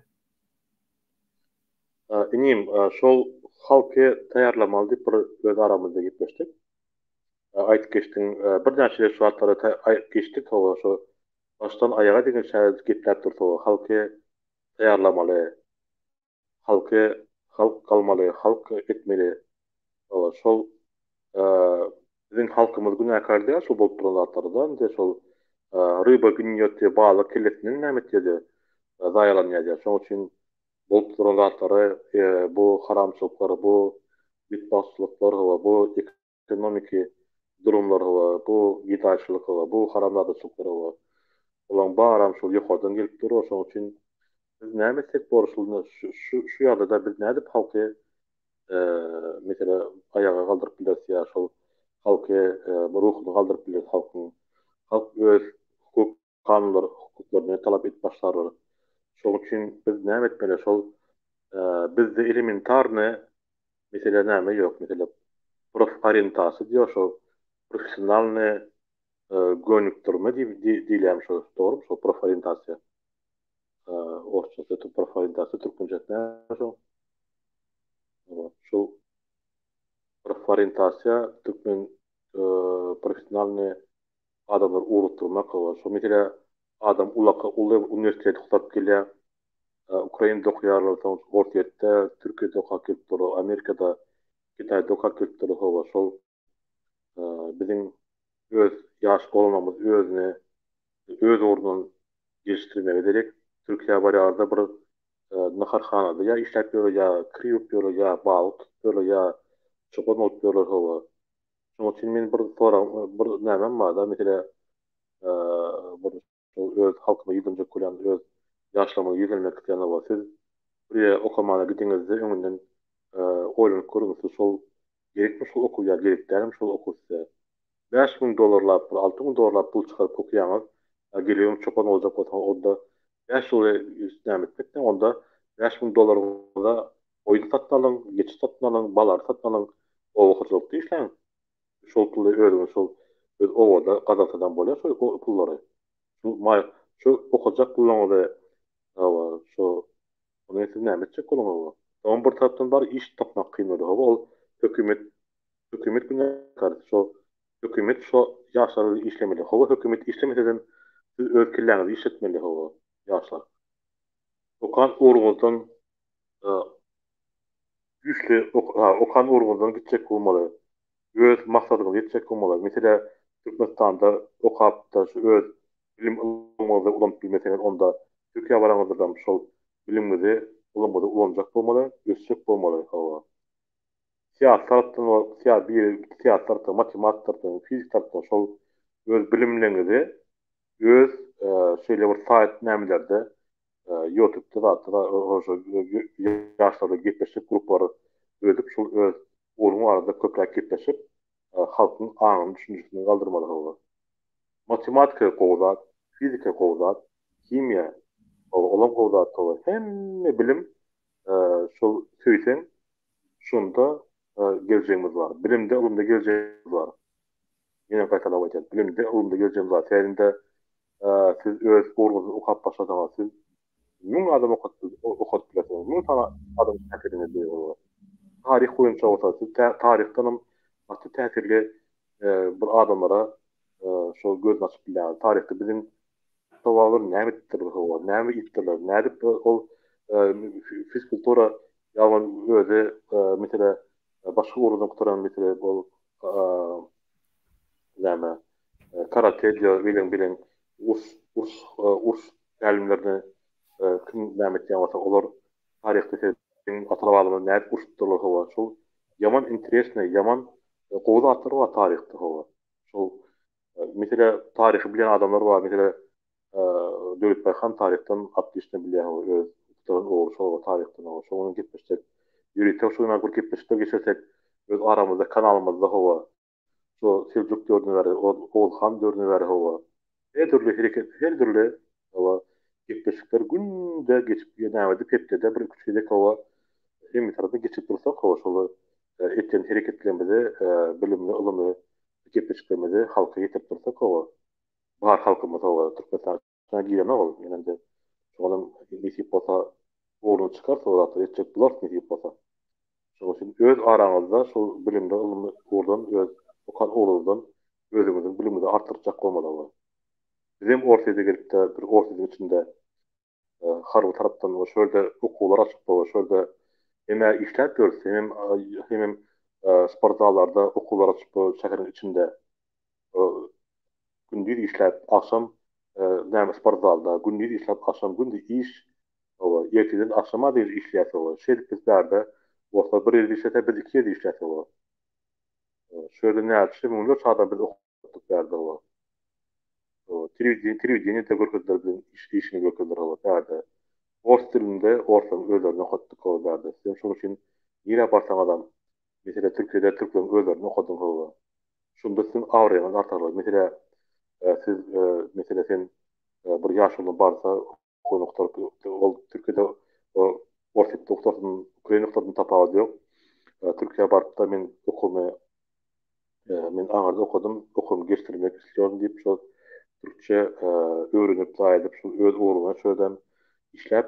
Inim, şol halky taýýarlamaly diýip bir öz aramyzda gepleşdik. Aýdyp geçdiň, birnäçe gezek şu zatlary aýdyp geçdik, hawa, şu başdan aýaga deňiç şäher gepläp dursa, halky taýýarlamaly, halky halk galmaly, halk etmeli, hawa, şol biziň halkymyz günäkär däl şol bolup duran zatlarda, indi şol ryba gniýot diýip balyk kellesinden näme etýär diýip, zaýalanýar diýip, şonuň üçin bolup duran zatlary, bu haramçylyklar, bu betbagtçylyklar, hawa, bu ekonomiki durumlar hawa, bu gedaýçylyk hawa, bu haramzadaçylyklar hawa. Bulaň baram şol ýokardan gelip dur, şonuň üçin biz näme etsek bor şul şu şu ýagdaýda biz nädip halky mesele aýaga galdyryp bileris ýa şol halky ruhuny galdyryp bileris halkyň. Halk öz hukuk kanunlary hukuklaryny talap edip başlarlar. Şonuň üçin biz näme etmeli şol bizde elementarny mesele näme ýok mesele proforientasiýa diýýär şo professionalny gönükdirme diýilýärmi şo dogrymy şo proforientasiýa orsçasy proforientasiýa türkmençesi näme şo şol proforientasiýa türkmen professionalny adamlary ugrukdyrmak hawa şo mesele adam ulaka uly uniwersiteti gutaryp gelýär Ukrainada okaýarlar soň Orsýetde Türkiýede okap gelipdirler Amerikada Kitaýda okap gelipdirler hawa şol biziň öz ýaş oglanlarymyz özüni öz ugrundan gelişdirmegi derek Türkiýä barýarda bir naharhanada ýa işläp ýörler ýa kir ýuwup ýörler ýa balyk tutup ýörler ýa çopan bolup ýörler hawa Şonuň üçin men bir sorag, bir nämem bar-da, mesele, bir öz halkyma ýüzlenjek bolýan, öz ýaşlaryma ýüzlenmek isleýän oba. Siz bir ýere okamana gidiňizde öňünden oýlanyp görüň, siz şol gerekmi şol okuw ýa gerek dälmi şol okuw size. 5000 dollarlap, bir 6000 dollarlap pul çykaryp okaýaňyz, gelibem çopan boljak bolsaňyz, onda bäş ýyl näme etmek, onda 5000 dollaryňyza. Goýun satyn alyň, geçi satyn alyň, balary satyn alyň, oba hojalykda işläň. Şol puly özüňiz şol öz obada gazansaňam bolýar şol pullary. Şu maý şu okajak pullaryňyzy hawa şu ony siz näme etjek boluň hawa. Soňam bir tarapdan bar iş tapmak kyn bolýar hawa ol hökümet hökümet günäkär şo hökümet şo ýaşlar bilen işlemeli hawa hökümet işlemesedem siz öz kelläňizi işletmeli hawa ýaşlar. Okan ugruňyzdan güýçli okan ugruňyzdan gitjek bolmaly. Öz maksadyňyza ýetjek bolmaly. Meselä Türkmenistanda okapda şu öz bilim ylmyňyzy ulanyp bilmeseňiz onda Türkiýä baraňyzdadam şol bilimiňizi ylmyňyzy ulanjak bolmaly, ösjek bolmaly hawa. Syýasy tarapdan biri syýasy tarapdan, matematik tarapdan, fizik tarapdan şol öz bilimleriňizi öz şeýle bir saýt nämelerde ýotubda zatda şo ýaşlarda gepleşik gruplary döredip şol öz ugruň barada köpräk gepleşip halkyň aňyny düşünjesini galdyrmaly hawa. Matematika gowy zat, fizika gowy zat, himiýa hawa olam gowy zat hawa hemme bilim şol söýseň şonda geljegimiz bar. Bilimde ylymda geljegimiz bar. Ýene gaýtalap aýdýan, bilimde, ylymda geljegimiz bar. Sebäbi siz öz ugruňyzdan okap başlasaňyz, siz müň adam okadyp bilersiňiz, müň sany adam täsirlenip biler. Taryh boýunça bolsa, siz taryhdanam gaty täsirli bir adamlara şol gözüni açyp bilýäňiz. Taryhda biziň ata-babalar näme edipdirler, hawa, näme iýipdirler, nädip ol fizkultura, ýagny özi mesele başga ugurdan gutaran mesele ol näme karate diýýär bilen bilen urs urs urs tälimlerini kim näme etýän bolsa olar taryhda biziň ata-babalarymyz nädip urşupdyrlar hawa şol ýaman interesnyý ýaman gowy zatlar bar taryhda hawa şol mesele taryhy bilýän adamlar bar mesele Döwletbaý han taryhdan otlişno bilýär hawa öz gutaran ogry şol taryhdan hawa şoň bilen gepleşsek ýörite şo ýaly bir gepleşikler geçirsek öz aramyzda kanalymyzda hawa şo seljuk döwrüne bäri Oguz han döwrüne bäri hawa her dürli hereket her dürli hawa gepleşikler günde geçip näme hepdede bir iki üç gezek hawa hemme tarapdan geçirip dursak hawa şol etýän hereketlerimizi bilimli ylymly gepleşiklerimizi halka ýetirip dursak hawa Bar halkymyz hawa Türkmenistan içine girenok ol ýenemde şoňam nesip bolsa ugruna çykarys o zatlary etjek bolarys nesip bolsa. Şonuň üçin öz araňyzda şol bilimli ylymly ugurdan öz okan ugruňyzdan özüňiziň bilimiňizi artdyrjak bolmaly hawa. Bizem Orsýede gelipde bir Orsýediň içinde harby tarapdan şo ýerde okuwlar açyp hawa şo ýerde hem-ä işläp ýörüs hemem hemem sportzallarda okuwlar açyp şäheriň içinde Gündiz işläp, agşam näme sportzalda, gündiz işläp, agşam gündiz iş, hawa, ertirden agşama deýin işleýäs, hawa. Şeýdip biz bärde orslar bir ýerde işlese, biz iki ýerde işleýäs, hawa. Şu ýerde näçe müňlerçe adam biz okatdyk bärde, hawa. Hawa, telewideniýe, telewideniýede görkezdiler biziň iş, işini görkezdiler, hawa, bärde. Ors dilinde orslaryň özlerini okatdyk, hawa, bärde. Sizem şonuň üçin nirä barsaňyzam, meselem, Türkiýede türkleriň özlerini okadyň, hawa. Şunda siziň abraýyňyz artar. Meselä, siz, meselä sen bir ýaşuly barsa, okuwyny gutaryp, ol Türkiýede, Orsýetde gutarsyn, Ukrainada gutarsyn tapawudy ýok. Türkiýä baryp-da men okuwymy, men aňyrda okadym, okuwymy geçdirmek isleýärin diýip, şol türkçe öwrenip, zaý edip, şol öz ugruna şo ýerden işläp,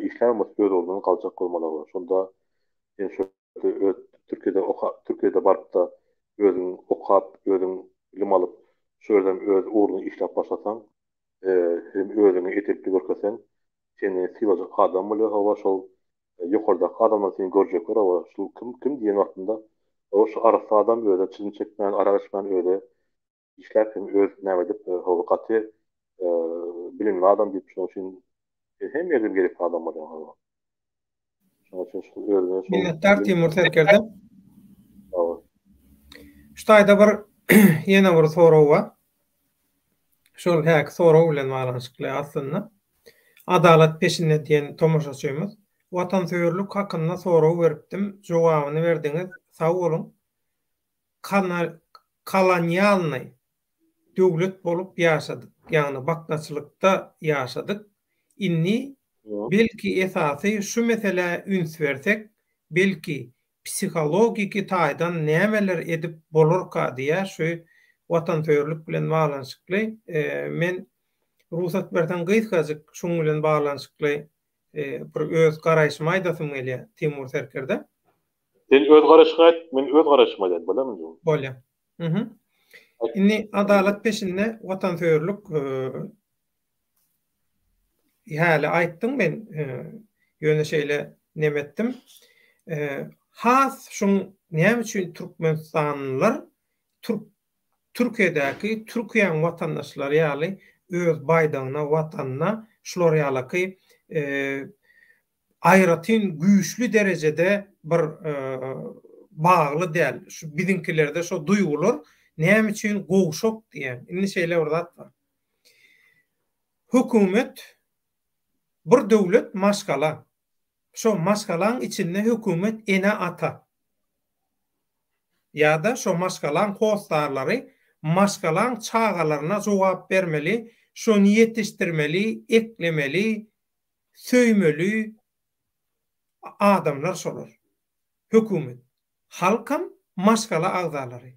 işläbem bolsa öz ugrundan galjak bolmaly. Şonda sen şo Öz Türkiýede oka Türkiýede barypda özüň okap özüň bilim alyp şu ýerden öz ugruňy işläp başlasaň hem özüňi edepli görkezseň seni sylajak adam bolýar hawa şol ýokardaky adamlar seni görjekler hawa şul kim kim diýen wagtynda hawa şu arassa adam özi çilim çekmän arak içmän özi işläp hem öz näme edip hawa gaty bilimli adam diýip şonuň üçin sen hemme ýerden gerekli adam bolýaň hawa. Şonuň üçin şu özüne şol Minnetdar Timur serkerde. Hawa. Şu taýda bir ýene bir sorag bar. Şol häki sorag bilen baglanyşykly aslynda. Adalat peşinde diýen tomaşaçymyz watansöýerlik hakynda sorag beripdim, jogabyny berdiňiz, sag boluň. Kolonialnyý döwlet bolup ýaşadyk, ýagny baknaçylykda ýaşadyk. Indi belki esasy şu meselä üns bersek. belki psihologiki taýdan nämeler edip bolarka diýýär şu watansöýerlik bilen baglanyşykly. Men rugsat berseň gysgajyk şuň bilen baglanyşykly bir öz garaýşymy aýdasym gelýär Timur serkerde. Sen öz garaýşyňy aýt, men öz garaýşymy aýdaýyn, bolýarmy indi? Bolýar. Mhm. Indi adalat peşinde watansöýerlik häli aýtdyň men ýöne şeýle neme etdim. Has şuň näme üçin türkmenistanlylar türk Türkiýedäki Türkiýäň watandaşlary ýaly öz baýdagyna, watanyna şular ýalaky aýratyn güýçli derejede bir bagly däl. Şu biziňkilerde şo duýgular näme üçin gowşak diýýän. Indi şeýle bir zat bar. Hökümet bir döwlet maşgala. Şo maşgalaň içinde hökümet ene-ata. Ýa-da şo maşgalaň hossarlary maşgalaň çagalaryna jogap bermeli, şony ýetişdirmeli, eklemeli, söýmeli adamlar şolar. Hökümet. Halkam maşgala agzalary.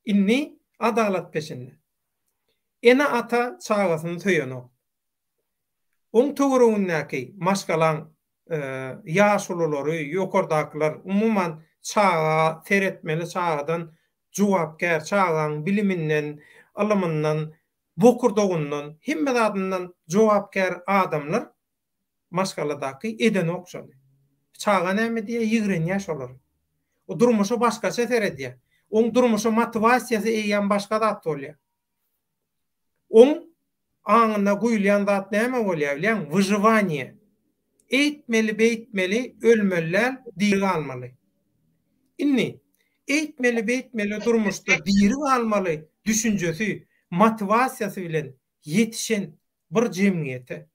Indi adalat peşinde. Ene-ata çagasyny söýenok. Oň töweregindäki maşgalaň ýaşululary, ýokardakylar, umuman çaga seretmeli, çagadan jogapkär, çagaň biliminden, ylymyndan, bokurdagyndan, hemme zadyndan jogapkär adamlar maşgaladaky edenok şony. Çaga näme diýýär, ýigrenýär şolary. O durmuşa başgaça seredýär. Oň durmuşa motiwasiýasy eýýäm başga zat bolýar. Oň aňyna guýulýan zat näme bolýar bilýäňmi? Wyžiwaniýe. Eýtmeli, beýtmeli, ölmeli däl, diri galmaly. Indi, eýtmeli, beýtmeli durmuşda diri galmaly düşünjesi, motiwasiýasy bilen ýetişen bir jemgyýete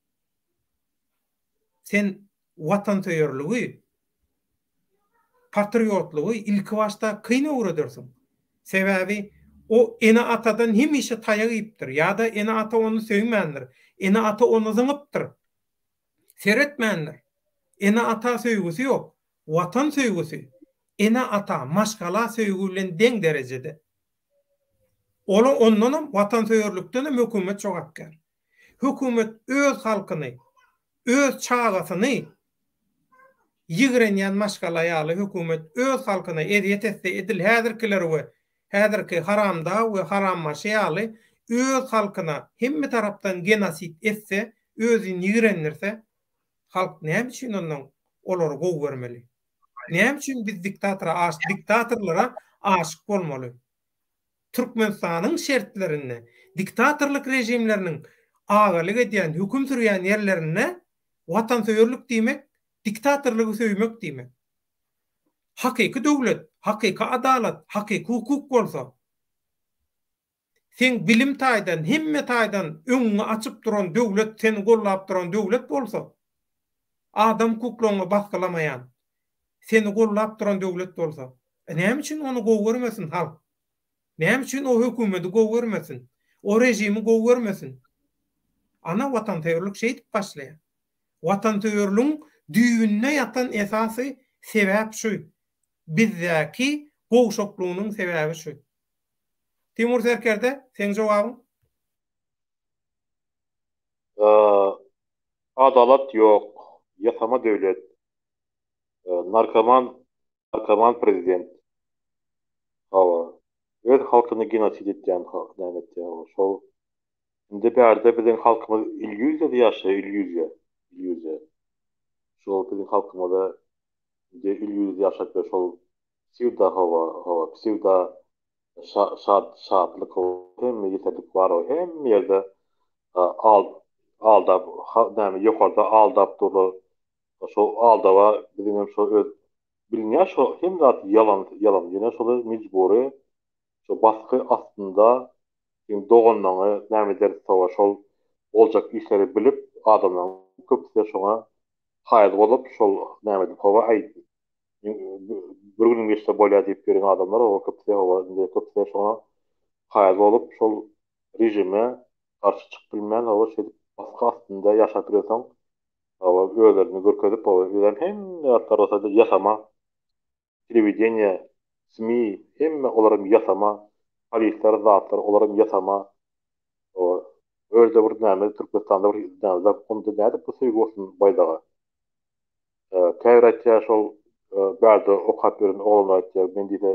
sen watansöýerligi, patriotlygy ilkibaşda kyn öwredersiň. Sebäbi o ene-atadan hemişe taýak iýipdir ýa-da ene-ata ony söýmändir, ene-ata ony zyňypdyr, seretmändir. Ene-ata söýgüsi ýok. Watan söýgüsi ene-ata, maşgala söýgi bilen deň derejede. Ola ondanam watansöýerlikdenem hökümet jogapkär. Hökümet öz halkyny, öz çagasyny ýigrenýän maşgala ýaly hökümet öz halkyna ezýet etse edil häzirkiler we häzirki Haramdag we Harambaşy ýaly öz halkyna hemme tarapdan genosid etse özüni ýigrendirse halk näme üçin ondan olary gowy görmeli? Näme üçin biz diktatora aş diktatorlara aşyk bolmaly? Türkmenistanyň şertlerinde diktatorlyk režimleriniň agalyk edýän höküm sürýän ýerlerinde Watansöýerlik diýmek, diktatorlygy söýmek diýmek. Hakyky döwlet, hakyky adalat, hakyky hukuk bolsa, seň bilim taýdan, hemme taýdan öňüňi açyp duran döwlet, seni gollap duran döwlet bolsa, adam hukuklaryňy basgylamaýan, seni gollap duran döwlet bolsa, näme üçin ony gowy görmesin halk? Näme üçin o hökümeti gowy görmesin? O režimi gowy görmesin? Ana watansöýerlik şeýdip başlaýar. Watansöýerligiň düýbünde ýatan esasy sebäp şu. Bizdäki gowşaklygynyň sebäbi şu. Timur Serkerde, seň jogabyň? Adalat ýok, ýasama döwlet, narkoman Narkoman prezident. Hawa. Öz halkyny genosid etýän näme etýär hawa şol. Indi bärde biziň halkymyz illýuziýada ýaşaýar illýuziýa. Illýuziýa. Şol biziň halkymyza indi illýuziýada ýaşap ýör şol psewdo hawa hawa psewdo şat şatlyk hawa hemme ýeterlik bar hawa hemme ýerde al aldap näme ýokarda aldap durlar Şo aldawa biziňem şo öz bilinýär şo hemme zat ýalan ýalan ýöne şolar mejbury şo basgy astynda seň doganlaňy näme ederis sowa şol boljak işleri bilip adamlaň köpüsi şoňa kaýyl bolup şol näme edip hawa aý bir günüň geçse bolýar diýip ýören adamlar hawa köpüsi hawa indi köpüsi şoňa kaýyl bolup şol režime garşy çykyp bilmän hawa şeýdip basgy astynda ýaşap ýörensoň. Hawa, özlerini görkezip, hawa, özem hemme zatlar bolsa ýasama, telewideniýe, SMI, hemme olaram ýasama, polisler, zatlar, olaram ýasama. Hawa, bu ýerde bir näme, Türkmenistanda bir näme zat, onda nädip bu söýgi bolsun baýdaga? Käbir aýtýar, şol bärde okap ýören oglanlar aýtýar, men diýse,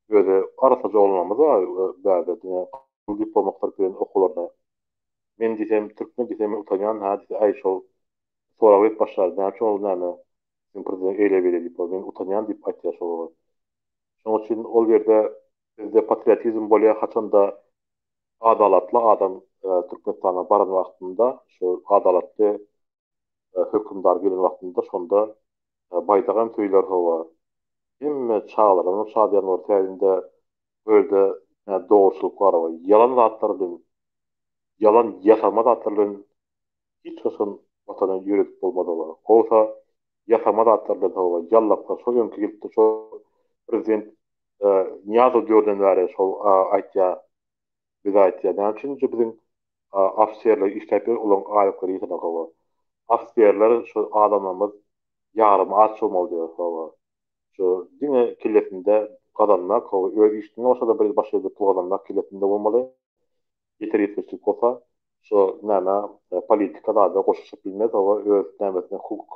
özi arassaja oglanlarymyz bar bärde, diňe diplom okap ýören okuwlaryna Men diýsem, türkmen diýsem men utanýan hä diýse, äý şol sorag berip başlar, näme üçin ol näme siziň prezident eýle beýle diýip, men utanýan diýip aýtýar şol oglan. Şonuň üçin ol ýerde bizde patriotizm bolýar haçanda adalatly adam Türkmenistana baran wagtynda şu adalatly hökümdar gelen wagtynda şonda baýdagam söýler hawa hemme çagalaram şadyýan bolar sebäbi bu ýerde dogruçylyk bar hawa ýalan zatlar bilen ýalan ýasama zatlar bilen hiç haçan watany ýöredip bolmaz hawa bolsa ýasama zatlar bilen hawa ýallaklar şol öňki gelipdir şol prezident Nyýazow döwründen bäri şol aýtýar Bize aýtýar, näme üçin indi biziň ofiserler işläp ýör, olaryň aýlyklary ýetenok hawa. Ofiserler şu adamlarymyz ýarym aç bolmaly diýýär hawa. Şu diňe kellesinde gazanmak hawa, öz işinden başga-da bir başga ýerde pul gazanmak kellesinde bolmaly. Ýeter ýetmezçilik bolsa, şu näme politika zada goşulyşyp bilmez hawa, öz nämesine hukuk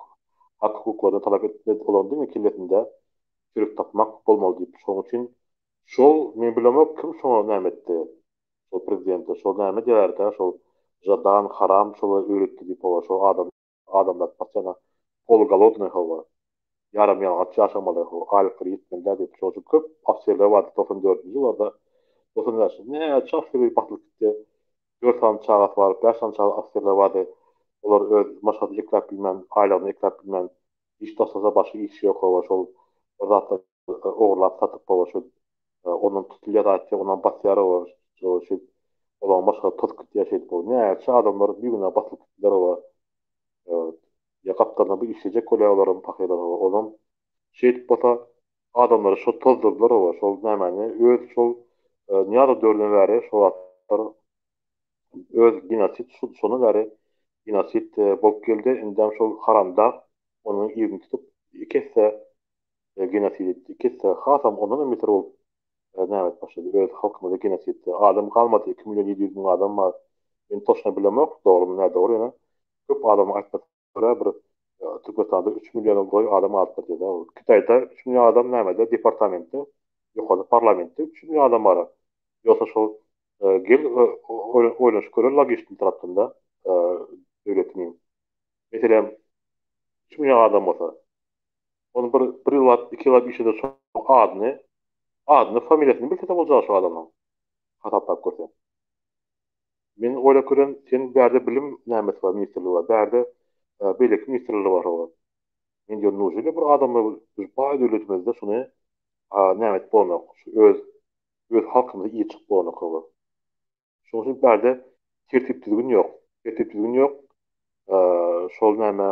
hak hukuklaryny talap etmez, olaryň diňe kellesinde çörek tapmak bolmaly diýip, şonuň üçin Şol men bilemok kim şoňa näme etdi şol prezidente şol näme diýerkä şol Žadan haram şola öwretdi diýip hawa şol adam adamlar pasyýana polugolodnyý hawa ýarym ýalaňaç ýaşamaly hawa aýlyklary ýetmeli däl diýip şoň üçin köp ofserler bardy 94 dördünji ýyllarda 95 näçe ofser basylyp gitdi dört sany çagasy bar bäş sany çagasy ofserler bardy olar öz maşgalasyny ekläp bilmän aýlygyny ekläp bilmän iş taşlasa başga işi ýok hawa şol bir zatlar ogurlap satyp baba şo ondan tutulýar zat ýok ondan basýar oba şo şeýdip olaň başga tozup gitýär şeýdip oba näçe adamlar bigünä basylyp gitdiler oba ýa gapdalynda bir işlejek bolýar olaram pahyrlar oba onam şeýdip bolsa adamlary şo tozdurdylar oba şol nämäni öz şol Nyýazow döwründen bäri şo zatlar öz genosid şondan bäri genosid bolup geldi indem şol haramdag onuň yzyny tutup iki esse genosid etdi. Kesse hasam ondan hem beter bolup näme edip başlady. Öz halkymyza genosid etdi. Adam galmady. 2 million 700 müň adam bar. Men toçna bilemok, dogrymy nädogry ýöne köp adamyň aýtmasyna görä bir Türkmenistanda 3 milliona golaý adam galypdyr diýýär. Hytaýda 3 million adam nämede departamentde, ýokarda parlamentde 3 million adam bar. Ýogsa şol gel oýlanyşyp göreli logiçny tarapdan da döwletiniň. Meselem 3 million adam bolsa Ony bir bir ýyllap, iki ýyllap işledi şoň adyny, adyny, familiýasyny bilse-de boljak şo adamyň. Hasaplap görseň. Men oýlap gören, sen bärde bilim nämesi bar, ministrligi bar, bärde beýleki ministrlikler bar hawa. Men diýen nujeli bir adamy biz baý döwletimizde şuny näme edip bolanok, şu öz öz halkymyza ir çykyp bolanok hawa. Şonuň üçin bärde tertip-düzgün ýok. Tertip-düzgün ýok. Şol näme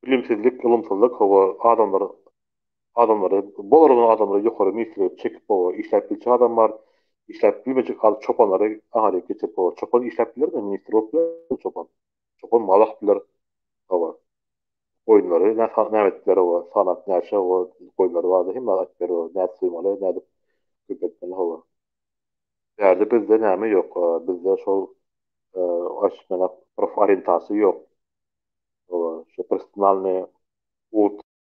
bilimsizlik, ylymsyzlyk hawa adamlar adamlary bolardan adamlary ýokary ministrlige çekip hawa işläp biljek adam bar, işläp bilmejek az çopanlary aňaryk geçirip hawa çopan işläp bilermi ministr bolup bilermi çopan? Çopan mal akyp biler hawa. Goýunlary näme edip biler hawa sanap näçe hawa goýunlary bardy hemme zat aýdyp berer hawa nädip soýmaly nädip köpeltmeli hawa. Bärde bizde näme ýok bizde şol aýtmanak proforientasiýa ýok. Hawa şo professionalnyý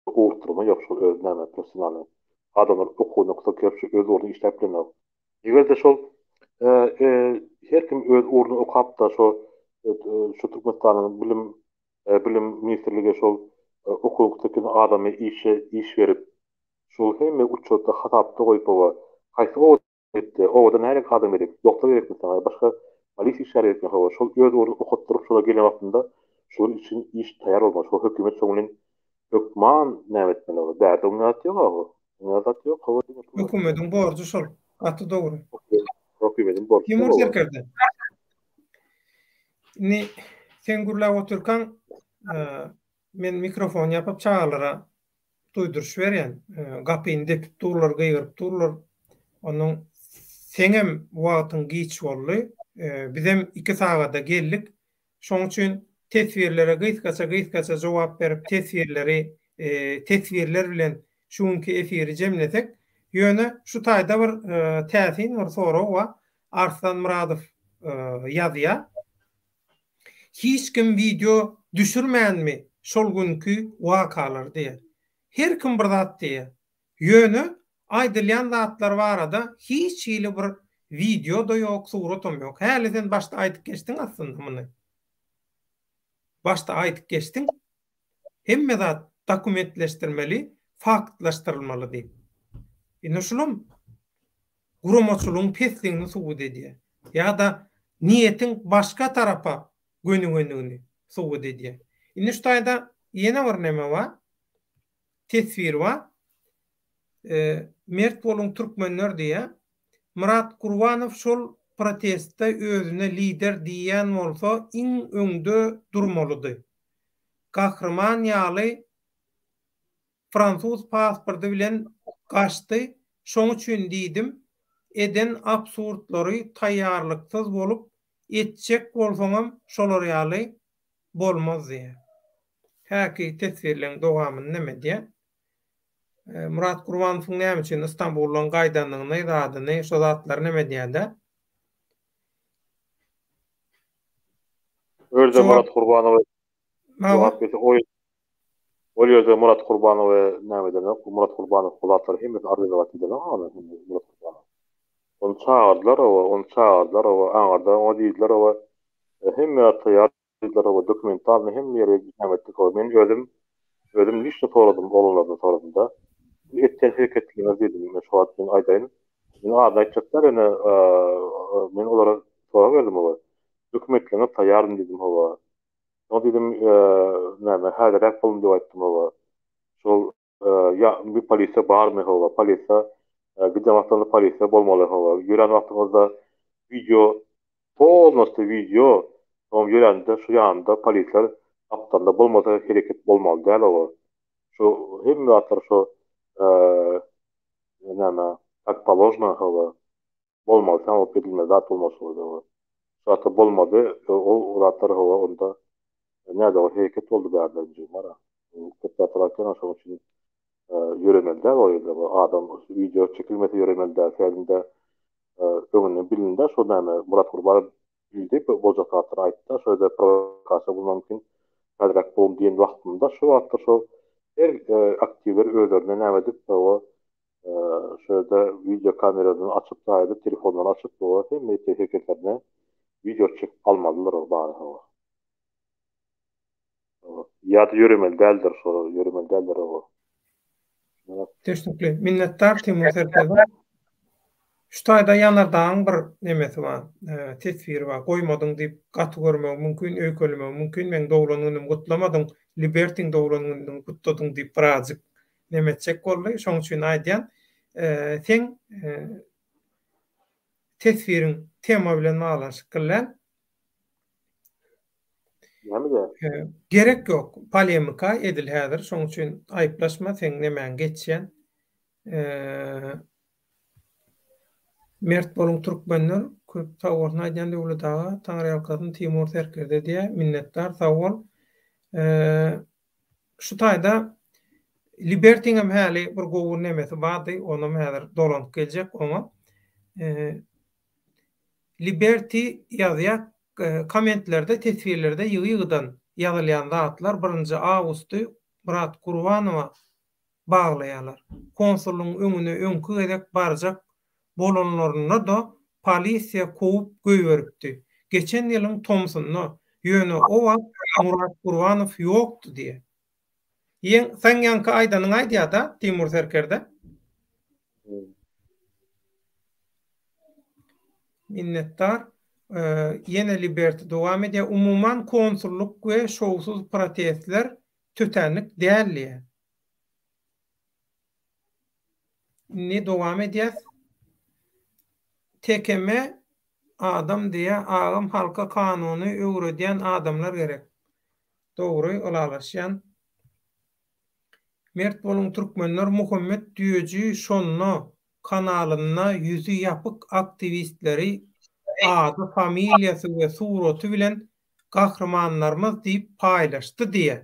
ugurtdurma ýok şol öz näme professionalnyý adamlar okuwyny okasa kerip şu öz ugrunda işläp bilenok. Eger-de şol her kim öz ugruny okap-da şo şu Türkmenistanyň bilim Bilim ministrligi şol okuw bitirken adamy işe iş berip, şol hemme uçotda hasapda goýup oba haýsy oba gitdi, obada nähili adam gerek, doktor gerekmi saňa, başga polisiýa işgäri gerekmi hawa, şol öz ugruny okatdyryp şolar gelen wagtynda şolar üçin iş taýýar bolmaly, şol hökümet şoň bilen hökman näme etmeli oba, bärde oň zat ýok hawa, oň zat ýok hawa diňe pul. Hökümediň borjy şol, gaty dogry. Hökümediň borjy şol. Timur serkerde. Indi sen gürläp otyrkaň, men mikrofony ýapyp çagalara duýduryş berýän. Gapyny depip durlar, gygyryp durlar. Onnoň seňem wagtyň giç boldy. Bizem iki sagada geldik. Şoň üçin teswirlere gysgaça gysgaça jogap berip teswirleri teswirler bilen şu günki efiri jemlesek. Ýöne şu taýda bir täsin bir sorag bar. Arslan Myradow ýazýar. Hiç kim wideo düşürmänmi şol günki wakalary diýýär. Her kim bir zat diýýär. Ýöne aýdylýan zatlar barada hiç hili bir wideo-da ýok, suratam ýok. Häli sen başda aýdyp geçdiň aslynda muny. Başda aýdyp geçdiň. Hemme zat dokumentleşdirmeli, faktlaşdyrylmaly diýip. Indi şulam guramaçylygyň pesligini subut edýär. Ýa-da niýetiň başga tarapa gönügendigini subut edýär. Indi şu taýda ýene bir neme bar. Teswir bar. Mert boluň türkmenler diýýär. Myrat Gurbanow şol protestde özüne lider diýýän bolsa iň öňde durmalydy. Gahryman ýaly fransuz pasporty bilen gaçdy şoň üçin diýdim eden absurdlary taýýarlyksyz bolup etjek bolsaňam şolar ýaly bolmaz diýýär. Häki teswirleň dowamyny neme diýýär? Myrat Gurbanowyň näme üçin Istanbuldan gaýdanyny, zadyny, şo zatlary neme diýýär-de? Örde Myrat Gurbanowy jogap berse, oý ol ýerde Myrat Gurbanowy näme edenok, Myrat Gurbanow bu zatlary hemmesini arzuwlap edenok, Myrat Gurbanow. Ony çagyrdylar, ony çagyrdylar, aňyrda oňa diýdiler, hemme zat taýýar Diýdiler hawa dokumentalny hemme ýere näme etdik hawa men özüm özüm liçno soradym oglanlardan soradymda siz etýän hereketleriňiz diýdim men şu wagt men aýdaýyn men adyny aýtjak däl ýöne men olara sorag berdim hawa dokumentleriňiz taýýarmy diýdim hawa soň diýdim näme häzirräk boluň diýip aýtdym hawa şol ýa bir polisiýa barmy hawa polisiýa giden wagtyňyzda polisiýa bolmaly hawa ýörän wagtyňyzda wideo polnosty wideo soň ýörände şu ýanynda polisler gapdalynda bolmasa hereket bolmaly däl hawa şu hemme zatlar şu näme kak položno hawa bolmaly saňa edilmeli zat bolmaly şo hawa şu zatlar bolmady ol zatlar hawa onda nädogry hereket boldy bärde njy mara köp zatlar aýtýan şonuň üçin ýöremeli däl o ýerde bu adam wideo çekilmese ýöremeli däl sebäbinde öňünden bilindi şo näme Murat Gurbanow bildi boljak zatlary aýtdy şo ýerde prowokasiýa bolmagy mümkin häzirräk boluň diýen wagtynda şo wagtda şo her aktiwler özlerine näme edip hawa Şu ýerde wideo kamerasyny açyp taýda telefonlary açyp hawa hemme etjek hereketlerini wideo çekip almalydyr ol bary hawa. Ýa-da ýöremeli däldir şo ýöremeli däldir hawa. Düşnükli. Minnetdar Timur Serpezow. Şu taýda Ýanardagyň bir nemesi bar, teswiri bar. Goýmadyň diýip gaty görmegi mümkin, öýkelemegi mümkin. Meň doglan günümi gutlamadyň, Libertiň doglan gününi gutladyň diýip birazjyk neme etjek boldy. Şoň üçin aýdýan. Seň teswiriň tema bilen baglanyşykly däl. Näme diýýär? Gerek ýok polemika edil häzir. Şoň üçin aýyplaşma, seň nemäň geçýän. Mert boluň türkmenler. Köp sag bolsun aýdýan Döwlet aga. Taňryýalkasyn Timur serkerde diýýär. Minnetdar sag bol. Şu taýda Libertiňem häli bir gowy nemesi bardy, onam häzir dolanyp geljek oňa. Liberti ýazýar, kommentlerde, teswirlerde ýygy-ýygydan ýazylýan zatlar birinji awgusty Myrat Gurbanowa baglaýarlar. Konsullygyň öňüne öňki gezek barjak bolanlarynda-da polisiýa kowup goýberipdi. Geçen ýylyň tomsunda, ýöne o wagt Murat Gurbanow ýokdy diýýär. Ýeň, seň ýaňky aýdanyňy aýdýar-da, Timur serkerde. Minnetdar. Ýene Liberty dowam edýär. Umuman konsullyk we şowsuz protestler tötänlik däl diýýär. Indi dowam edýäs. TKM adam diýýä agam halka kanuny öwredýän adamlar gerek. Dogry ylalaşýan. Mert boluň türkmenler Muhammet düýeji şonda kanalynda ýüzi ýapyk aktiwistleri ady familiýasy we suraty bilen. Gahrymanlarymyz diýip paýlaşdy diýýär.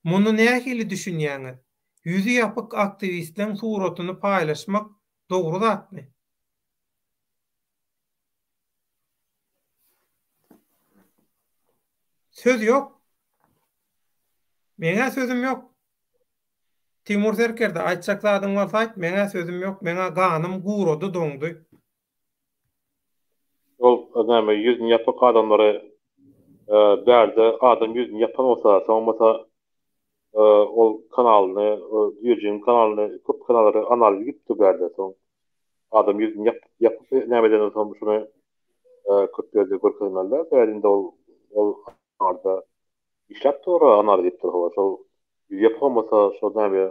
Muny nähili düşünýäňiz? Ýüzi ýapyk aktiwistleň suratyny paýlaşmak dogry zatmy? Söz ýok. Meňä sözüm ýok. Timur serkerde, aýtjak zadyň bolsa aýt, meňä sözüm ýok, meňä ganym gurady, doňdy. Ol näme ýüzüni ýapyk adamlary bärde adam ýüzüni ýapan bolsa soň bolsa ol kanalyny düýejigiň kanalyny köp kanallary analiz gitdi bärde soň adam ýüzüni ýapyp näme edenden soň şuny köp ýerde görkezmeli däl sebäbi indi ol ol arda işläp dur analiz edip dur hawa şol ýüzi ýapyk bolmasa şol näme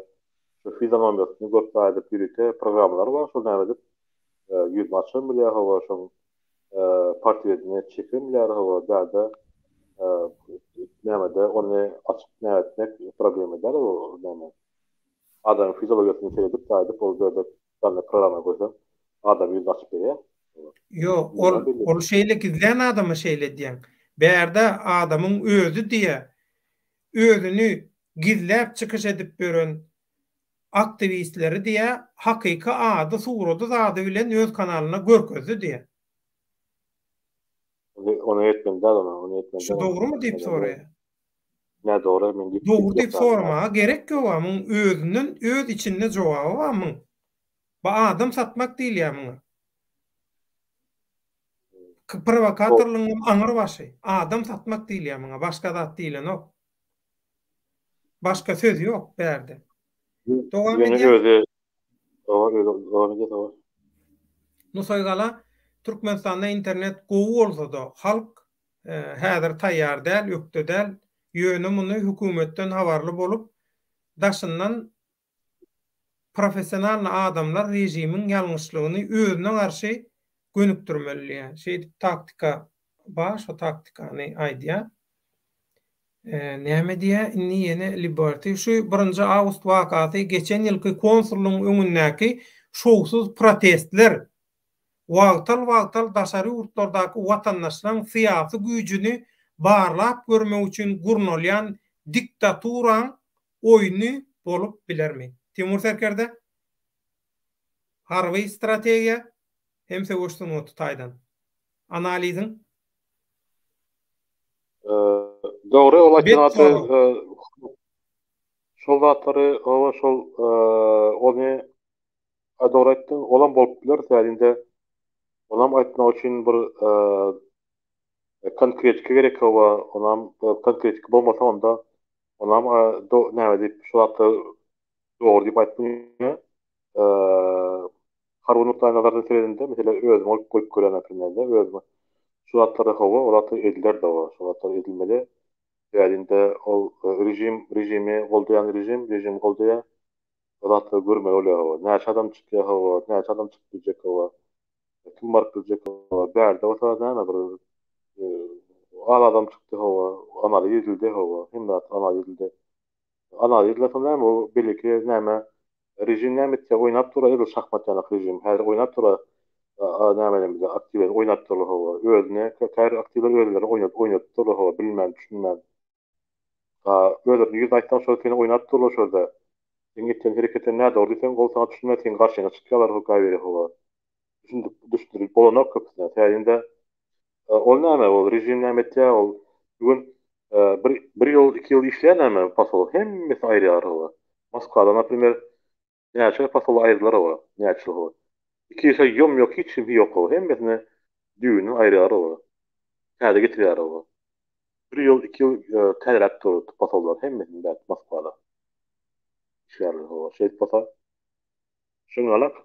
şu fizionomiýasyny görüp aýdyp ýörite programmalar bar şol näme edip ýüzüni açan bilýär hawa şoň portretini çeken bilýär hawa bärde nämede ony açyp näme etmek problema däl ol näme adamyň fiziologiýasyny seredip aýdyp ol bärde Sende programma goýsaň adam ýüzüni açyp berýär. Ýok, ol ol şeýle gizlän adama şeýle edýäň. Bärde adamyň özi diýä özüni gizläp çykyş edip ýören aktiwistleri diýä hakyky ady surady zady bilen öz kanalynda görkezdi diýä. Ony etmeli däl ony, ony etmeli däl. Şu dogrumy diýip soraýa. Nädogry men diýip. Dogry diýip soramaga gerek ýoga muň özünden öz içinde jogaby bar muň. Bu adam satmak diýilýär muňa. Prowokatorlygyň aňyr başy. Adam satmak diýilýär muňa başga zat diýilenok. Başga söz ýok bärde. Dowam edýär. Özi dowam edýär. Nusaýgala Türkmenistanda internet gowy bolsada halk Häzir taýýar däl, ökde däl. Ýöne muny hökümetden habarly bolup, daşyndan professionalny adamlar režimiň ýalňyşlygyny özüne garşy gönükdirmeli diýýär. Şeýdip taktika bar, şo taktikany aýdýar. Näme diýýär? Indi ýene Liberty. Şu birinji awgust wakasy geçen ýylky konsullygyň öňündäki şowsuz protestler wagtal-wagtal daşary ýurtlardaky watandaşlaryň syýasy güýjüni barlap görmek üçin gurnalýan diktaturaň oýny bolup bilermi? Timur serkerde, harby strategiýa hem söweş sungaty taýdan analiziň? Dogry, ol aýtýan zady şol zatlary, hawa şol ony A dogry aýtdyň, olam bolup biler, sebäbi indi onam aýtmak üçin bir konkretika gerek hawa, onam konkretika bolmasa onda onam näme diýip şu zatlar dogry diýip aýtmak harby nukdaýnazardan seredende, meselem özümi goýup goýup görýän naprimerde özümi şu zatlar hawa, o zatlar ediler hawa, şu zatlar edilmeli. Sebäbi indi ol režim režimi goldaýan režim, režimi goldaýar. O zatlary görmeli bolýar hawa. Näçe adam çykýar hawa, näçe adam çykyp biljek hawa. Kim baryp biljek hawa. Bärde bolsa näme bir az adam çykdy hawa. Analiz edildi hawa. Hemme zat analiz edildi. Analiz edilen soň näme o beýleki näme režim näme etýär oýnap dur edil şahmat ýaly režim. Häzir oýnap dur nämelerimizi aktiwleri oýnap durlar hawa. Özüne käbir aktiwler özlerini oýnadyp oýnadyp durlar hawa bilmän düşünmän. Özleriniň ýüzüne aýtsaň şol seni oýnap durlar şurda. Seň etýän hereketiň nädogry diýseň ol saňa düşünmez seň garşyňa çykýarlar käbiri hawa. Düşündirip düşündirip bolanok köpüsine. Täzinde ol näme ol režim näme etýär ol bu gün bir bir ýyl iki ýyl işleýär näme posol hemmesini aýyrýar hawa. Moskwada naprimer näçe posol aýyrdylar hawa näçe ýyl hawa. Iki ýyl ýom ýok hiç kim ýok hawa hemmesini düýbünden aýyrýar hawa. Täze getirýär hawa. Bir ýyl, iki ýyl täzeläp dur posollar hemmesini bärt Moskwada. Işgärler hawa şeýdip bolsa şuňalak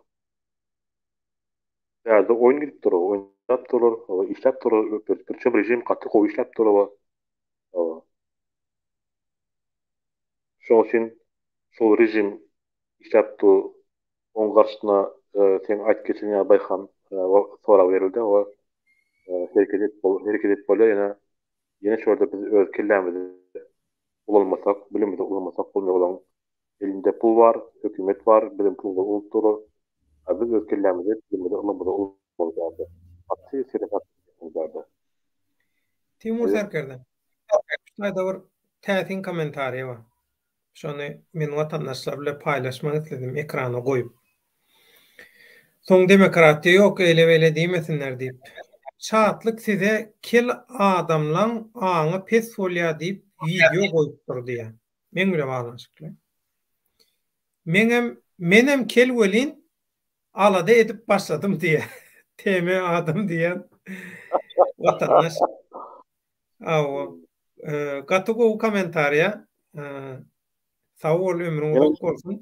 bärde oýun gidip dur oýnap durlar hawa işläp durlar birçem režim gaty gowy işläp dur hawa. Hawa. Şoň üçin şol režim işläp dur Oň garşysyna seň aýtyp geçen ýaly Baýhan sorag berildi we hereket edip hereket edip bolýar ýöne ýene şu ýerde biz öz kellämizi ulanmasak bilimimizi ulanmasak bolmaýar olaň elinde pul bar hökümet bar biziň pulumyzy urup durlar a biz öz kellämizi bilimimizi ylmymyzy ulanmaly bärde gaty seresap bolmaly bärde. Timur Serkerde. Şu taýda bir täsin kommentariý bar. Şony men watandaşlar bilen paýlaşmak isledim ekrana goýup. Soň demokratiýa ýok eýle-beýle diýmesinler diýip. Şatlyk size kel adamlaň aňy pes bolýa diýip wideo goýupdyr diýýär. Meň bile baglanyşykly. Meňem menem kel welin alada edip başladym diýýär. TM adam diýýän watandaş. Hawa. Gaty gowy kommentariýa. Sag bol ömrüň uzak bolsun.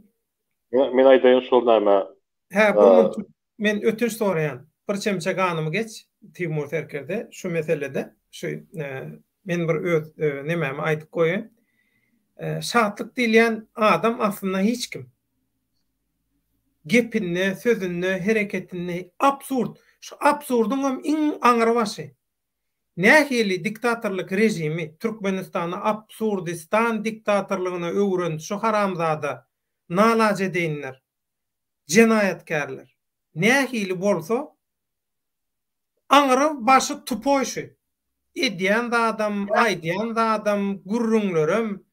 Men aýdaýyn şol näme. Hä bir minut men ötünç soraýan. Bir çemçe ganymy geç Timur serkerde şu meselede şu men bir öz nemämi aýdyp goýaýyn. Şatlyk diýilýän adam aslynda hiç kim. Gepinde, sözünde, hereketinde absurd. Şu absurdyňam iň aňry başy. Nähili diktatorlyk režimi Türkmenistany absurdistan diktatorlygyna öwüren şu haramzada nalajedeýinler, jenaýatkärler. Nähili bolsa aňry başy tupoý şu. Edýän zadam, aýdýan zadam, gürrüňlerem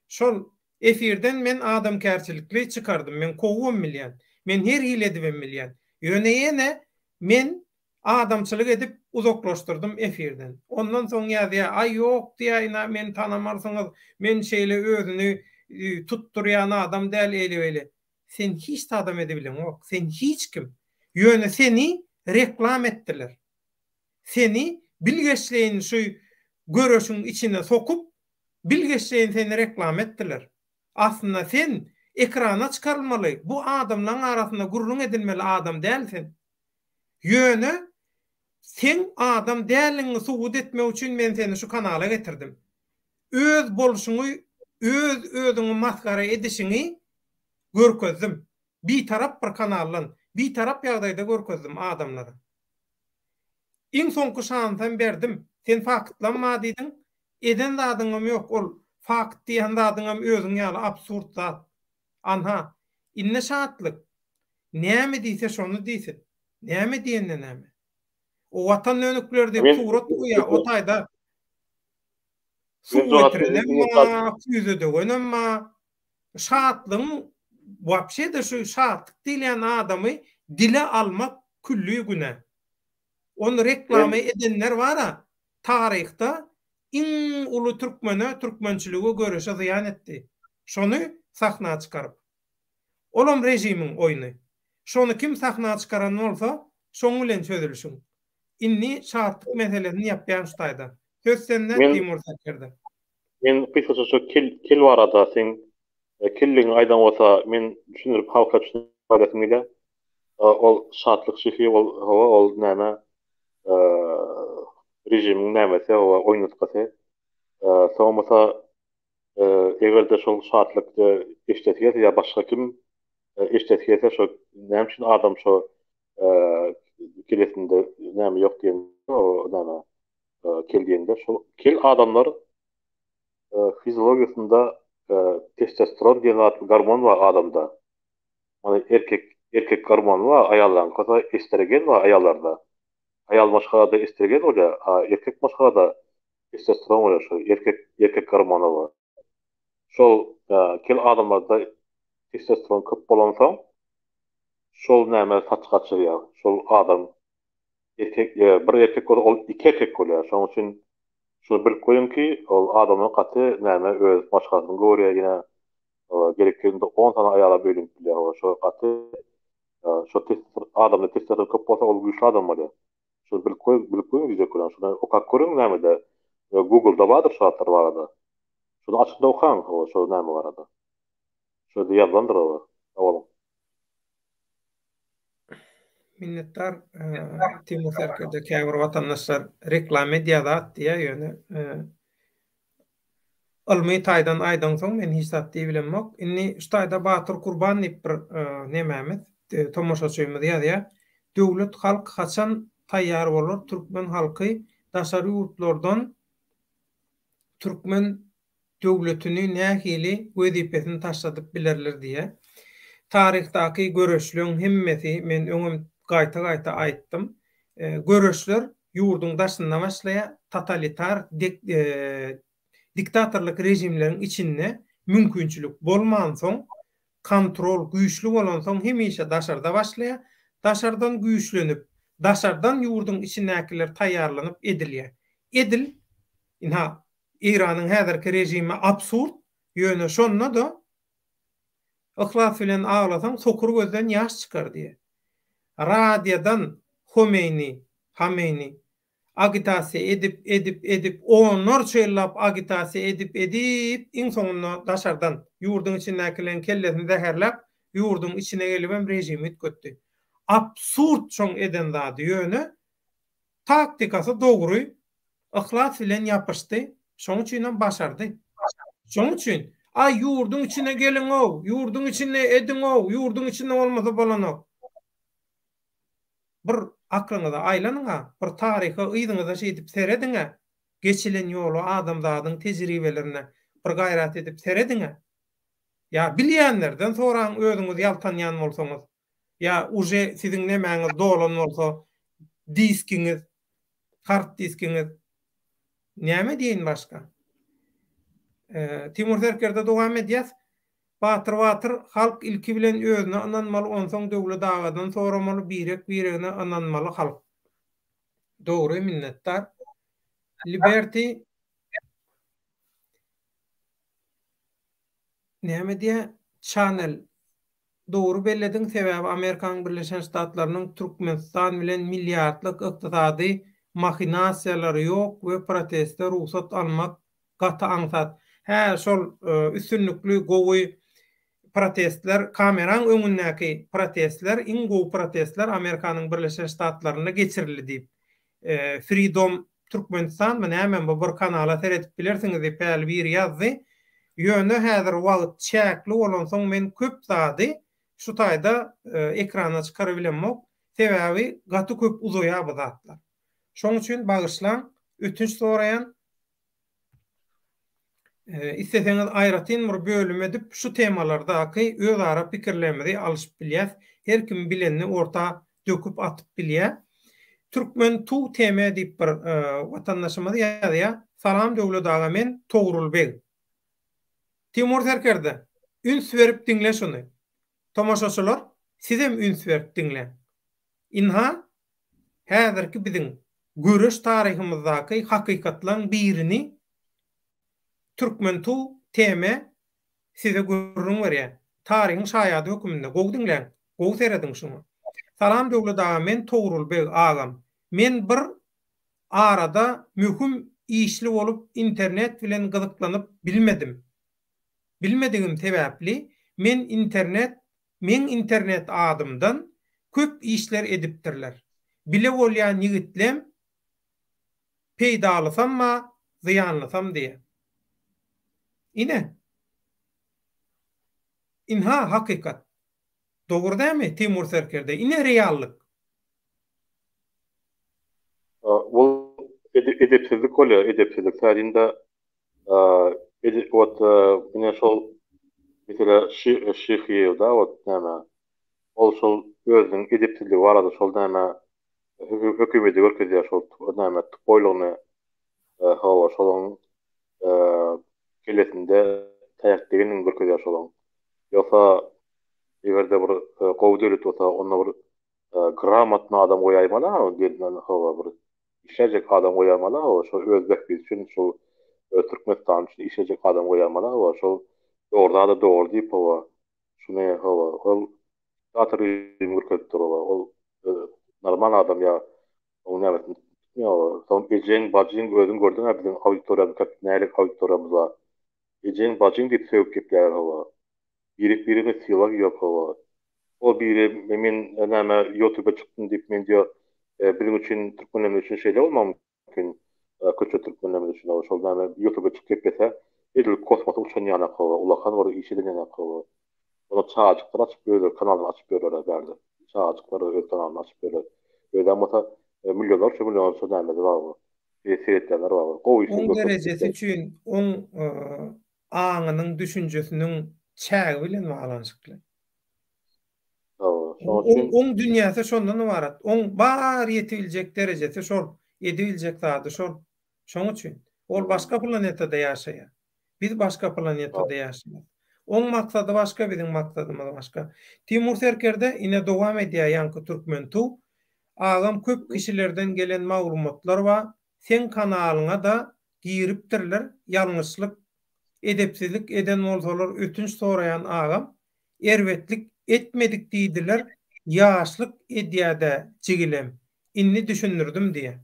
şol efirden men adamkärçilikli çykardym. Men kowubam bilýän. Men her hili edibem bilýän. Ýöne ýene men Adamçylyk edip uzaklaşdyrdym efirden. Ondan soň ýazýa, aý ýok diýä ina meni tanamarsyňyz, men şeýle özüni tutdurýan adam däl eýle-beýle. Sen hiç zadam edibileňok, sen hiç kim. Ýöne seni reklam etdiler. Seni bilgeşleýin şu göreşiň içine sokup, bilgeşleýin seni reklama etdiler. Aslynda sen ekrana çykarylmaly, bu adamlaň arasynda gürrüň edilmeli adam däl sen. Ýöne seň adam däldigiňi subut etmek üçin men seni şu kanala getirdim. Öz bolşuňy, öz özüňi masgara edişiňi görkezdim. Bitarap bir kanaldan, bitarap ýagdaýda görkezdim adamlara. Iň soňky şansam berdim. Sen faktlam bar diýdiň. Eden zadyňam ýok. Ol fakt diýen zadyňam özüň ýaly absurd zat. Anha, indi Şatlyk näme diýse şony diýsin. Näme diýende näme? O watan dönükleri diýip surat goýýar, o taýda suw getirenem bar, küýze döwenem bar. Şatlygyň wapşe-de şu Şatlyk diýilýän adamy dile almak külli günä. Ony reklama edenler bar-a, taryhda iň uly türkmene, türkmençilige göreşe zyýan etdi. Şony sahna çykaryp. Olam režimiň oýny. Şony kim sahna çykaran bolsa, şoň bilen çözülişiň. Indi şatlyk meselesini ýapýan şu taýda. Söz sende, Timur Serkerde. Men gysgaça şu kel kel barada seň kelligiňi aýdan bolsa men düşündirip halka düşündirip aýdasym gelýär. Ol şatlyk şyhy ol hawa ol näme režimiň nämesi hawa oýnatgysy. Soň bolsa eger-de şol şatlyk eşidesi gelse ýa başga kim eşidesi gelse şo näme üçin adam şo kellesinde näme ýok diýen o näme kel diýende şol kel adamlar fiziologiýasynda testosteron diýen zat gormon bar adamda. Ony erkek erkek gormony bar aýallaryňky bolsa estrogen bar aýallarda. Aýal maşgalada estrogen bolýar, a erkek maşgalada testosteron bolýar şo erkek erkek gormony bar. Şol kel adamlarda testosteron köp bolansoň şol näme saç gaçyrýar. Şol adam erkek bir erkek bolsa ol iki erkek bolýar. Şonuň üçin şuny bilip goýuň ki ol adamlar gaty näme öz maşgalasyny görýär ýene gerek ýerinde on sany aýala öýlenip bilýär. Ol şo gaty şo adamda testosteron köp bolsa ol güýçli adam bolýar. Şuny bilip goý bilip goýuň diýjek bolýan. Şuny okap görüň nämede Google-da bardyr şu zatlar barada. Şuny açyň-da okaň şo näme barada. Şu ýerde ýazylandyr olar. Sag boluň. Minnetdar Timur Serkerde käbir watandaşlar reklama edýär zat diýýär ýöne ylmy taýdan aýdaňsoň men hiç zat diýibilemok. Indi şu taýda Batyr Kurban diýip bir nemämiz tomaşaçymyz ýazýar. Döwlet halk haçan taýýar bolar türkmen halky daşary ýurtlardan türkmen döwletini nähili wezipesini taşladyp bilerler diýýär. Taryhdaky göreşleň hemmesi, men öňem gaýta-gaýta aýtdym, göreşler ýurduň daşynda başlaýar, totalitar diktatorlyk režimleriň içinde mümkinçilik bolmansoň, kontrol güýçli bolansoň hemişe daşarda başlaýar, daşardan güýçlenip, daşardan ýurduň içindäkiler taýýarlanyp edilýär. Edil, ynha, Eýranyň häzirki režimi absurd, ýöne şonda-da Yhlas bilen aglasaň sokur gözden ýaş çykar diýýär. Radiodan Homeýni, Hameýni, agitasiýa edip, edip, edip, onlarça ýyllap agitasiýa edip, edip, iň soňunda daşardan, ýurduň içindäkileriň kellesini zäherläp, ýurduň içine gelibem režimi üýtgetdi. Absurd şoň eden zady, ýöne Taktikasy dogry, yhlas bilen ýapyşdy, şoň üçinem başardy. Şoň üçin, Aý, ýurduň içine geliň-ow, ýurduň içinde ediň-ow, ýurduň içinde bolmasa bolanok. Bir aklyňyza aýlanyň-a, bir taryha yzyňyza şeýdip serediň-ä, geçilen ýola, adamzadyň tejribelerine bir gaýrat edip serediň-ä. Ýa bilýänlerden soraň özüňiz ýaltanýan bolsaňyz. Ýa uje siziň nemäňiz dolan bolsa diskiňiz hard diskiňiz näme diýeýin başga. Timur Serkerde dowam edýäs. Batyr Batyr halk ilki bilen özüne ynanmaly onsoň Döwlet agadan soramaly birek biregine ynanmaly halk. Dogry minnetdar. Liberty näme diýä Channel Dogry bellediň sebäbi Amerikanyň Birleşen Ştatlarynyň Türkmenistan bilen milliardlyk ykdysady mahinasiýalary ýok we proteste rugsat almak gaty aňsat. Hä şol üstünlikli gowy protestler kameraň öňündäki protestler iň gowy protestler Amerikanyň Birleşen Ştatlarynda geçirildi diýip Freedom Türkmenistanmy nämemi bu bir kanala seredip bilersiňiz diýip häli biri ýazdy. Ýöne häzir wagt çäkli bolansoň men köp zady şu taýda ekrana çykarybilemok. Sebäbi gaty köp uzaýar bu zatlar. Şoň üçin bagyşlaň, ötünç soraýan. Isleseňiz aýratyn bir bölüm edip şu temalardaky özara pikirlerimizi alyşyp bilýäs. Her kim bilenini orta döküp atyp bilýär. Türkmen tug TM diýip bir watandaşymyz ýazýar. Salam Döwlet aga men Togrul beg. Timur serkerde, üns berip diňle şuny. Tomaşaçylar sizem üns berip diňläň. Ynha, häzirki biziň göreş taryhymyzdaky hakykatlaň birini Türkmen tug TM size gürrüň berýän. Taryhyň şaýady höküminde. Gowy diňläň. Gowy serediň şuňa. Salam Döwlet aga men Togrul beg agam. Men bir arada möhüm işli bolup internet bilen gyzyklanyp bilmedim. Bilmedigim sebäpli men internet meň internet adymdan köp işler edipdirler. Bile bolýan ýigitlem peýdalysam ba zyýanlysam diýe. Ine. Ynha hakykat. Dogry dämi Timur serkerde ine reallyk. Bu edepsizlik bolýar edepsizlik sädinde wot ine şol mesele Şyhyýewda wot näme ol şol özüniň edepsizligi barada şol näme hökümede görkezýär şol näme tupoýlygyny hawa şolaň kellesinde taýak degendigini görkezýär şolaň ýogsa egerde bir gowy döwlet bolsa onda bir gramotny adam goýaýmaly hawa bir işlejek adam goýaýmaly hawa şol öz bähbidi üçin şol öz Türkmenistan üçin işlejek adam goýaýmaly hawa şol dogry zada dogry diýip hawa şuny hawa ol Diktator režimi görkezip dur ola. Ol normal adam ýa oň nämesini tutmaýar ola. Soň ejeň, bajyň özüň gördüň-ä biziň auditoriýamyz köp nälik auditoriýamyz bar. Ejeň, bajyň diýip sögüp gepleýärler hawa. Birek-birege sylag ýok hawa. Ol biri men näme ýotube çykdym diýip men diýýär biziň üçin türkmenlerimiz üçin şeýle bolmagy mümkin köçe türkmenlerimiz üçin hawa şol näme ýutube çykyp geplese edil kosmosa uçan ýanak hawa ulakan bir iş eden ýanak hawa onda çagajyklar açyp özleri kanalyny açyp ýörler bärde çagajyklar öz kanalyny açyp ýörler özem bolsa millionlarça millionlarça nämesi bar seretýänler bar gowy işler Oň derejesi üçin oň aňynyň düşünjesiniň çägi bilen baglanyşykly. Şoň üçin. Oň dünýäsi şondan ybarat. Oň bar ýetibiljek derejesi şol. Edibiljek zady şol. Şoň üçin. Ol başga planetada ýaşaýar. Biz başga planetada ýaşaýarys. Oň maksady başga, biziň maksadymyz başga. Timur serkerde ine dowam edýär ýaňky türkmen tug. Agam köp kişilerden gelen maglumatlar bar. Seň kanalyňa-da giripdirler, ýalňyşlyk, edepsizlik eden bolsalar ötünç soraýan agam. Erbetlik etmedik diýdiler, ýaşlyk edýädä jigilem. Indi düşündirdim diýä.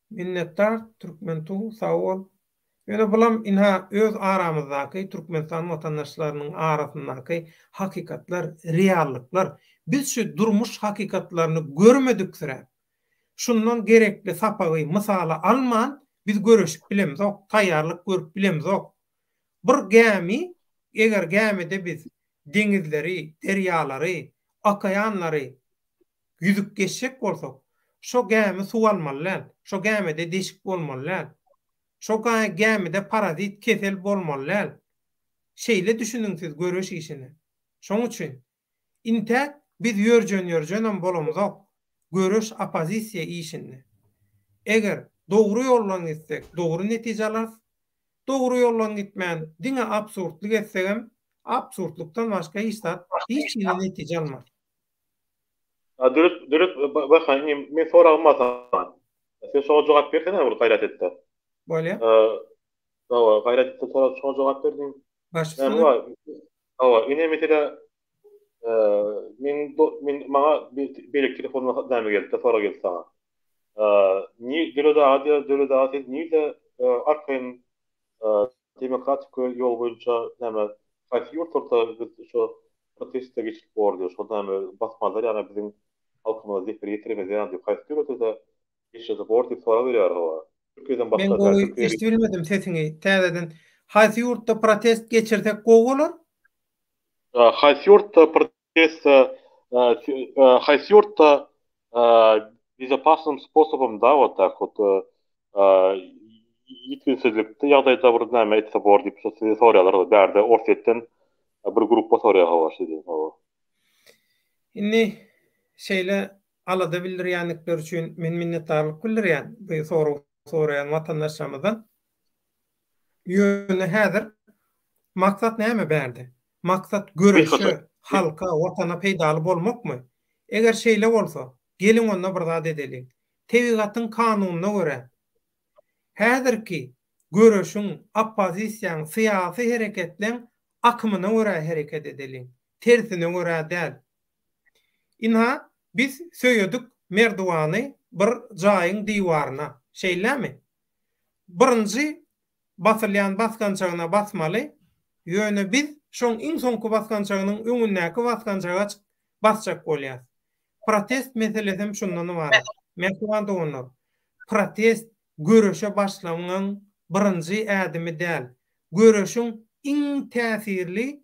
Minnetdar Türkmen tug sag bol. Ýöne bulam ynha öz aramyzdaky Türkmenistan watandaşlarynyň arasyndaky hakykatlar, reallyklar. Biz şu durmuş hakykatlaryny görmediksiräp, şundan gerekli sapagy, mysaly alman biz göreşip bilemzok, taýýarlyk görüp bilemzok. Bir gämi, eger gämide biz deňizleri, derýalary, okeanlary ýüzüp geçjek bolsak, şo gämi suw almaly däl, şo gämide deşik bolmaly däl. Şo gämide parazit kesel bolmaly däl. Şeýle düşüniň siz göreş işine. Şoň üçin, intäk biz ýörjen-ýörjenem bolamzok, göreş oppozisiýa işinde. Eger dogry ýoldan gitsek, dogry netije alarys. Dogry ýoldan gitmän, diňe absurdlyk etsegem, absurdlykdan başga hiç zat, hiç hili netije almarys. Döwlet, Döwlet Bakan, indi men soragym bar saňa. Sen şoňa jogap bersene bir gaýrat et-de. Bolýar. Hawa, gaýrat et-de şoňa jogap ber diýim. Baş üstüne. Hawa, ine mesele men men maňa beýleki telefondan näme geldi-de, sorag geldi saňa. Ni Döwlet aga diýýär, Döwlet aga siz nirde arkaýyn Demokratik ýol boýunça näme haýsy ýurtlarda biz şo protestde geçirip bor diýip şol näme basmazlar ýagny biziň halkymyza zeper ýetirmez ýaly diýip haýsy döwletlerde geçirse bor diýip sorag berýär hawa Türkiýeden başga Men gowy eşidip bilmedim sesiňi täzeden haýsy ýurtda protest geçirsek gowy bolar? Haýsy ýurtda protest haýsy ýurtda bezopasnym sposobom da wot tak wot ýitginsizlikde ýagdaýda bir näme etse bor diýip şo size soraýarlar bärde Orsýetden bir gruppa soraýar hawa şeýle hawa. Indi şeýle alada bildirýändikleri üçin men minnetdarlyk bildirýän bu sorag soraýan watandaşlarymyzdan. Ýöne häzir maksat näme bärde? Maksat göreşe, halka, watana peýdaly bolmakmy? Eger şeýle bolsa, geliň onda bir zat edeliň. Tebigatyň kanunyna görä, häzirki göreşiň, oppozisiýaň, syýasy hereketleň akymyna görä hereket edeliň, tersine görä däl. Ynha, biz söýedik merdiwany bir jaýyň diwaryna, şeýlemi? Birinji basylýan basgançagyna basmaly, ýöne biz şoň iň soňky basgançagynyň öňündäki basgançaga basjak bolýas. Protest meselesem şundan ybarat. Mähriban doganlar, protest göreşe başlamagyň birinji ädimi däl, göreşiň iň täsirli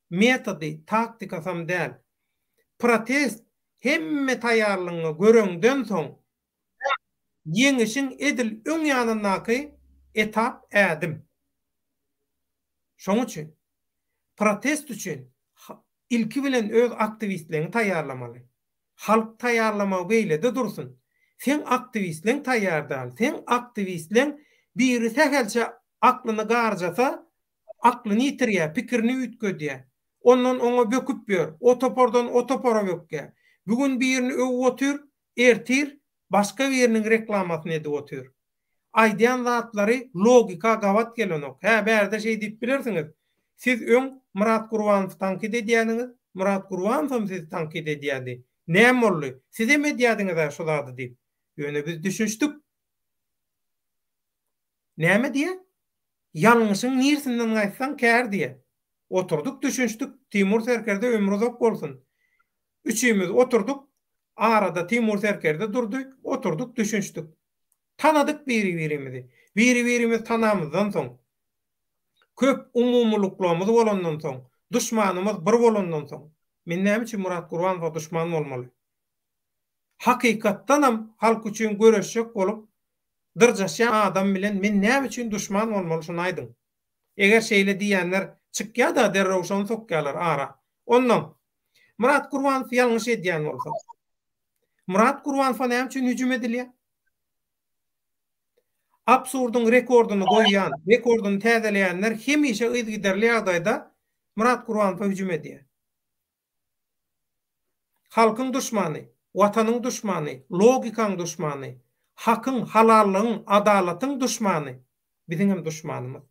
metody, taktikasam däl. Protest hemme taýýarlygyňy göreňden soň, Ýeňişiň edil öň ýanyndaky etap, ädim. Şoň üçin, protest üçin ilki bilen öz aktiwistleňi taýýarlamaly. Halk taýýarlamagy beýlede dursun. Seň aktiwistleň taýýar däl. Seň aktiwistleň biri sähelçe aklyny garjasa, aklyny ýitirýär, pikirini üýtgedýär. Ondan oňa böküp ýör. O topardan o topara bökýär. Bu gün birini öwüp otyr, Ertir başga biriniň reklamasyny edip otyr. Aýdýan zatlary logika gabat gelenok. Hä, bärde şeý diýip bilersiňiz. Siz öň Myrat Gurbanowy tankyt edýädiňiz, Myrat Gurbanowam sizi tankyt edýädi. Näme boldy? Sizem edýädiňiz-ä şu zady diýip. Ýöne biz düşünişdik. Näme diýýä? Ýalňyşyň nirsinden gaýtsaň kär diýýä. Oturdyk düşünişdik, Timur serkerde ömri uzak bolsun. Üçimiz oturdyk, arada Timur serkerde durdy, oturdyk düşünişdik. Tanadyk biri-birimizi. Biri-birimizi tanamyzdan soň, köp umumylyklarymyz bolandan soň, duşmanymyz bir bolandan soň, men näme üçin Myrat Gurbanowa duşman bolmaly? Hakykatdanam halk üçin göreşjek bolup dyrjaşýan adam bilen men näme üçin duşman bolmaly şuny aýdyň. Eger şeýle diýýänler çykýa-da derrew şony sokýarlar ara. Onnoň Myrat Gurbanow ýalňyş edýän bolsa. Myrat Gurbanowa näme üçin hüjüm edilýär? Absurdyň rekordyny goýýan, rekordyny täzeleýänler hemişe yzygiderli ýagdaýda Myrat Gurbanowa hüjüm edýär. Halkyň duşmany, Watanyň duşmany, logikaň duşmany, hakyň, halallygyň, adalatyň duşmany biziňem duşmanymyz.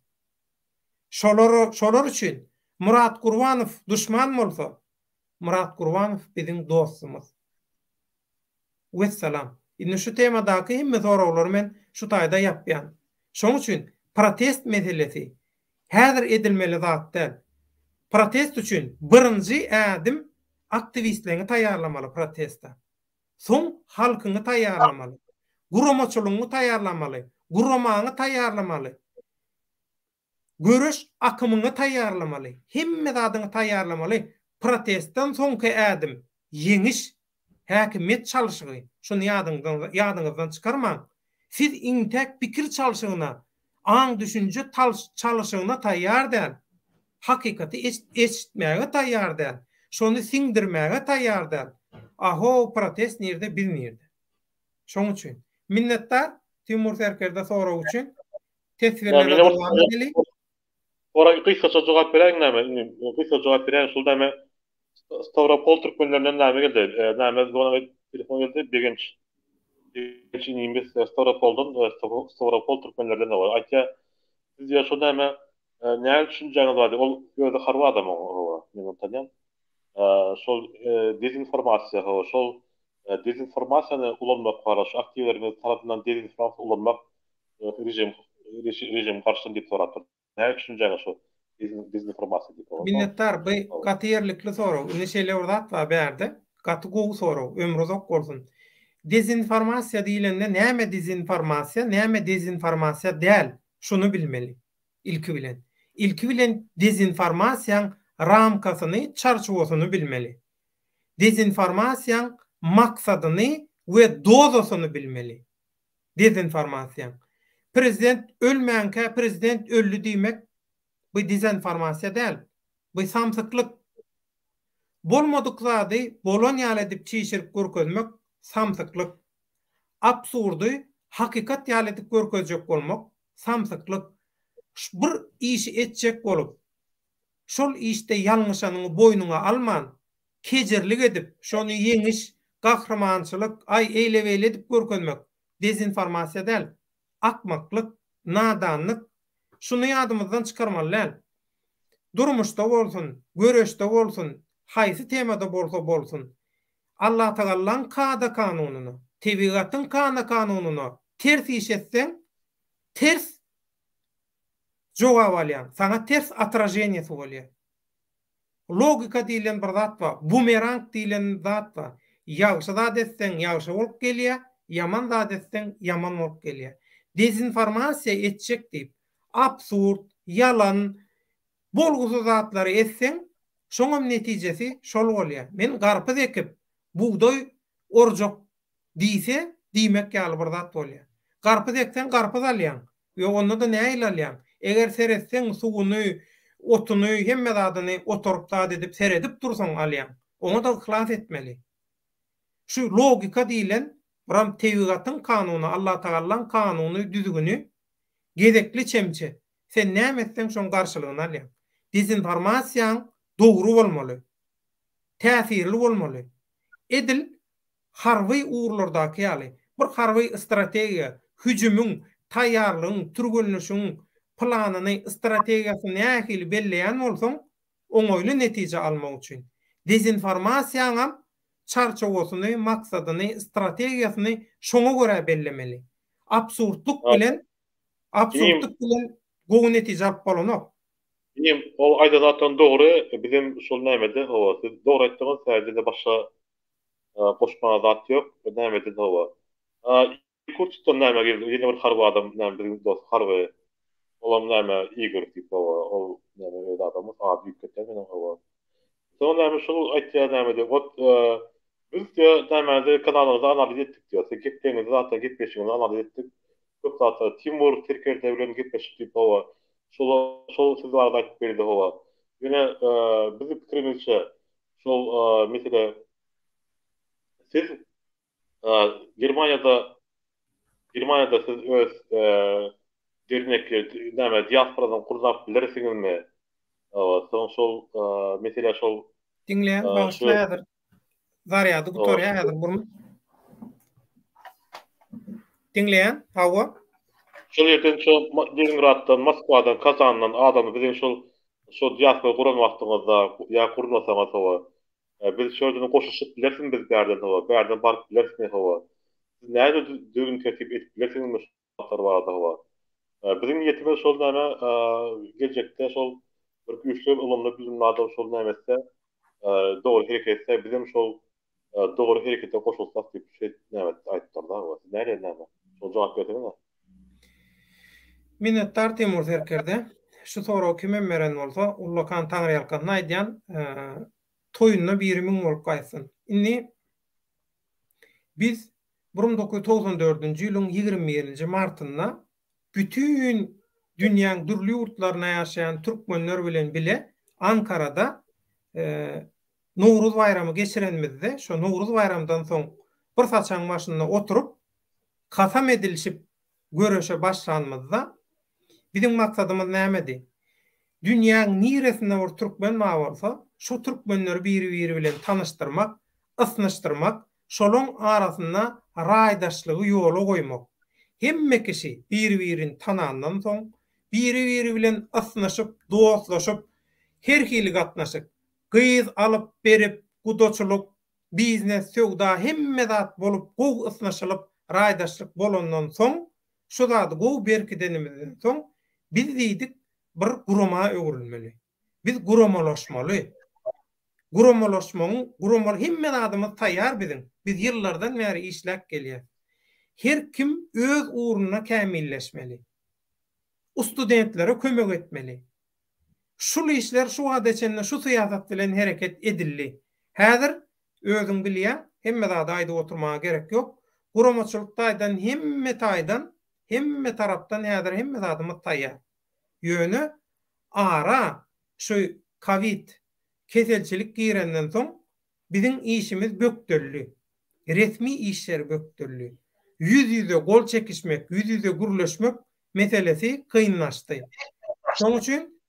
Şolar şolar üçin Myrat Gurbanow duşman bolsa, Myrat Gurbanow biziň dostumyz. Wessalam. Indi şu temadaky hemme soraglary men şu taýda ýapýan. Şoň üçin protest meselesi häzir edilmeli zat däl. Protest üçin birinji ädim aktiwistleňi taýýarlamaly protesta. Soň halkyňy taýýarlamaly. Guramaçylygyňy taýýarlamaly. Guramaňy taýýarlamaly. Göreş akymyňy taýýarlamaly, hemme zadyňy taýýarlamaly, protestden soňky ädim, ýeňiş, häkimiýet çalşygy, şuny ýadyňdan ýadyňyzdan çykarmaň. Siz intäk pikir çalşygyna, aň-düşünje çalyşygyna taýýar däl. Hakykaty eşitmäge taýýar däl. Şony siňdirmäge taýýar däl. Ahow, protest nirde, biz nirde? Şoň üçin. Minnetdar, Timur serkerde sorag üçin. Teswirlere dowam edeli. Ora gysgaça jogap beräýiň näme indi gysga jogap beräýiň şul näme Stawropol türkmenlerinden näme geldi näme zona telefon geldi Begenç Begenç inimiz Stawropoldan Stawropol türkmenlerden bar aýtýa siz diýýär şol näme näme düşünjäňiz bar diýýär ol özi harby adam hawa men ony tanýan şol dezinformasiýa hawa şol dezinformasiýany ulanmak bar şu aktiwleriňiz tarapyndan dezinformasiýa ulanmak Režim režim garşydan diýip sorapdyr. Näme düşünjäňiz şu dezinformasiýa diýip sorapdyr. Minnetdar bu gaty ýerlikli sorag. Indi şeýle bir zat bar bärde. Gaty gowy sorag. Ömri uzak bolsun. Dezinformasiýa diýlende näme dezinformasiýa, näme dezinformasiýa däl? Şuny bilmeli. Ilki bilen. Ilki bilen dezinformasiýaň ramkasyny, çarçuwasyny bilmeli. Dezinformasiýaň maksadyny we dozasyny bilmeli. Dezinformasiýa. Prezident ölmänkä prezident öldi diýmek bu dezinformasiýa däl. Bu samsyklyk. Bolmadyk zady bolan ýaly edip çişirip görkezmek samsyklyk. Absurdy hakykat ýaly edip görkezjek bolmak samsyklyk. Bir işi etjek bolup, şol işde ýalňyşanyňy boýnuňa alman, kejirlik edip, şony ýeňiş, gahrymançylyk, aý eýle-beýle edip görkezmek dezinformasiýa däl, akmaklyk, nadanlyk. Şuny ýadymyzdan çykarmaly däl. Durmuşda bolsun, göreşde bolsun, haýsy temada bolsa bolsun, Allatagallaň kada-kanunyna, tebigatyň kana-kanunyna ters iş etseň, ters jogap alýaň, saňa ters otraženiýasy bolýar. Logika diýlen bir zat bar, bumerang diýlen zat bar. Ýagşy zat etseň, ýagşy bolup gelýär, ýaman zat etseň, ýaman bolup gelýär. Dezinformasiýa etjek diýip, absurd, ýalan, bolgusyz zatlary etseň, şoňam netijesi şol bolýar. Men garpyz ekip, bugdaý orjak diýse, diýmek ýaly bir zat bolýar. Garpyz ekseň, garpyz alýaň. Ýok, onda-da nähili alýaň? Eger seretseň, suwuny, otuny, hemme zadyny otaryp zat edip seredip dursaň alýaň. Oňa-da yhlas etmeli. Şu logika diýlen biram tebigatyň kanuny, Allatagallaň kanuny, düzgüni gezekli çemçe. Sen näme etseň şoň garşylygyny alýaň. Dezinformasiýaň dogry bolmaly. Täsirli bolmaly. Edil harby ugurlardaky ýaly, bir harby strategiýa, hüjümiň, taýýarlygyň, türgenleşigiň planyny, strategiýasyny nähili belleýän bolsaň, oňaýly netije almak üçin, dezinformasiýaňam çarçuwasyny, maksadyny, strategiýasyny şoňa görä bellemeli. Absurdlyk bilen, absurdlyk bilen gowy netije alyp bolanok. Inim, ol aýdan zatlaryň dogry, bizem şol nämede, hawa, siz dogry aýtdyňyz, täzede başga Goşmaga zat ýok. Näme edin hawa. Irkutskdan näme geldi? Ýene bir harby adam näme biziň dost harby. Olam näme Igor diýip hawa. Ol näme öz adamymyz ady üýtgetýär meniň hawa. Soň näme şol aýtýar näme diýip. Ot biz diýýär nämäňizi kanalyňyzy analiz etdik diýýär. Siz gepleýiňizi zatlar gepleşigiňizi analiz etdik. Köp zatlar Timur serkerde bilen gepleşik diýip hawa. Şol şol siz barada aýdyp berdi hawa. Ýöne biziň pikirimizçe Şol mesele siz. Germaniýada Germaniýada siz öz dernek näme diasporadan gurnap bilersiňizmi? Soň şol mesele şol Diňleýän bagyşla häzir. Zarýady gutarýar häzir burun. Diňleýän, hawa. Şol ýerden şol Leningraddan, Moskwadan, Kazandan adamlar biziň şol şol diaspora guran wagtyňyzda ýa gurnasaňyz hawa. Biz şol ýerden goşulyşyp bilersiňmi biz bärden hawa, bärden baryp bilerismi hawa. Siz näme düzgün tertip edip bilersiňizmi şu zatlar barada hawa. Biziň niýetimiz şol näme geljekde şol bir güýçli ylymly bilimli adam şol näme etse dogry hereket etse bizem şol dogry herekete goşulsak diýip şeýdip näme aýtdylar da siz nähili näme şoňa jogap berseňiz. Minnetdar Timur serkerde. Şu soragy kimem beren bolsa ullakan taňryýalkasyn aýdýan toýunda biri müň bolup gaýtsyn. Indi biz 1994-nji ýylyň 21-nji martynda bütin dünýäň dürli ýurtlarynda ýaşaýan türkmenler bilen bile Ankarada Nowruz baýramy geçirenimizde, şo Nowruz baýramdan soň bir saçagyň başynda oturyp, kasam edilişip göreşe başlanymyzda, biziň maksadymyz nämedi? Dünýäň niresinde bir türkmen bar bolsa, şo türkmenleri biri-biri bilen tanyşdyrmak, ysnyşdyrmak, şolaň arasynda raýdaşlygy ýola goýmak. Hemme kişi biri-birini tanandan soň, biri-biri bilen ysnyşyp, dostlaşyp, her hili gatnaşyk, gyz alyp-berip, gudaçylyk, biznes, söwda hemme zat bolup gowy ysnyşylyp, raýdaşlyk bolandan soň, şu zady gowy berkidenimizden soň, biz diýdik, bir gurama öwrülmeli. Biz guramalaşmaly. Guramalaşmagyň, guramaly hemme zadymyz taýýar biziň. Biz ýyllardan bäri işläp gelýäs. Her kim öz ugrunda kämilleşmeli. Ustudentlere kömek etmeli. Şul işler şu wagta çenli şu syýasat bilen hereket edildi. Häzir özüň bilýäň, hemme zady aýdyp oturmaga gerek ýok. Guramaçylyk taýdan hemme taýdan, hemme tarapdan häzir hemme zadymyz taýýar. Ýöne ara şu kowid keselçilik girenden soň biziň işimiz bökdeldi. Resmi işler bökdeldi. Ýüz-ýüze gol çekişmek, ýüz-ýüze gürleşmek meselesi kynlaşdy. Şonuň üçin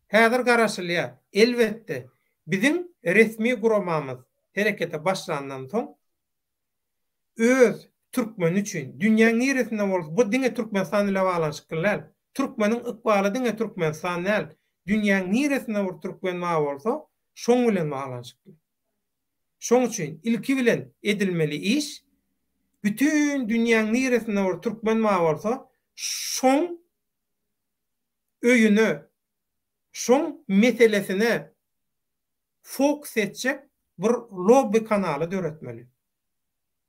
häzir garaşylýar. Elbetde, biziň resmi guramamyz herekete başlandan soň öz türkmeni üçin, dünýäň niresinde bolsa, bu diňe Türkmenistan ile baglanyşykly däl. Türkmeniň ykbaly diňe Türkmenistan däl. Dünýäň niresinde bir türkmen bar bolsa, şoň bilen baglanyşykly. Şoň üçin ilki bilen edilmeli iş, bütin dünýäň niresinde bir türkmen bar bolsa, şoň öýüne, şoň meselesine fokus etjek bir lobby kanaly döretmeli.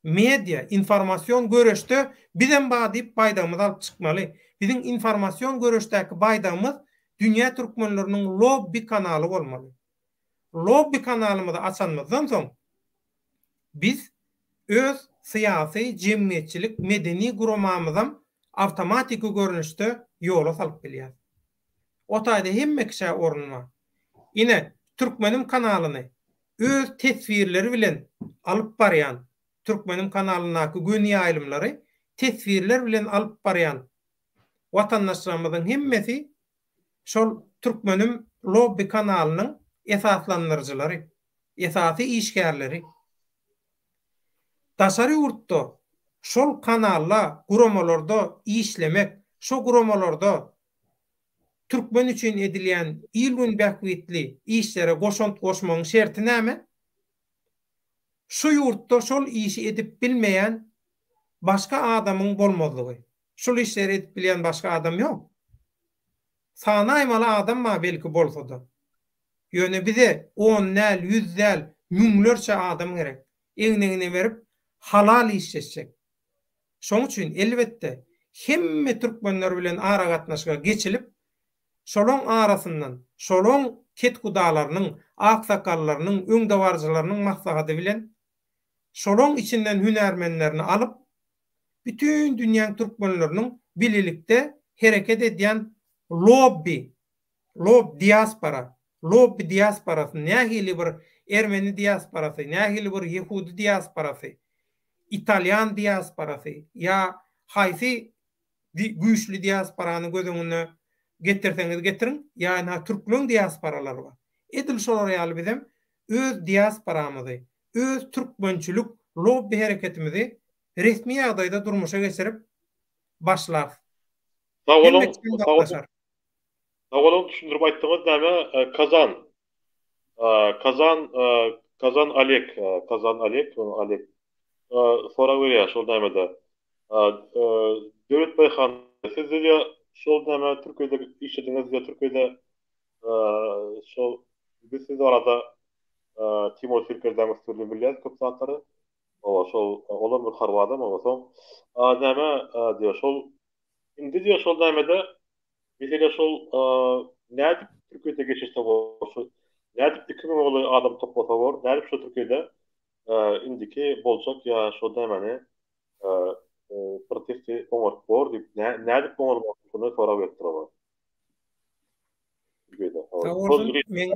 Media, informasion göreşde bizem bar diýip baýdagymyzy alyp çykmaly. Biziň informasion göreşdäki baýdagymyz dünýä türkmenleriniň lobby kanaly bolmaly. Lobby kanalymyzy açanymyzdan soň biz öz syýasy, jemgyýetçilik, medeni guramamyzam awtomatiki görnüşde ýola salyp bilýäris. O taýda hemme kişä orun bar. Ine, Türkmenim kanalyny öz teswirleri bilen alyp barýan, Türkmenim kanalyndaky göni ýaýlymlary teswirler bilen alyp barýan watandaşlarymyzyň hemmesi şol Türkmenim lobby kanalynyň esaslandyryjylary, esasy işgärleri. Daşary ýurtda şol kanalda, guramalarda işlemek, şo guramalarda türkmen üçin edilýän il-gün bähbitli işlere goşant goşmagyň şerti näme? Şu ýurtda şol işi edip bilmeýän başga adamyň bolmazlygy. Şul işleri edip bilýän başga adam ýok. Sanaýmaly adam bar belki bolsa-da. Ýöne bize on däl, ýüz däl, müňlerçe adam gerek. Egin-egne berip, halal işleşjek. Şoň üçin, elbetde, hemme türkmenler bilen aragatnaşyga geçilip, şolaň arasyndan, şolaň ketkudalarynyň, aksakallarynyň, öňdebaryjylarynyň maslahady bilen, şolaň içinden hünärmenlerini alyp, bütin dünýäň türkmenleriniň bilelikde hereket edýän lobbi, lob diaspora, lobbi diasporasy, nähili bir ermeni diasporasy, nähili bir ýehudi diasporasy. italýan diasporasy ýa haýsy güýçli diasporany göz öňüne getirseňiz getiriň, ýa ynha türkleň diasporalary bar. Edil şolar ýaly bizem öz diasporamyzy, öz türkmençilik lobbi hereketimizi resmi ýagdaýda durmuşa geçirip başlarys. Sag boluň, sag boluň. Sag boluň düşündirip aýtdyňyz näme Kazan Kazan Kazan Oleg Kazan Oleg Oleg sorag berýär şol nämede Döwlet Baýhan siz diýýä şol näme Türkiýede işlediňiz diýýä Türkiýede şol biz siz barada Timur Sirkerdäň üsti bilen bilýäs köp zatlary Hawa şol olam bir harby adam hawa soň näme diýýär şol indi diýýär şol nämede mesele şol nädip Türkiýede geçirse bor şu nädip 2000 golaý adam toplasa bor nädip şu Türkiýede indiki boljak ýa şol nämeni protesti oňaryp bor diýip nädip oňarmak şony sorag beripdir olar. Türkiýede. Sag bolsun men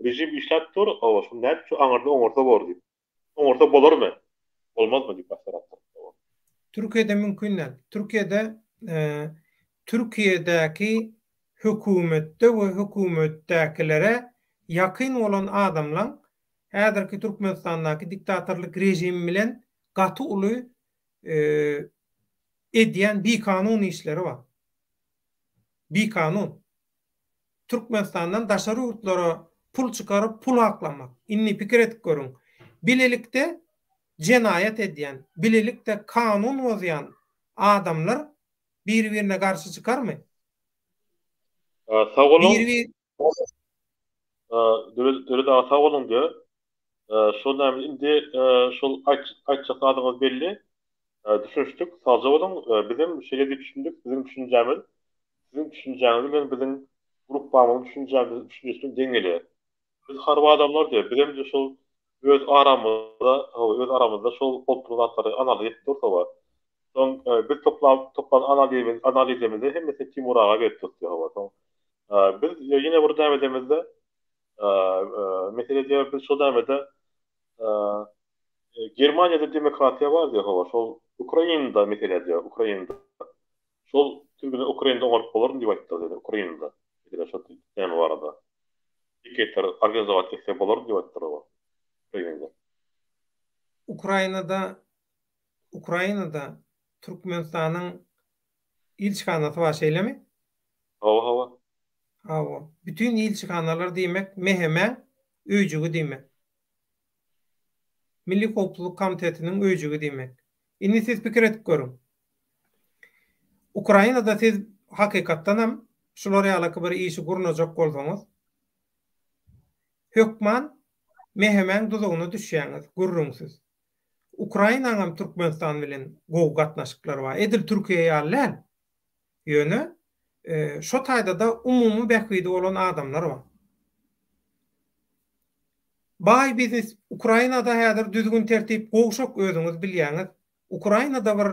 Rejim işläp dur, hawa, şuny nädip şu aňyrda oňarsa bor diýip. Oňarsa bolarmy? Bolmazmy diýip sorapdyr. Türkiýede mümkin däl. Türkiýede Türkiýedäki hökümetde we hökümetdäkilere ýakyn bolan adamlaň häzirki Türkmenistandaky diktatorlyk režimi bilen gaty uly edýän bikanun işleri bar. Bikanun. Türkmenistandan daşary ýurtlara pul çykaryp pul aklamak. Indi pikir edip görüň. Bilelikde jenaýat edýän, bilelikde kanun bozýan adamlar biri-birine garşy çykarmy? Sag boluň. Döwlet aga sag boluň diýer. Şol näme indi şol aýtjak zadyňyz belli. Düşünişdik. Sagja boluň. Bizem şeýle diýip düşündik. Biziň düşünjämiz siziň düşünjäňiz bilen biziň gruppamyzyň düşünjämiz düşünjesiniň deň gelýär. Biz harby adamlar diýer. Bizem şol öz aramyzda öz aramyzda şol bolup duran zatlary analiz edip durus hawa. Soň biz toplap toplan analizimiz analizimizi hemmesini Timur aga berip durus diýer hawa. Soň biz ýene bir näme edemizde Mesele diýýär, biz şol nämede Germaniýada demokratiýa bar diýýär, hawa, şol Ukrainada mesele diýýär, Ukrainada. Şol türgüni Ukrainada oňaryp bolarmy diýip aýtdylar diýýär, Ukrainada. Mesele şol näme barada. Piketler organizowat etse bolarmy diýip aýtdylar, hawa. Ukrainada. Ukrainada Ukrainada Türkmenistanyň ilçihanasy bar şeýlemi? Hawa hawa. Hawa. Bütin ilçihanalar diýmek MHM-äň öýjügi diýmek. Milli howpsuzlyk komitetiniň öýjügi diýmek. Indi siz pikir edip görüň. Ukrainada siz hakykatdanam şular ýalaky bir işi gurnajak bolsaňyz, hökman MHM-äň duzagyna düşýäňiz, gürrüňsiz. Ukrainaňam Türkmenistan bilen gowy gatnaşyklary bar. Edil Türkiýe ýaly däl. Ýöne şo taýda-da umumy bähbidi bolan adamlar bar. Baý biznes Ukrainada häzir düzgün-tertip gowşak özüňiz bilýäňiz. Ukrainada bir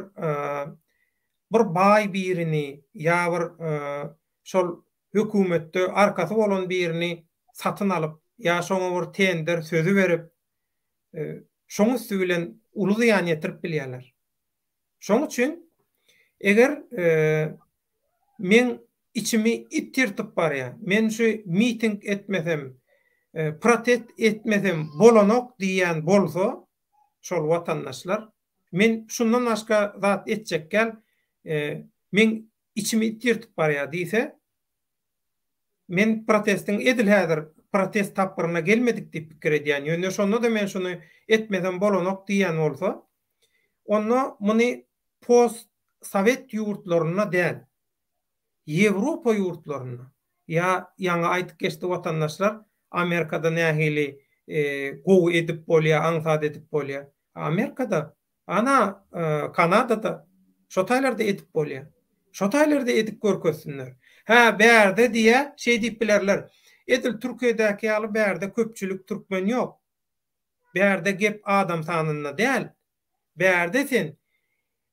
bir baý birini ýa bir şol hökümetde arkasy bolan birini satyn alyp ýa şoňa bir tender sözi berip şoň üsti bilen uly zyýan ýetirip bilýärler. Şoň üçin eger meň içimi it ýyrtyp barýar, men şu miting etmesem, protest etmesem bolanok diýýän bolsa şol watandaşlar, men şundan başga zat etjek däl, meň içimi it ýyrtyp barýar diýse, Men protestiň edil häzir protest tapgyryna gelmedik diýip pikir edýän, ýöne şonda-da men şuny etmesem bolanok diýýän bolsa, onda muny post sowet ýurtlarynda däl, Ýewropa ýurtlarynda ýa ýaňy aýdyp geçdi watandaşlar Amerikada nähili gowy edip bolýar, aňsat edip bolýar. Amerikada Ana, Kanadada şo taýlarda edip bolýar. Şo taýlarda edip görkezsinler. Hä, bärde diýä, şeý diýip bilerler. Edil Türkiýedäki ýaly bärde köpçülik türkmen ýok. Bärde gep adam sanynda däl. Bärde sen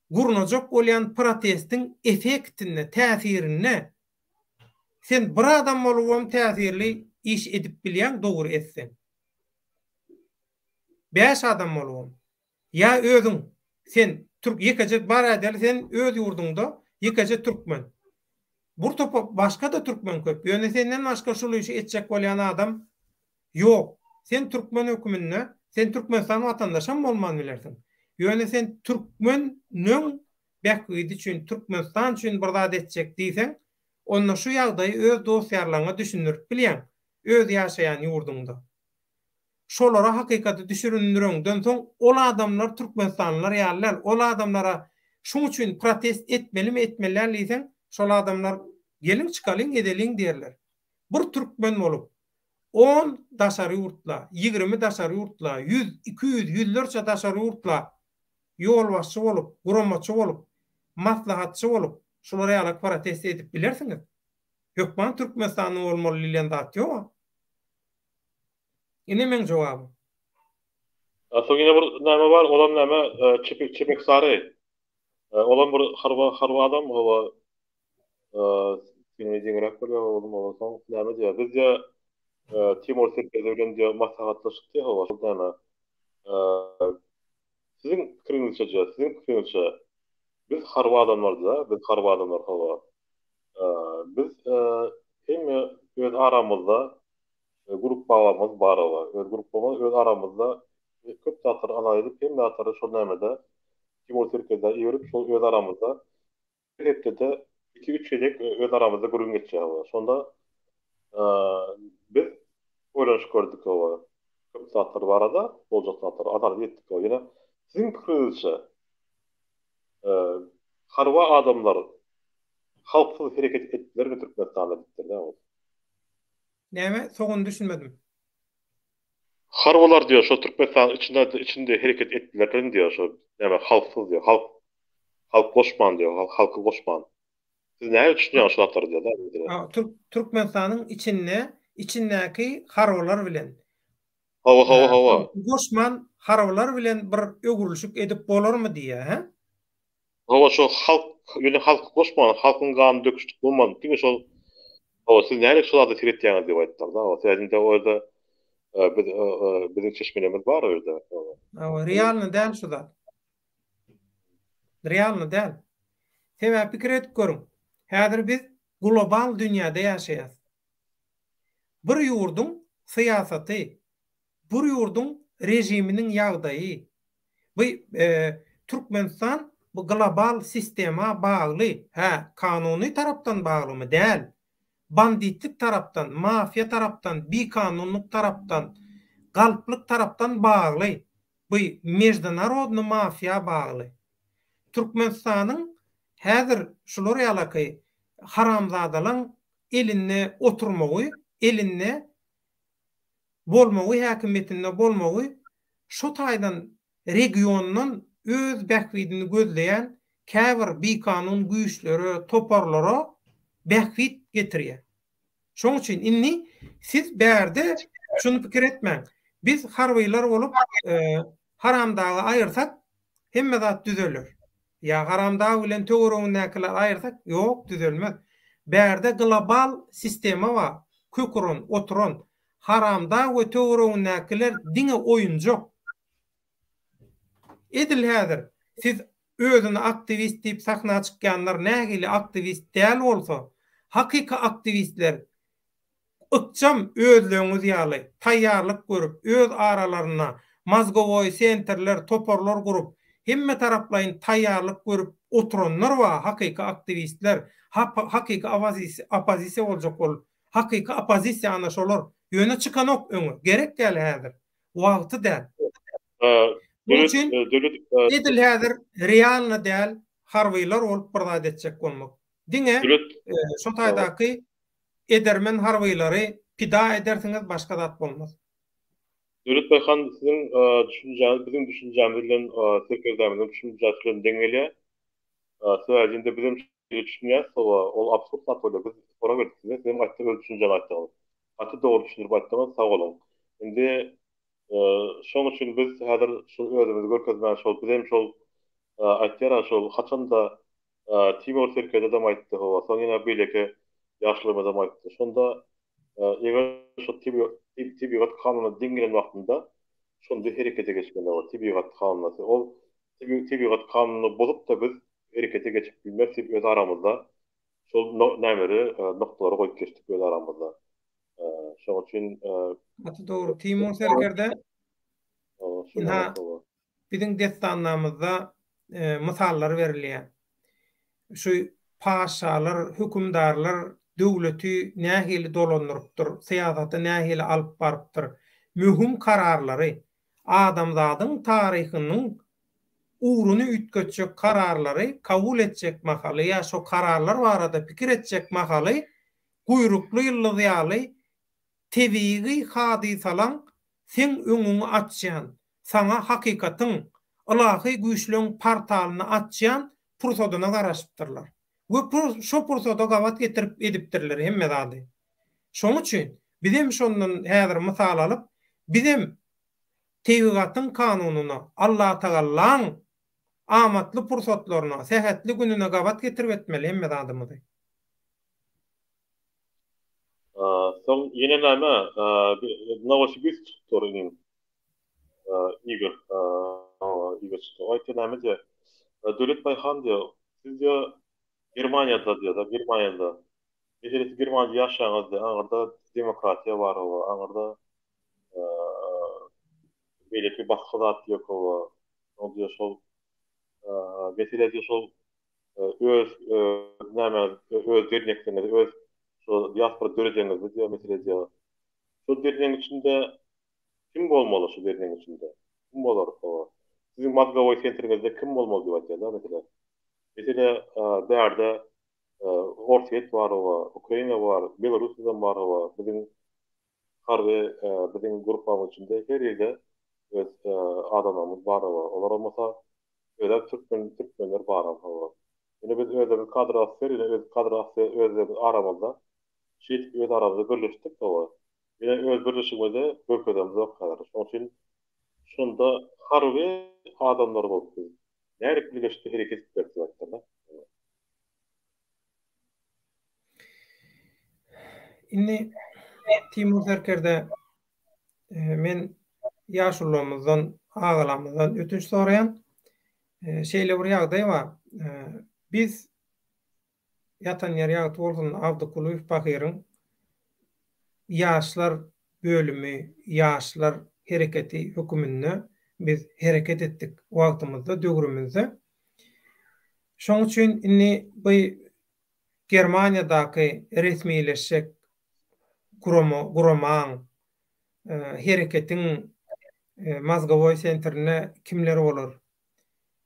gurnajak bolýan protestiň efektinde, täsirinde. Sen bir adam bolubam täsirli iş edip bilýäň dogry etseň. Bäş adam bolubam. Ýa özüň sen türk ýekeje bar ädeli sen öz ýurduňda ýekeje türkmen. Bur topa başga-da türkmen köp. Ýöne senden başga şul işi etjek bolýan adam ýok. Sen türkmen höküminde sen Türkmenistan watandaşam bolman bilersiň. Ýöne sen türkmen nöň bähbidi üçin Türkmenistan üçin bir zat etjek diýseň onda şu ýagdaýy öz dost-ýarlaryňa düşündirip bilýäň öz ýaşaýan ýurduňda. Şolara hakykaty düşürindireňden soň ol adamlar türkmenistanlylar ýaly däl. Ol adamlara şuň üçin protest etmelimi etmeli däl diýseň şol adamlar geliň çykalyň edeliň diýerler. Bir türkmen bolup on daşary ýurtla, 20 daşary ýurtla, ýüz, 200, ýüzlerçe daşary ýurtla ýolbaşçy bolup, guramaçy bolup, maslahatçy bolup şular ýaly protest edip bilersiňiz. Hökman Türkmenistanda bolmaly diýlen zat ýoga. Ine meň jogabym. A soň ýene bir näme bar, olam näme, Çepek Çepeksary. Olam bir harby harby adam, hawa. Seni deňräk bolýar olam, olam soň näme diýýär, biz diýýär, Timur serkerde bilen diýýär maslahatlaşyp diýýär, hawa, şol näme. Siziň pikiriňizçe diýýär, siziň pikiriňizçe biz harby adamlar diýýär, biz harby adamlar, hawa. Biz hemme öz aramyzda gruppalarymyz bar oba. Öz gruppamyz öz aramyzda köp zatlary analiz edip hemme zatlary şol nämede Timur serkerdä iberip şol öz aramyzda bir hepdede iki-üç gezek öz aramyzda gürrüň geçýär oba. Şonda biz oýlanyşyp gördük oba. Köp zatlar barada boljak zatlary analiz etdik oba. Ýöne siziň pikiriňizçe harby adamlar halksyz hereket etdilermi Türkmenistanda diýipdir-dä ol. Näme? Soňuny düşünmedim. Harbylar diýýär şo Türkmenistanyň içinde içinde hereket etdilermi diýýär şo näme halksyz diýýär halk halk goşman diýýär halky goşman. Siz nähili düşünýäňiz şu zatlara diýýär-dä mesele. Türkmenistanyň içinde içindäki harbylar bilen Hawa hawa hawa. Goşman harbylar bilen bir öwrülişik edip bolarmy diýýär hä? Hawa şo halk ýöne halky goşman halkyň ganyny döküşdik bolman diňe şol hawa siz nälik şo zada seretýäňiz diýip aýtdylar da hawa sebäbi o ýerde biz biziň çeşmelerimiz bar o ýerde. Hawa realny däl şu zat. Realny däl. Sebäbi pikir edip görüň. Häzir biz global dünýäde ýaşaýas. Bir ýurduň syýasaty, bir ýurduň režiminiň ýagdaýy, bu Türkmenistan bu global sistema bagly, hä, kanuny tarapdan baglymy? Däl. Banditlik tarapdan, mafiýa tarapdan, bikanunlyk tarapdan, galplyk tarapdan bagly. Bu meždunarodny mafiýa bagly. Türkmenistanyň häzir şular ýalaky haramzadalaň elinde oturmagy, elinde bolmagy, häkimiýetinde bolmagy şo taýdan regiondan öz bähbidini gözleýän käbir bikanun güýçlere, toparlara bähbit getirýär. Şoň üçin indi siz bärde şuny pikir etmäň. Biz harbylar bolup Haramdagy aýyrsak hemme zat düzeler. Ýa Haramdag bilen töweregindäkileri aýyrsak, ýok, düzelmez. Bärde global sistema bar, kök uran, oturan. Haramdag we töweregindäkiler diňe oýunjak. Edil häzir siz özüni aktiwist diýip sahna çykýanlar nähili aktiwist däl bolsa, hakyky aktiwistler ykjam özleňiz ýaly taýýarlyk görüp, öz aralarynda mozgowoý sentrler, toparlar gurup, hemme taraplaýyn taýýarlyk görüp oturanlar bar, hakyky aktiwistler, hakyky oppozisiýa boljak bolup, hakyky oppozisiýa ana şolar, ýöne çykanok öňe, gerek däl häzir, wagty däl. Munuň üçin edil häzir realny däl harbylar bolup bir zat etjek bolmak. Diňe şo taýdaky Edermen harbylary pida edersiňiz başga zat bolmaz. Döwlet Baýhan siziň düşünjäňiz biziň düşünjämiz bilen serkerdämiziň düşünjäsi bilen deň gelýär. Sebäbi indi bizem şeýle düşünýäs hawa ol absurd zat bolýar. Biz sorag berdik size sizem gaýtda öz düşünjäňizi aýtdyňyz. Gaty dogry düşündirip aýtdyňyz sag boluň. Indi şoň üçin biz häzir şol özümizi görkezmän şol bizem şol aýtýar-a şol haçanda Timur serkerdedem aýtdy, hawa, soň ýene beýleki ýaşulymyzam aýtdy. Şonda eger şu tebigat kanunyna deň gelen wagtynda. Şonda herekete geçmeli o tebigat kanunasy. Ol tebigat kanunyny bozup-da biz herekete geçip bilmeris diýip öz aramyzda şol nämeleri noktalary goýup geçdik öz aramyzda. Şonuň üçin Gaty dogry Timur serkerde. Ynha biziň dessanlarymyzda mysallar berilýär. Şu paşalar, hökümdarlar döwleti nähili dolandyrypdyr, syýasaty nähili alyp barypdyr, möhüm kararlary, adamzadyň taryhynyň ugruny üýtgetjek kararlary kabul etjek mahaly ýa şo kararlar barada pikir etjek mahaly guýrukly ýyldyz ýaly tebigy hadysalaň seň öňüňi açýan, saňa hakykatyň, ylahy güýçleň portalyny açýan pursadyna garaşypdyrlar. We şo pursada gabat getirip edipdirler hemme zady. Şoň üçin bizem şondan häzir mysal alyp, bizem tebigatyň kanunyna, Allatagallaň amatly pursatlaryna, sähetli gününe gabat getirip etmeli hemme zadymyzy. Soň ýene näme, Nowosibirsk çykypdyr inim. Igor, Igor çykdy. O aýtdy näme diýýär? Döwlet Baýhan diýýär, siz diýýär Germaniýada diýýär-de, Germaniýada. Meselesi Germaniýada ýaşaýaňyz diýýär, aňyrda demokratiýa bar hawa, aňyrda beýleki basgy zat ýok hawa. Soň diýýär şol mesele diýýär şol öz näme öz dernekliňizi, öz şo diaspora döredeňizde diýýär mesele diýýär. Şo dernegiň içinde kim bolmaly şo dernegiň içinde? Kim bolar hawa? Siziň mozgowoý sentriňizde kim bolmaly diýip aýtýar-da mesele. Mesele bärde Orsýet bar hawa, Ukraina bar, Belarusýadan bar hawa, biziň harby biziň gruppamyz içinde her ýerde öz adamlarymyz bar hawa. Olar bolmasa özem türkmen türkmenler baram hawa. Ýöne biz özlerimiz kadr ofiser ýöne öz kadr ofiser özlerimiz aramyzda şeýdip öz aramyzda birleşdik hawa. Ýöne öz birleşigimizi görkezemizok häzir. Şonuň üçin şonda harby adamlar bolup biz nädip birleşip hereket edip bileris diýip aýtdylar. Indi Timur serkerde men ýaşulularymyzdan, agalarymyzdan ötünç soraýan. Şeýle bir ýagdaý bar. Biz ýatan ýeri ýagty bolsun Abdy Kulyýew pahyryň ýaşlar bölümi, ýaşlar hereketi höküminde biz hereket etdik wagtymyzda, döwrümizde. Şoň üçin indi bu Germaniýadaky resmileşjek gurama, guramaň, hereketiň mozgowoý sentrinde kimler bolar?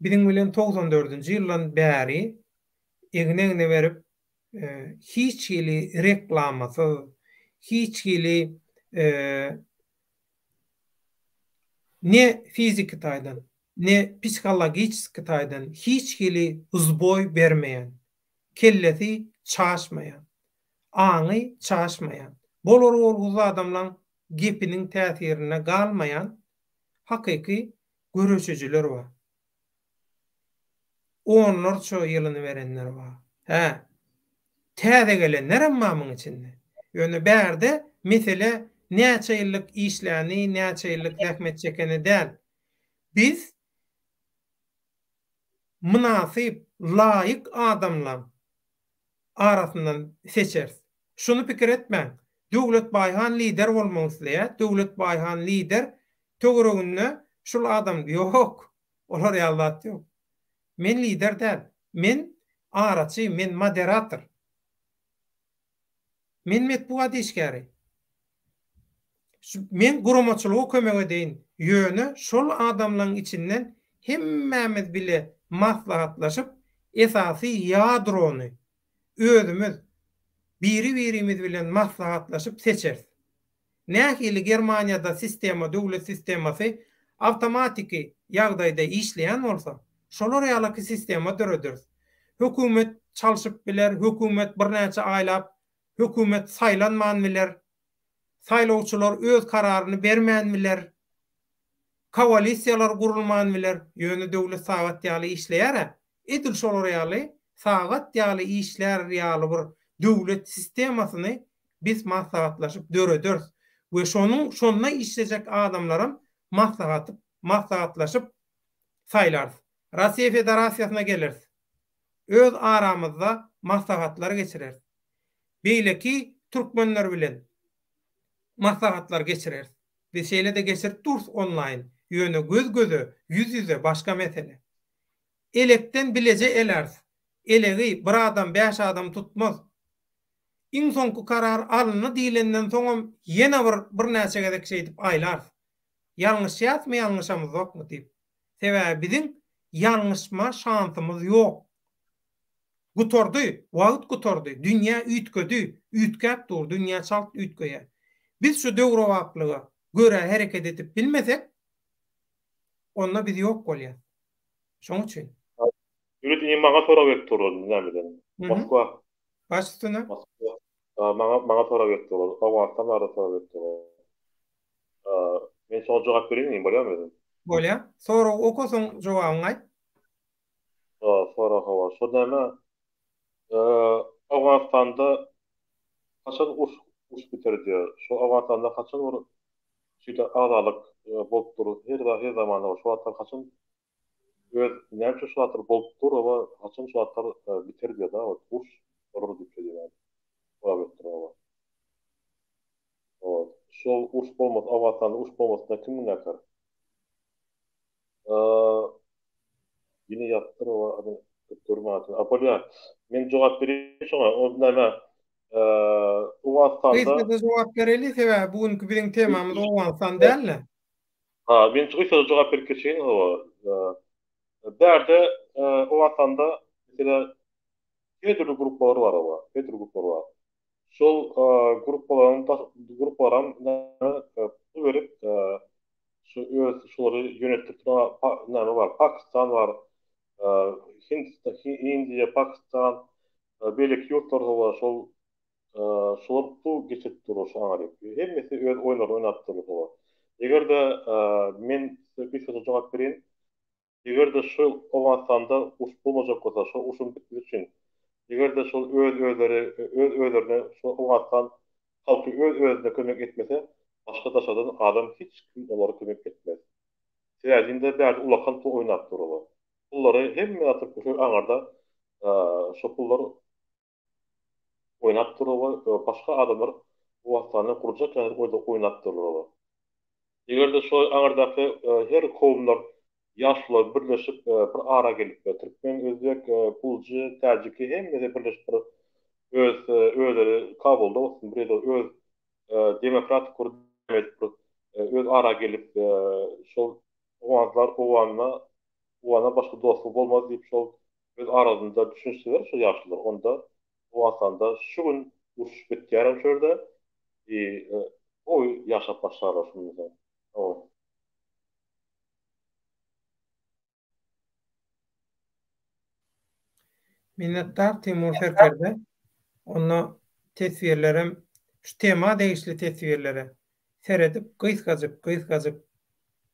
Biziň bilen 94-nji ýyldan bäri egin-egne berip, hiç hili reklamasyz, hiç hili ne fiziki taýdan, ne psihologiçeski taýdan hiç hili zboý bermeýän, kellesi çaşmaýan, aňy çaşmaýan, bolar-bolgusyz adamlaň gepiniň täsirinde galmaýan hakyky göreşijiler bar. Onlarça ýylyny berenler bar. Hä, täze gelenlerem bar muň içinde. Ýöne bärde mesele näçe ýyllyk işläni, näçe ýyllyk zähmet çekeni däl. Biz mynasyp, laýyk adamlaň arasyndan seçeris. Şuny pikir etmäň, Döwlet Baýhan lider bolmak isleýär, Döwlet Baýhan lider, töwereginde şul adam ýok, olar ýaly zat ýok. Men lider däl, men araçy, men moderator. Men metbugat işgäri. Men guramaçylyga kömek edeýin, ýöne şol adamlaň içinden hemmämiz bile maslahatlaşyp, esasy ýadrony özümiz biri-birimiz bilen maslahatlaşyp seçeris. Nähili Germaniýada sistema, döwlet sistemasy awtomatiki ýagdaýda işleýän bolsa, şolar ýalaky sistema dörederis. Hökümet çalşyp biler, hökümet birnäçe aýlap hökümet saýlanman biler, saýlawçylar öz kararyny bermän biler, koalisiýalar gurulman biler, ýöne döwlet sagat ýaly işleýär-ä. Edil şolar ýaly sagat ýaly işlär ýaly bir döwlet sistemasyny biz maslahatlaşyp dörederis we şonuň şonda işlejek adamlaram. maslahatyp, maslahatlaşyp saýlarys. Russiýa Federasiýasyna geleris. Öz aramyzda maslahatlar geçireris. Beýleki türkmenler bilen maslahatlar geçireris. Biz şeýle-de geçirip durus onlaýn, ýöne göz-göze, ýüz-ýüze başga mesele. Elekden bileje eläris. Elegi bir adam, bäş adam tutmaz. Iň soňky karar alyndy diýlenden soňam ýene bir birnäçe gezek şeýdip aýlarys. Ýalňyşýasmy, ýalňyşamyzokmy diýip. Sebäbi biziň ýalňyşma şansymyz ýok. Gutardy, wagt gutardy, dünýä üýtgedi, üýtgäp dur, dünýä çalt üýtgeýär. Biz şu döwrebaplyga görä hereket edip bilmesek, onda biz ýok bolýas. Şoň üçin. Döwlet indi maňa sorag berip durlar nämeden. Moskwa. Baş üstüne. Moskwa. Maňa maňa sorag berip durlar. Owganystan barada sorag berip durlar. Men şoňa jogap bereýin bolýarmy özüm? Bolýar. Soragy oka soň jogabyňy aýt. Sorag hawa. Şo näme? Owganystanda haçan uruş uruş biter diýýär. Şo Owganystanda haçan bir şeýle agzalyk bolup dur. Her her zamanda şo wagtlar haçan öz näme üçin şu zatlar bolup dur oba haçan şu zatlar biter diýýär da uruş bolar diýip şeýle sorag berip dur oba. Şol uruş bolmasa Owganystanda uruş bolmasyna kim günäkär? Ýene ýazypdyr oba görmän. A bolýar. Men jogap bereýin şoňa. O näme? Owganystanda Gysgaça jogap bereli, sebäbi bu günki biziň temamyz Owganystan däl-de. Ha, men gysgaça jogap berip geçeýin oba. Bärde Owganystanda meselem her dürli gruppalar bar oba. Her dürli gruppalar bar. Şol gruppalaryň gruppalaram pul berip şu öz şolary ýöneltdirip duran näme bar, Pakistan bar, Hindistan, Indiýa, Pakistan, beýleki ýurtlar bar, şol şolar pul geçirip durlar şu aňryk. Hemmesi öz oýunlaryny oýnap durlar şolar. Eger-de men size gysgaça jogap bereýin, Eger-de şu Owganystanda uruş bolmajak bolsa, şol urşuň bitmesi üçin, eger-de şol öz özleri, öz özlerine şu Owganystan halky öz özüne kömek etmese, başga daşardan adam hiç kim olara kömek etmez. Sebäbi indi bärde ullakan pul oýnap dur olar. Pullary hemme zat şu aňarda şo pullar oýnap durlar we başga adamlar Owganystanda gurjak ýaly oýnap durlar olar. Eger-de şo aňyrdaky her kowumlar ýaşulular birleşip bir ara gelip türkmen, özbek, buljy, täjiki hemmesi birleşip bir öz özleri Kabulda bolsun bir ýerde öz demokratik bir edip bir öz ara gelip şol owganlar owganda owgana başga dostluk bolmaz diýip şol Öz arasynda düşünişseler şu ýaşulular onda Owganystanda şu gün uruş bitýärem şu ýerde i gowy ýaşap başlarlar şundan soň. Hawa. Minnetdar Timur serkerde. Onda teswirlerem şu tema degişli teswirlere seredip gysgajyk gysgajyk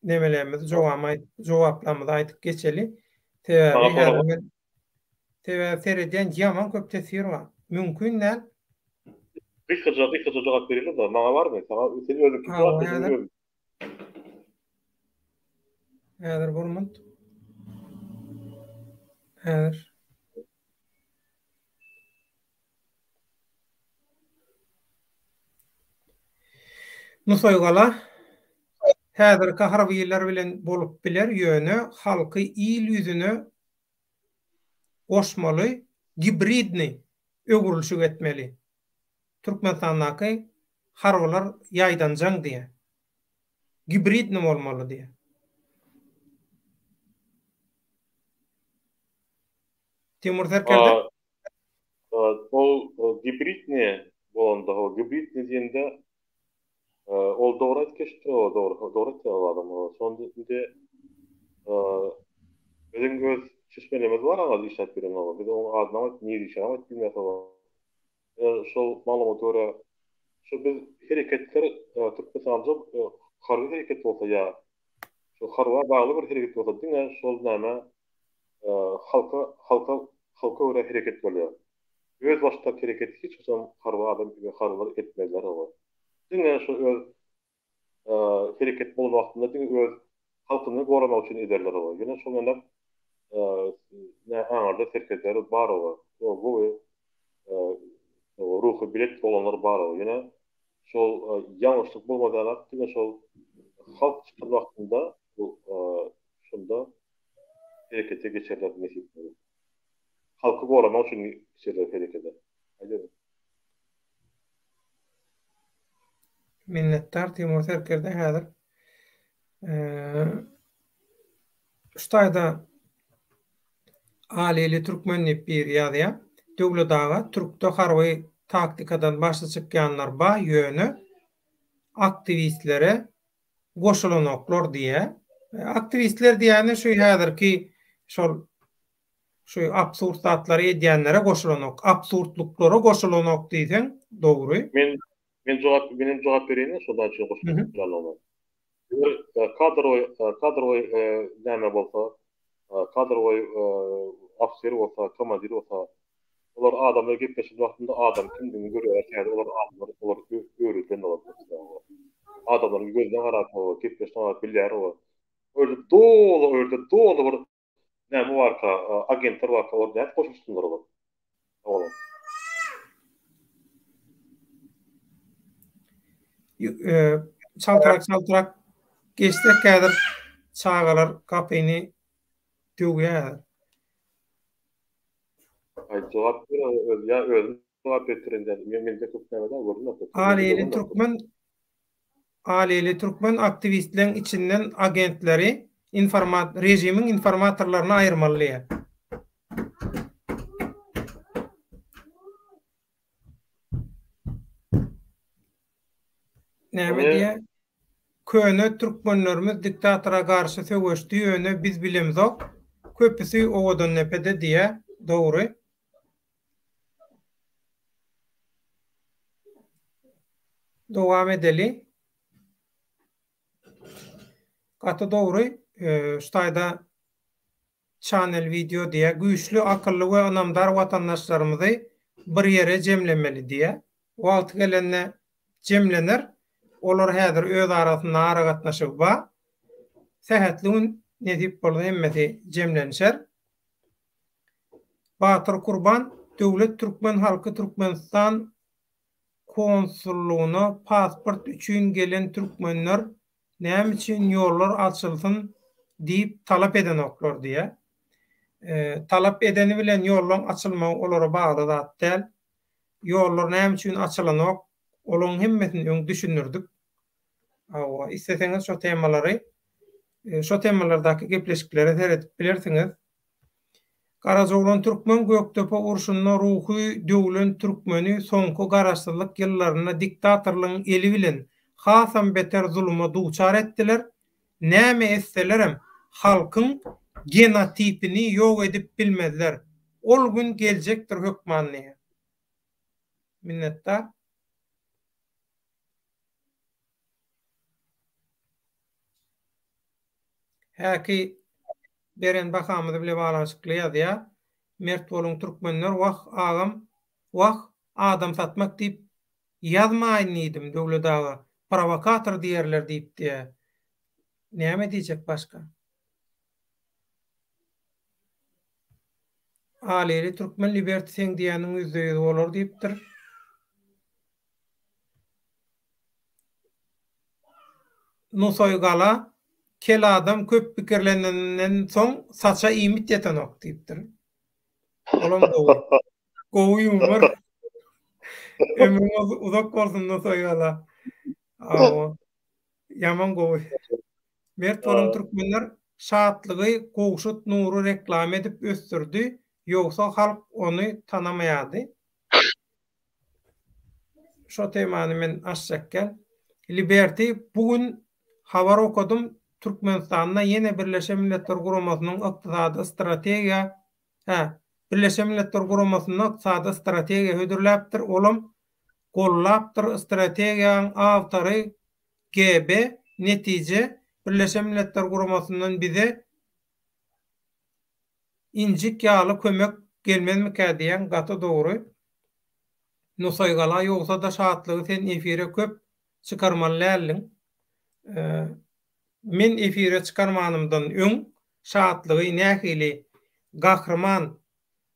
nemelerimizi jogamy jogaplarymyzy aýdyp geçeli. Sebäbi häzir men sebäbi seredýän ýaman köp teswir bar. Mümkin däl. Gysgaja gysgaja jogap bereýin onda. Maňa barmy? Saňa sen özüň kim jogap berjek özüň. Häzir bir minut. Häzir. Nusaýgala häzirki harbylar bilen bolup biler, ýöne halky il ýüzüne goşmaly, gibridny öwrülişik etmeli. Türkmenistandaky harbylar ýaýdanjaň diýýär. Gibridny bolmaly diýýär. Timur serkerde. Ol gibridni bolanda, o gibridni diýende ol dogry aýdyp geçipdir, o dogry, dogry aýtýar ol adam. Şonda indi biziň öz çeşmelerimiz bar aňa işläp ýören oba. Biz onuň adyny aýdyp, nirede işleýänini aýdyp bilmeýäs oba. Şol maglumata görä, şu biz hereketler Türkmenistanda harby hereket bolsa ýa şu harba bagly bir hereket bolsa diňe şol näme halka halka halka görä hereket bolýar. Öz başdak hereket hiç haçan harby adam we harbylar etmezler oba. Diňe şu öz. Hereket bolan wagtynda diňe öz halkyny goramak üçin ederler olar. Ýöne şol ýalam aňyrda serkerdeler bar olar. Gowy ruhy belet oglanlar bar olar. Ýöne şol ýalňyşlyk bolmaz ýalak diňe şol halk çykan wagtynda şonda herekete geçerler nesip bolsa. Halky goramak üçin geçerler herekete. Aýdyň. Minnetdar Timur serkerde häzir şu taýda Alili Türkmen diýip biri ýazýar. Döwlet aga türkde harby taktikadan başy çykýanlar ba ýöne aktiwistlere goşulanoklar diýýär. Aktiwistler diýýäni şu häzirki şol Şu absurd zatlary edýänlere goşulanok. Absurdlyklara goşulanok diýseň dogry. Men men jogap menem jogap bereýin şo zat üçin goşulanlygyna. Eger kadrowy kadrowy näme bolsa kadrowy ofiser bolsa komandir bolsa olar adamlar gepleşen wagtynda adam kimdigini görýärler täze olar adamlar olar öwredilen olar adamlaryň gözüne garap gepleşine garap bilýär olar. O ýerde doly o ýerde doly bir Näme barka, agentler barka olar nädip goşulyşsynlar olar? Olar. Çaltrak çaltrak geçsek häzir çagalar gapyny döwýär. Aý jogap ber öz ýa özüm jogap berip Men mende köp näme däl görünmez. Alili türkmen Alili türkmen aktiwistleň içinden agentleri informat režimiň informatorlaryny aýyrmaly diýýär. Näme diýýär? Köne türkmenlerimiz diktatora garşy söweşdi ýöne biz bilemzok. Köpüsi Owadandepede diýýär. Dogry. Dowam edeli. Gaty dogry. Şu taýda Channel video diýýär. Güýçli, akylly we ynamdar watandaşlarymyzy bir ýere jemlemeli diýýär. Wagty gelende jemlener. Olar häzir öz arasynda aragatnaşygy bar. Sähetli gün nesip bolsa hemmesi jemlenişer. Batyr Kurban Döwlet türkmen halky Türkmenistan konsullygyna pasport üçin gelen türkmenler näme üçin ýollar açylsyn diýip talap edenoklar diýýär. Talap edeni bilen ýollaň açylmagy olara bagly zat däl. Ýollar näme üçin açylanok olaň hemmesini öň düşündirdik. Hawa, isleseňiz şo temalary, şo temalardaky gepleşiklere seredip bilersiňiz. Garajaoglan Türkmen Gökdepe urşunda ruhy döwlen türkmeni soňky garaşsyzlyk ýyllarynda diktatorlygyň eli bilen hasam beter zuluma duçar etdiler, näme etselerem halkyň genotipini ýok edip bilmezler. Ol gün geljekdir hökman diýýär. Minnetdar. Häki beren bahamyz bile baglanyşykly ýazýar. Mert boluň türkmenler wah agam wah adam satmak diýip ýazmaýyn diýdim Döwlet aga prowokator diýerler diýip diýä. Näme diýjek başga. Alili türkmen liberty seň diýýäniň 100% bolar diýipdir. Nusaý gala, Kel adam köp pikirleneninden soň saça iýmit ýetenok diýipdir. Olam gowy. Gowy ýumor. Ömrüň uzak bolsun Nusaý gala. Hawa. Ýaman gowy. Mert boluň türkmenler Şatlygy Gowşut Nury reklama edip ösdürdi, ýogsa halk ony tanamaýardy. Şo temany men açjakgel. Liberty bu gün habar okadym Türkmenistanda ýene Birleşen Milletler Guramasynyň ykdysady strategiýa hä Birleşen Milletler Guramasynda ykdysady strategiýa hödürläpdir olam gollapdyr strategiýaň awtory GB netije Birleşen Milletler Guramasyndan bize Injik ýaly kömek gelmezmikä diýýäň gaty dogry Nusaýgala ýogsada şatlygy sen efire köp çykarmaly däldiň. Men efire çykarmanymdan öň Şatlygy nähili gahryman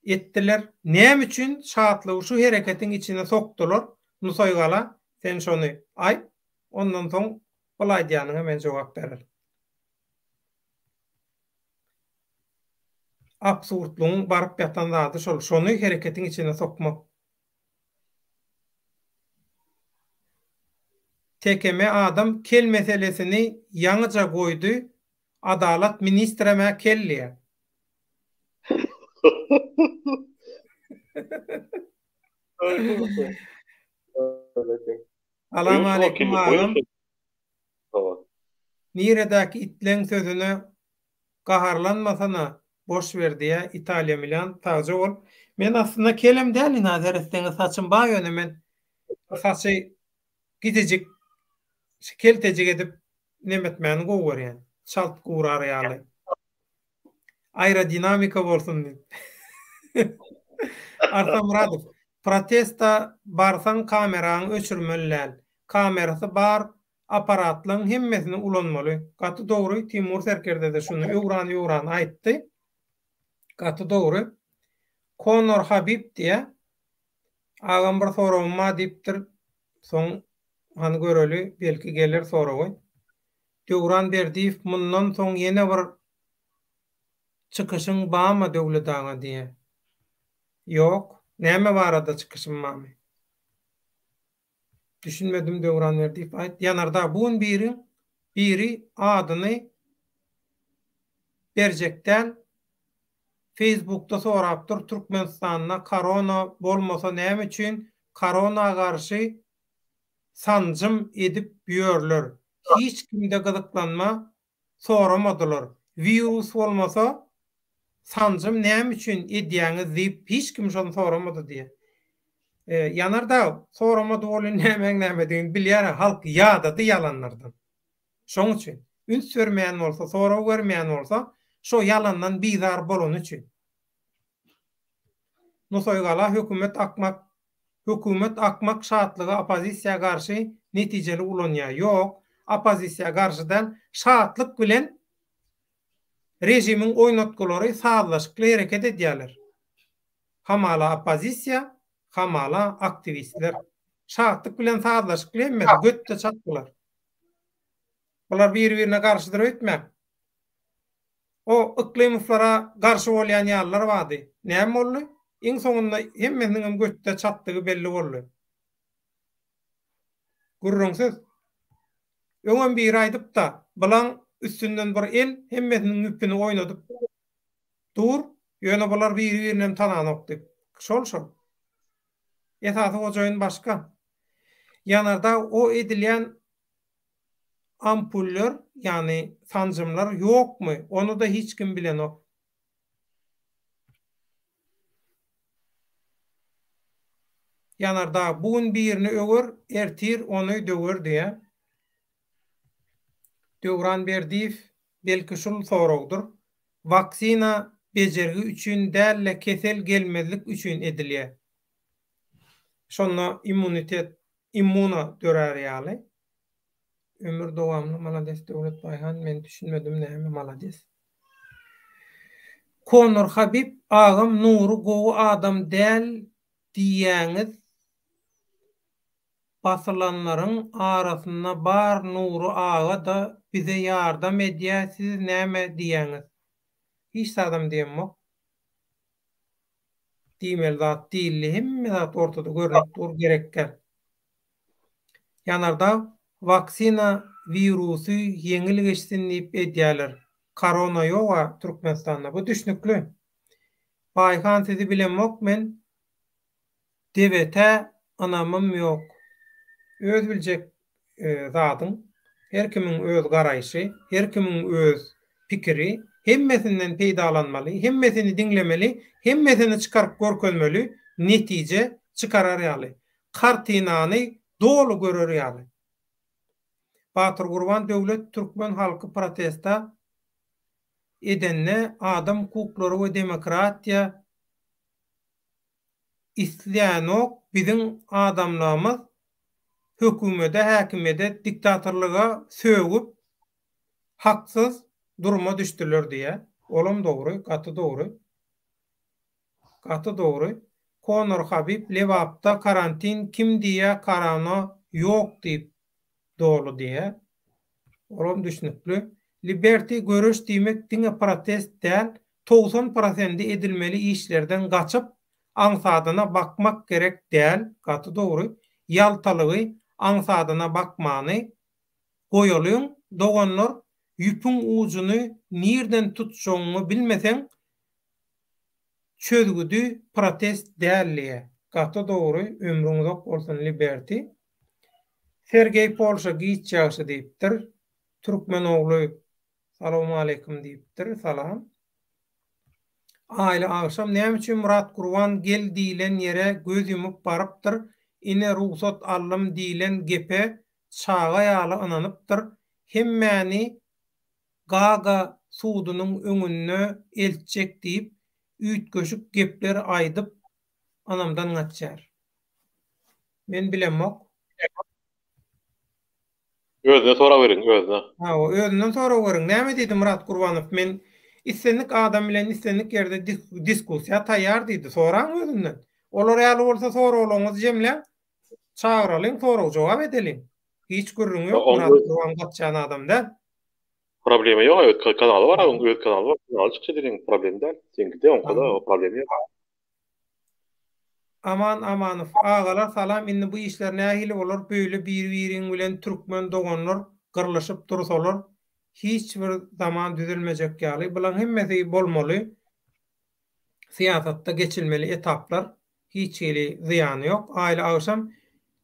etdiler? Näme üçin Şatlygy şu hereketiň içine sokdular? Nusaýgala sen şony aýt, ondan soň bul aýdýanyňa men jogap bererin. Absurdlygyň baryp ýatan zady şol, şony hereketiň içine sokmak. TKM adam kel meselesini ýaňyja goýdy adalat ministremä kel diýä. Salam aleýkum agam. Niredäki itleň sözüne Gaharlanmasana boş ber diýä Italiýa Milan sagja bol. Men aslynda kelem däl ina seretseňiz saçym bar ýöne men saçy gijejik keltejik edip nemetmäni gowy görýän. Çalt gurar ýaly. Aerodinamika bolsun diýip. Arsa Myradow, protesta barsaň kameraňy öçürmeli däl. Kamerasy bar Aparatlaň hemmesini ulanmaly. Gaty dogry Timur serkerdede şuny öwran öwran aýtdy. Gaty dogry. Konor Habib diýä. Agam bir soragym bar diýipdir. Soň hany göreli belki geler soragy. Döwran Berdiýew mundan soň ýene bir çykyşyň bamy Döwlet aga diýä. Ýok. Näme barada çykyşym bamy? Düşünmedim Döwran Berdiýew aýt. Ýanardag bu gün biriň biri adyny berjek däl Facebookda sorapdyr Türkmenistanda korona bolmasa näme üçin korona garşy sanjym edip ýörler hiç kimde gyzyklanma Soramadylar. Wirus bolmasa sanjym näme üçin edýäňiz diýip hiç kim şony soramady diýýär. Ýanar dag soramady welin nämäň nämedigini bilýär halk ýadady ýalanlardan. Şoň üçin üns bermeýän bolsa sorag bermeýän bolsa şo ýalandan bizar bolany üçin. Nusaýgala hökümet akmak Hökümet akmak şatlygy oppozisiýa garşy netijeli ulanýar. Ýok, oppozisiýa garşy däl, şatlyk bilen režimiň oýnatgylary sazlaşykly hereket edýärler. Hamala oppozisiýa, hamala aktiwistler. Şatlyk bilen sazlaşykly hemmesi, götde çatdylar. Bular biri-birine garşydyr öýtmäň. O Yklymowlara garşy bolýan ýalylar bardy. Näme boldy? Iň soňunda hemmesiniňem götde çatdygy belli boldy. Gürrüňsiz. Öňem biri aýdypda, Bylaň üstünden bir el hemmesiniň ýüpüni oýnadyp dur, ýöne bular biri-birinem tananok diýip. Şol-şol. Esasy hojaýyn başga. Ýanardag o edilýän Ampuller, ýagny sanjymlar ýokmy? Ony-da hiç kim bilenok. Ýanardag bu gün birini öwer, ertir ony döwer diýýär. Döwran Berdiýew, Belki şul soragdyr. Waksina bejergi üçin däl-de kesel gelmezlik üçin edilýär. Şonda immunitet immuna dörär ýaly. Ömür dowamly malades Döwlet Baýhan men düşünmedim näme malades. Konor Habib agam Nury gowy adam däl diýýäňiz basylanlaryň arasynda bar Nury aga-da bize ýardam edýä siz näme diýýäňiz. Hiç zadam diýemok. Diýmeli zat diýildi hemme zat ortada görnüp dur gerekgä. Ýanardag waksina wirusy ýeňil geçsin diýip edýäler. Korona ýoga Türkmenistanda bu düşnükli. Baýhan sizi bilemok men Debete ynamym ýok. Öz biljek zadyň, her kimiň öz garaýşy, her kimiň öz pikiri, hemmesinden peýdalanmaly, hemmesini diňlemeli, hemmesini çykaryp görkezmeli, netije çykarar ýaly, kartinany doly görer ýaly. Batyr Gurban Döwlet türkmen halky protesta edende adam hukuklary we demokratiýa islänok biziň adamlamyz. Hökümede, häkimiýede, diktatorlyga sögüp haksyz duruma düşdüler diýýär. Olam dogry, gaty dogry. Gaty dogry. Konor Habib Lebapda karantin kim diýýä karano ýok diýip doly diýýä. Olam düşnükli. Liberty göreş diýmek diňe protest däl, 90 prosendi edilmeli işlerden gaçyp aňsadyna bakmak gerek däl, gaty dogry. Ýaltalygy, aňsadyna bakmany goýalyň doganlar, ýüpüň ujuny nirden tutjagyňy bilmeseň Çözgüdi protest däl diýýä. Gaty dogry ömrüň uzak bolsun Liberty. Sergeý Polşa giç ýagşy diýipdir. Türkmen ogly Salowmaleýkim diýipdir. Salam. Aýly agşam näme üçin Myrat Gurban gel diýilen ýere göz ýumup barypdyr ine rugsat aldym diýilen gepe çaga ýaly ynanypdyr hemmäni Gaga sudunyň öňünde eltjek diýip, üýtgeşik gepler aýdyp, ynamdan gaçýar. Men bilemok. Özüne soraberiň, özüne. Hawa, özünden soraberiň. Näme diýdi Myrat Gurbanow? Men islendik adam bilen islendik ýerde diskussiýa taýýar diýdi. Soraň özünden. Olar ýaly bolsa soraglaryňyzy jemläň, çagyralyň, sorag-jogap edeliň. Hiç gürrüňi ýok Myrat Gurban gaçýan adam däl. Problema ýok öz kanaly bar oň öz kanaly bar kanaly çykyş edeliň problem däl seňkide oňkada problem ýok. Aman Amanow agalar salam indi bu işler nähili bolar beýle biri biriň bilen türkmen doganlar gyrlyşyp dursalar hiç bir zaman düzelmejek ýaly bulaň hemmesi bolmaly Syýasatda geçilmeli etaplar hiç hili zyýany ýok. Aýly agşam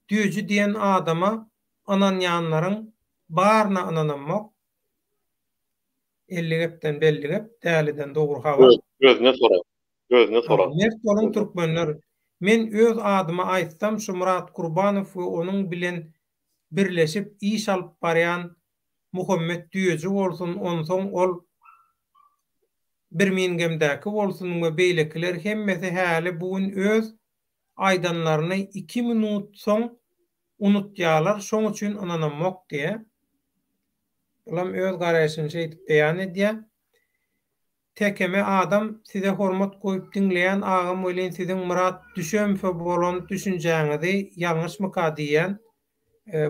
Düýeji diýen adama ynanýanlaryň baryna ynanamok. 50 gepden belli gep, däliden dogry habar. Özüne sora. Özüne sora. Mert boluň türkmenler. Men öz adyma aýtsam şu Myrat Kurbanow we onuň bilen birleşip iş alyp barýan Muhammet Düýeji bolsun onsoň ol Birmingemdäki bolsun we beýlekiler hemmesi häli bu gün öz aýdanlaryny iki minut soň unutýalar şoň üçin ynanamok diýä. Bulam öz garaýşyny şeýdip beýan edýä. Tekeme adam size hormat goýup diňleýän agam welin siziň Myrat Düşemowa bolan düşünjäňizi ýalňyşmyka diýýän.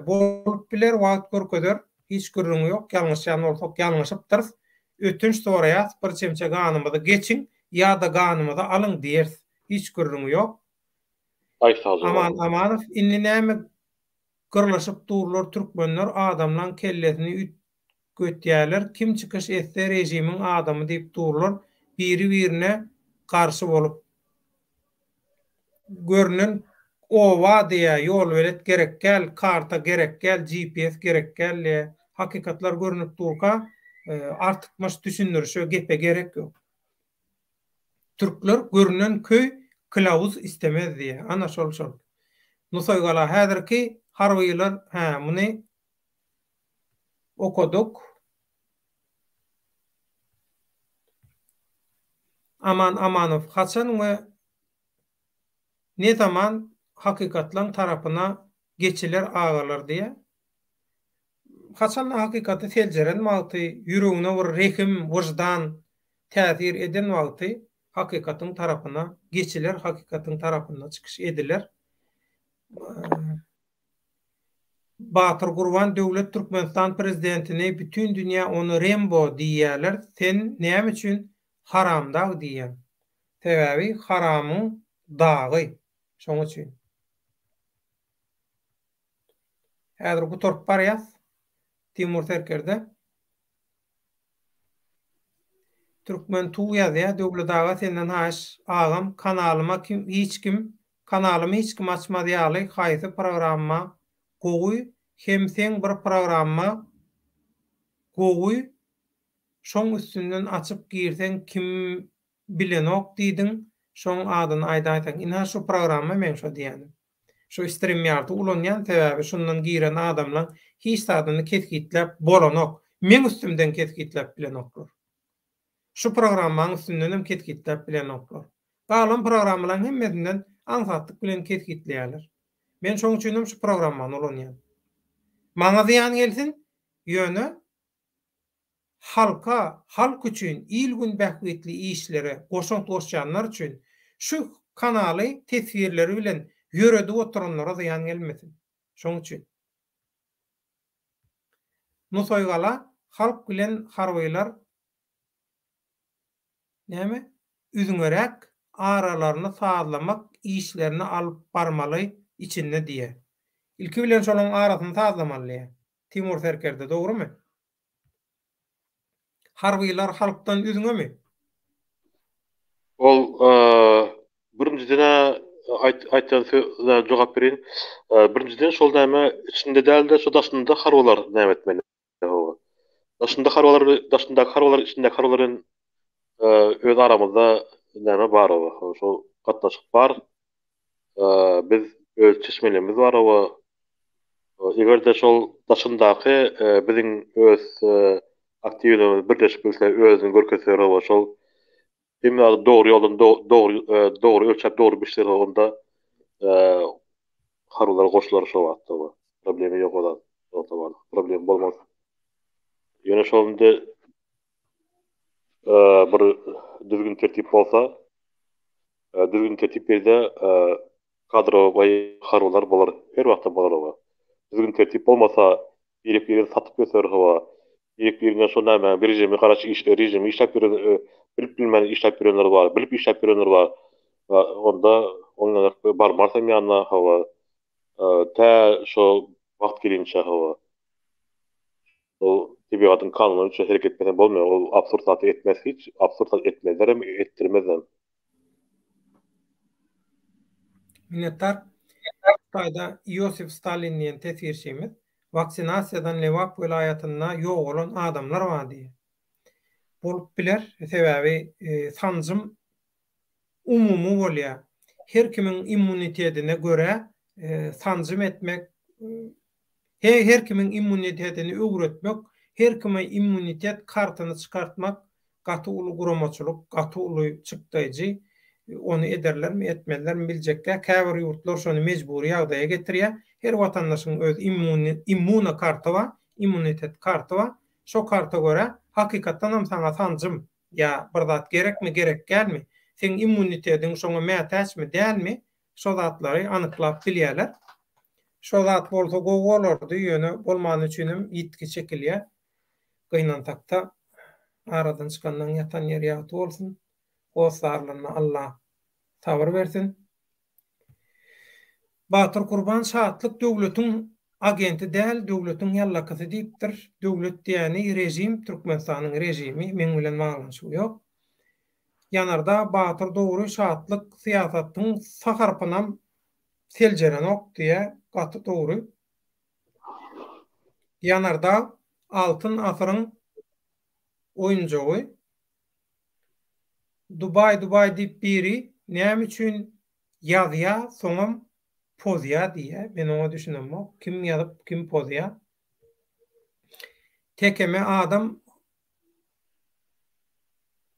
Bolup biler wagt görkezer hiç gürrüňi ýok ýalňyşýan bolsak ýalňyşypdyrys ötünç soraýas bir çemçe ganymyzy geçiň ýada ganymyzy alyň diýeris hiç gürrüňi ýok. Aý sagja Aman Amanow indi näme gyrlyşyp durlar türkmenler adamlaň kellesini üýtgetýäler kim çykyş etse režimiň adamy diýip durlar biri birine garşy bolup görünen oba diýä ýolbelet gerekgäl karta gerekgäl GPS gerekgäl diýä hakykatlar görünip durka artykmaç düşündirişe gepe gerek ýok. Türkler görünen köý kylawuz istemez diýä ana şol şol. Nusaýgala häzirki harbylar hä muny okadyk. Aman Amanow haçan we ne zaman hakykatlaň tarapyna geçiler agalar diýä. Haçanda hakykaty seljeren wagty, ýüregine bir rehim, wyždan täsir eden wagty hakykatyň tarapyna geçiler, hakykatyň tarapynda çykyş ediler. Batyr Gurban Döwlet Türkmenistan prezidentini bütin dünýä ony Rembo diýýäler sen näme üçin Haramdag diýýäň? Sebäbi haramyň dagy şoň üçin. Häzir gutaryp barýas Timur serkerde. Türkmen tug ýazýa Döwlet aga senden haýyş agam kanalyma kim hiç kim kanalymy hiç kim açmaz ýaly haýsy programma gowy hem seň bir programma gowy şoň üstünden açyp girseň kim bilenok diýdiň şoň adyny aýdaýsaň ynha şu programma meň şo diýýänim. Şu StreamYard-y ulanýan sebäbi şundan giren adamlaň hiç zadyny kesgitläp bolanok. Meň üstümden kesgitläp bilenoklar. Şu programmaň üstündenem kesgitläp bilenoklar. Galan programmalaň hemmesinden aňsatlyk bilen kesgitleýärler. Men şoň üçinem şu programmany ulanýan. Maňa zyýan gelsin, ýöne halka, halk üçin il-gün bähbitli işlere goşant goşýanlar üçin şu kanaly teswirleri bilen ýöredip oturanlara zyýan gelmesin. Şoň üçin. Nusaýgala halk bilen harbylar näme üzňeräk aralaryny sazlamak işlerini alyp barmaly içinde diýýä. Ilki bilen şolaň arasyny sazlamaly diýýä. Timur serkerde dogrymy? Harbylar halkdan üzňemi? Ol birinjiden-ä aýtýan sözüne jogap bereýin. Birinjiden şol näme içinde däl-de şo daşynda harbylar näme etmeli. Daşynda harbylar daşyndaky harbylar içindäki harbylar bilen öz aramyzda näme bar oba. Şol gatnaşyk bar. Biz öz çeşmelerimiz bar oba. Eger-de şol daşyndaky biziň öz aktiwlerimiz birleşip bilse, özüni görkezse oba şol hemme zady dogry ýoldan dogry dogry ölçäp dogry biçse onda harbylar goşular şo wagtda oba. Problema ýok o zat. Problem bolmaz. Ýöne şol indi bir düzgün tertip bolsa, düzgün tertip ýerde kadrowaý harbylar bolar, her wagtda bolar oba. Düzgün tertip bolmasa, birek birini satyp göterir hawa. Birek birinden şol näme, bir režimi garaş iş, režimi işläp ýören, bilip bilmän işläp ýörenler bar, bilip işläp ýörenler bar. Onda oňa barmarsam ýanyna hawa. Tä şo wagt gelinçä hawa. Ol tebigatyň kanuny üçin hereket etmese bolmaýar. Ol absurd zat etmez hiç. Absurd zat etmezlerem, etdirmezem. Minnetdar. Hytaýda Iosif Stalin diýen teswirçimiz waksinasiýadan Lebap welaýatynda ýogalan adamlar bar diýýär. Bolup biler, sebäbi sanjym umumy bolýar. Her kimiň immunitetine görä sanjym etmek Her kimiň immunitetini öwretmek, her kime immunitet kartyny çykartmak gaty uly guramaçylyk, gaty uly çykdaýjy. Ony ederlermi, etmezlermi biljek däl. Käbir ýurtlar şony mejbury ýagdaýa getirýär. Her watandaşyň öz immuna karty bar, immunitet karty bar. Şo karta görä, hakykatdanam saňa sanjym ýa bir zat gerekmi, gerek dälmi, seň immunitetiň şoňa mätäçmi, dälmi, Şo zatlary anyklap bilýärler. Şo zat bolsa gowy bolardy, ýöne bolmany üçinem ýitgi çekilýär. Gynansakda, aradan çykanlaň ýatan ýeri ýagty bolsun. Hossarlaryna Alla sabyr bersin. Batyr Gurban Şatlyk döwletiň agenti däl, döwletiň ýallakysy diýipdir. Döwlet diýýäni režim, Türkmenistanyň režimi, meň bilen baglanyşygy ýok. Ýanardag Batyr dogry Şatlyk syýasatyň sa harpynam seljerenok diýä gaty dogry. Ýanardag Altyn asyryň oýunjagy. Dubaý Dubaý diýip biri näme üçin ýazýa soňam pozýa diýýä men oňa düşünemok kim ýazyp kim pozýa. Tekeme adam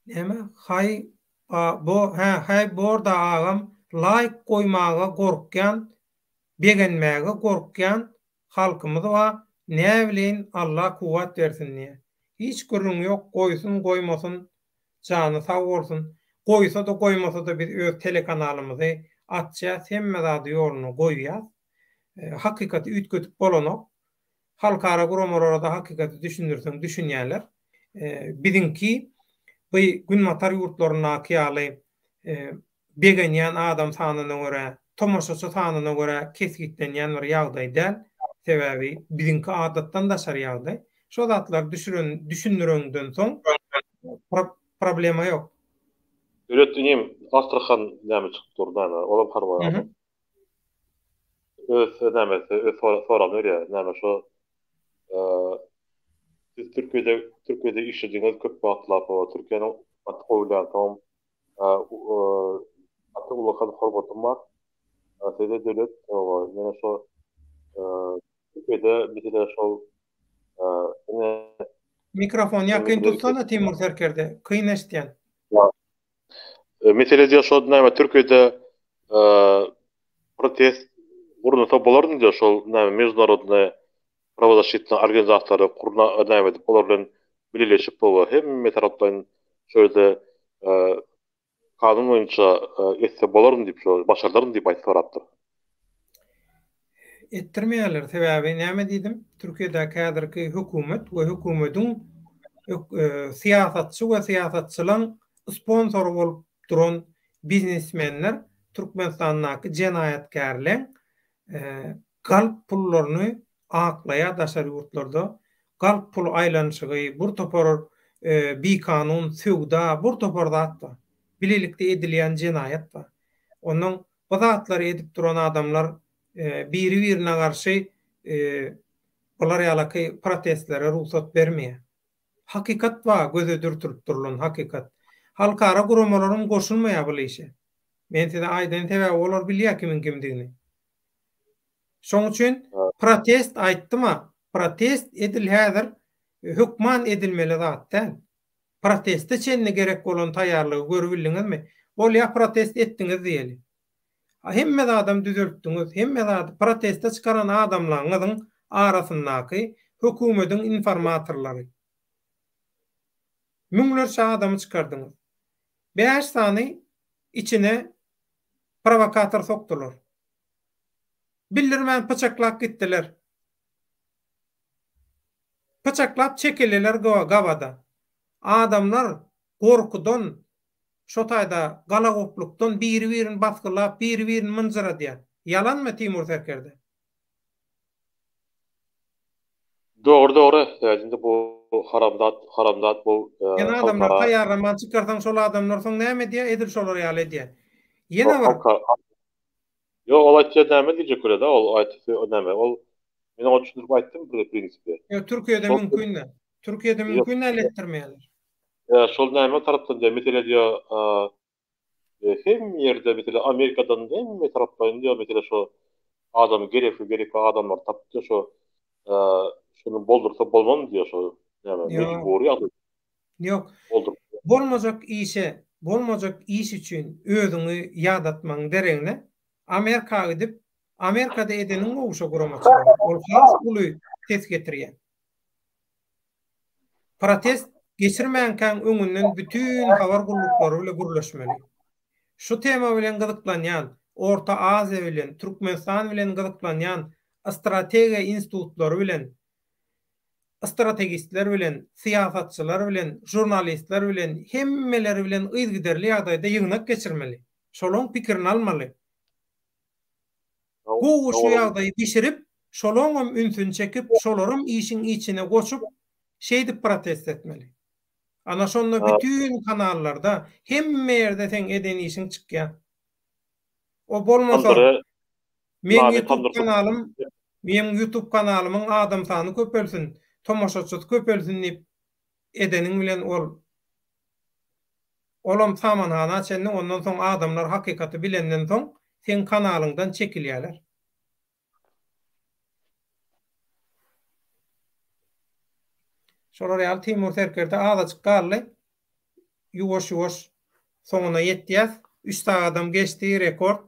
Näme haý ba bo hä häý borda agam laýk goýmaga gorkýan begenmäge gorkýan halkymyz ba näbileýin Alla kuwwat bersin diýä hiç gürrüň ýok goýsun goýmasyn jany sag bolsun goýsada goýmasada biz öz telekanalymyzy açýas hemme zady ýoluna goýýas hakykaty üýtgedip bolanok Halkara guramalara-da hakykaty düşündirseň düşünýärler. Biziňki bu günbatar ýurtlaryndaky ýaly begenýän adam sanyna görä, tomaşaçy sanyna görä kesgitlenýän bir ýagdaý däl. Sebäbi biziňki adatdan daşary ýagdaý. Şo zatlary düşüren düşündireňden soň problema ýok. Döwlet inim Astrahan näme çykyp dur näme olam harby adam. Öz nämesi, öz soragyny berýär. Näme şo siz Türkiýede Türkiýede işlediňiz köp wagtlap, Türkiýäniň gaty gowy bilýän soň gaty ullakan hormatym bar. Size döwlet ýöne şo Türkiýede mesele şol ine Mikrofony ýakyn tutsana Timur serkerde, kyn eşitýän. Mesele diýýär şo näme Türkiýede protest. Gurnasa bolarmy diýýär şol näme mejdunarodnyý prawozasşitnyý organizasiýalary gurna näme edip olar bilen bileleşip oba hemme taraplaýyn şo ýerde kanun boýunça etse bolarmy diýip şo başardarmy diýip aýt sorapdyr. Etdirmeýärler sebäbi näme diýdim Türkiýedäki häzirki hökümet we hökümediň syýasatçy we syýasatçylaň sponsory bolup duran biznesmenler Türkmenistandaky jenaýatkärleň galp pullaryny aklaýar daşary ýurtlarda galp pul aýlanyşygy bir topar bikanun söwda bir topar zat bar bilelikde edilýän jenaýat bar onnoň bu zatlary edip duran adamlar biri birine garşy bular ýalaky protestlere rugsat bermeýär. Hakykat bar göze dürtülip durulan hakykat. Halkara guramalaram goşulmaýar bul işe. Men size aýdaýyn sebäbi olar bilýär kimiň kimdigini. Şoň üçin protest aýtdyma protest edil häzir hökman edilmeli zat däl. Proteste çenli gerek bolan taýýarlygy görübildiňizmi? Bolýa protest etdiňiz diýeli. Hemme zadam düzeltdiňiz, hemme zady proteste çykaran adamlaňyzyň arasyndaky hökümediň informatorlary. Müňlerçe adamy çykardyňyz. Bäş sany içine prowokator sokdular. Bildirmän pyçaklap gitdiler. Pyçaklap çekildiler gabada. Adamlar gorkudan Şo taýda galagoplukdan biri-birini basgylap, biri-birini mynjyradýar. Ýalanmy, Timur serkerde? Dogry dogry indi bu haramzat haramzat bu Sen adamlary halkara taýýarlaman çykarsaň şol adamlar soň näme edýär edil şolar ýaly edýär. Ýene bir Ýok ol aýtýar näme diýjek bolýada ol aýtysy näme ol men oňa düşündirip aýtdym bir prinsipi. Ýok Türkiýede mümkin däl. Türkiýede mümkin däl etdirmeýärler. Ýa şol näme tarapdan diýýär, mesele diýýär, hemme ýerde mesele Amerikadan hemme taraplaýyn diýýär, mesele şo adamy gerekli gerekli adamlary tapyp diýýär, şo şony boldursa bolmazmy diýýär, şo näme mejbury ýagdaý. Ýok. Bolduryp. Bolmajak işe, bolmajak iş üçin özüňi ýadatmagyň deregine Amerika gidip, Amerikada edeniň gowy şo guramaçylygy. Ol has uly ses getirýär. Protest geçirmänkäň öňünden bütin habar gulluklary bile gürleşmeli. Şu tema bilen gyzyklanýan, Orta Aziýa bilen, Türkmenistan bilen gyzyklanýan strategiýa institutlary bilen, strategistler bilen, syýasatçylar bilen, žurnalistler bilen, hemmeleri bilen yzgiderli ýagdaýda ýygnak geçirmeli. Şolaň pikirini almaly. Gowy şu ýagdaýy bişirip, şolaňam ünsüni çekip, şolaram işiň içine goşup, şeýdip protest etmeli. Ana şonda bütin kanallarda, hemme ýerde seň eden işiň çykýar. O bolmasa, meň ýutub kanalym, meň ýutub kanalymyň adam sany köpelsin, tomaşaçysy köpelsin diýip edeniň bilen ol Olam samanhana çenli ondan soň adamlar hakykaty bilenden soň seň kanalyňdan çekilýäler. Şolar ýaly Timur serkerde azajyk galdy. Ýuwaş ýuwaş soňuna ýetýäs. Üç sagadam geçdi rekord.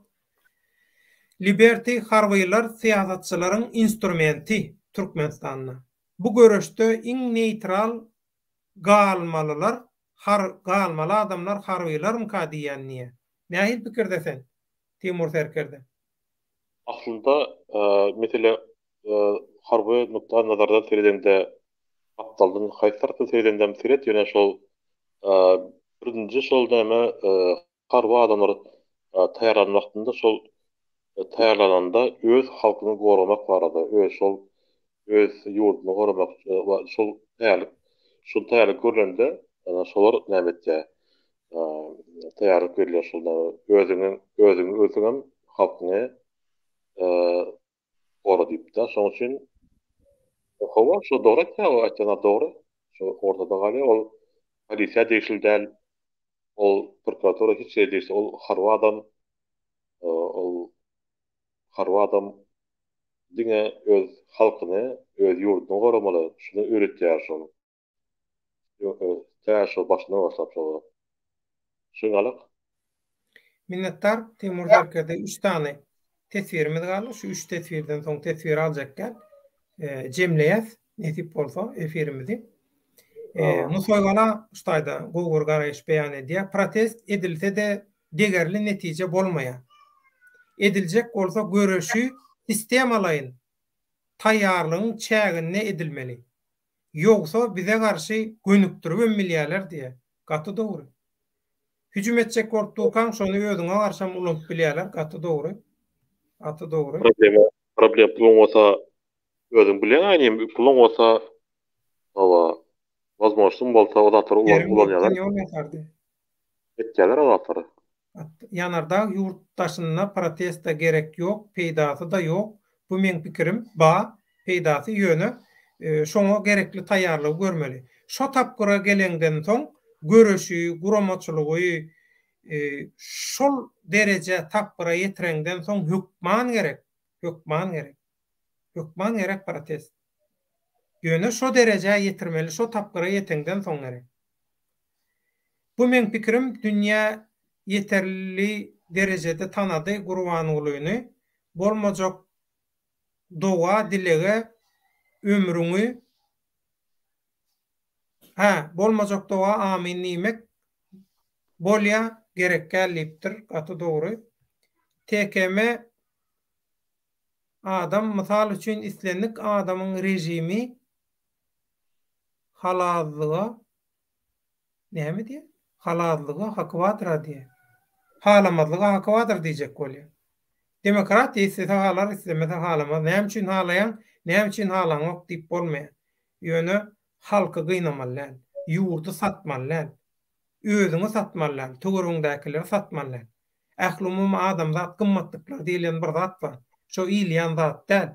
Liberty harbylar syýasatçylaryň instrumenti Türkmenistanda. Bu göreşde iň neýtral galmalylar har galmaly adamlar harbylarmyka diýýän diýýä. Nähili pikirde sen, Timur serkerde? Aslynda mesele harby nukdaý nazardan seredeňde gapdaldan haýsy tarapdan seredeňdem seret ýöne şol birinji şol näme Harby adamlar taýýarlanan wagtynda şol taýýarlananda öz halkyny goramak barada, öz şol öz ýurduny goramak şol taýýarlyk şol taýýarlyk görlende şolar näme etýär? Taýýarlyk görülýär şol näme özüňi özüňi ölseňem halkyňy gora diýip-de. Şonuň üçin hawa şo dogry aýtýar, o aýtýan zat dogry. Şo ortada galýar. Ol polisiýa degişli däl. Ol prokuratura hiç ýere degişli ol harby adam ol harby adam diňe öz halkyny öz ýurduny goramaly şuny öwretýär şol tä şol başyndan başlap şol şuňalyk. Minnetdar Timur serkerde üç sany. teswirimiz galdy. Şu üç teswirden soň teswir aljak däl. Jemleýäs, nesip bolsa, efirimizi. Nusaýgala şu taýda gowy bir garaýyş beýan edýär. Protest edilse-de degerli netije bolmaýar. Ediljek bolsa göreşi sistemalaýyn taýýarlygyň çäginde edilmeli. Ýogsa bize garşy gönükdiribem bilýärler diýýär. Gaty dogry. Hüjüm etjek bolup durkaň şony özüňe garşam ulanyp bilýärler. Gaty dogry. Gaty dogry. Problema, problem puluň bolsa özüň bilýäň aýnym puluň bolsa hawa wazmožnyň bolsa o zatlary ulan ulanýarlar. Ýol ýasardy. Etýärler o zatlary. Ýanardag ýurt daşynda protesta gerek ýok peýdasy-da ýok bu meň pikirim ba peýdasy ýöne şoňa gerekli taýýarlygy görmeli. Şo tapgyra geleňden soň göreşi, guramaçylygy şol derejä tapgyra ýetireňden soň hökman gerek, hökman gerek. Hökman gerek protest. Ýöne şo derejä ýetirmeli şo tapgyra ýeteňden soň gerek. Bu meň pikirim dünýä ýeterli derejede tanady Gurbangulyny bolmajak doga dilege ömrüňi hä bolmajak doga amin diýmek bolýa gerekgäl diýipdir gaty dogry TKM adam mysal üçin islendik adamyň režimi halazlyga näme diýýär? Halazlyga haky bardyr-a diýýär. Halamazlyga haky bardyr diýjek bolýar. Demokratiýa islese halar, islemese halamaz. Näme üçin halaýaň, näme üçin halaňok diýip bolmaýar. Ýöne halky gynamaly däl. Ýurdy satmaly däl. Özüňi satmaly däl, töweregiňdäkileri satmaly däl. Ählumumy adamzat gymmatlyklary diýlen bir zat bar. Şo iýilýän zat däl.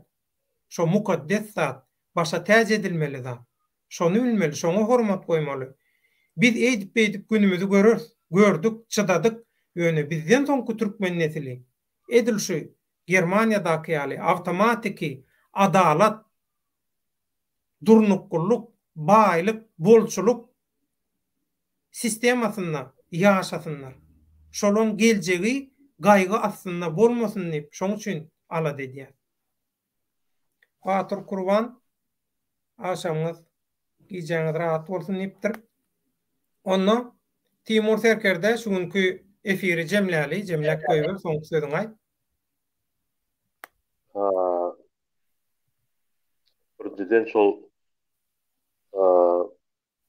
Şo mukaddes zat, başa täç edilmeli zat. Şony bilmeli, şoňa hormat goýmaly. Biz eýdip-beýdip günümizi göreris, gördük, çydadyk, ýöne bizden soňky türkmen nesili edil şu Germaniýadaky ýaly awtomatiki adalat, durnuklylyk, baýlyk, bolçulyk sistemasynda ýaşasynlar. Şolaň geljegi gaýgy astynda bolmasyn diýip, şoň üçin alada edýäs. Batyr Kurban agşamyňyz, gijäňiz rahat bolsun diýipdir. Onda Timur serkerde şu günki efiri jemläli, jemläp goýber, soňky sözüňi aýt. Birinjiden şol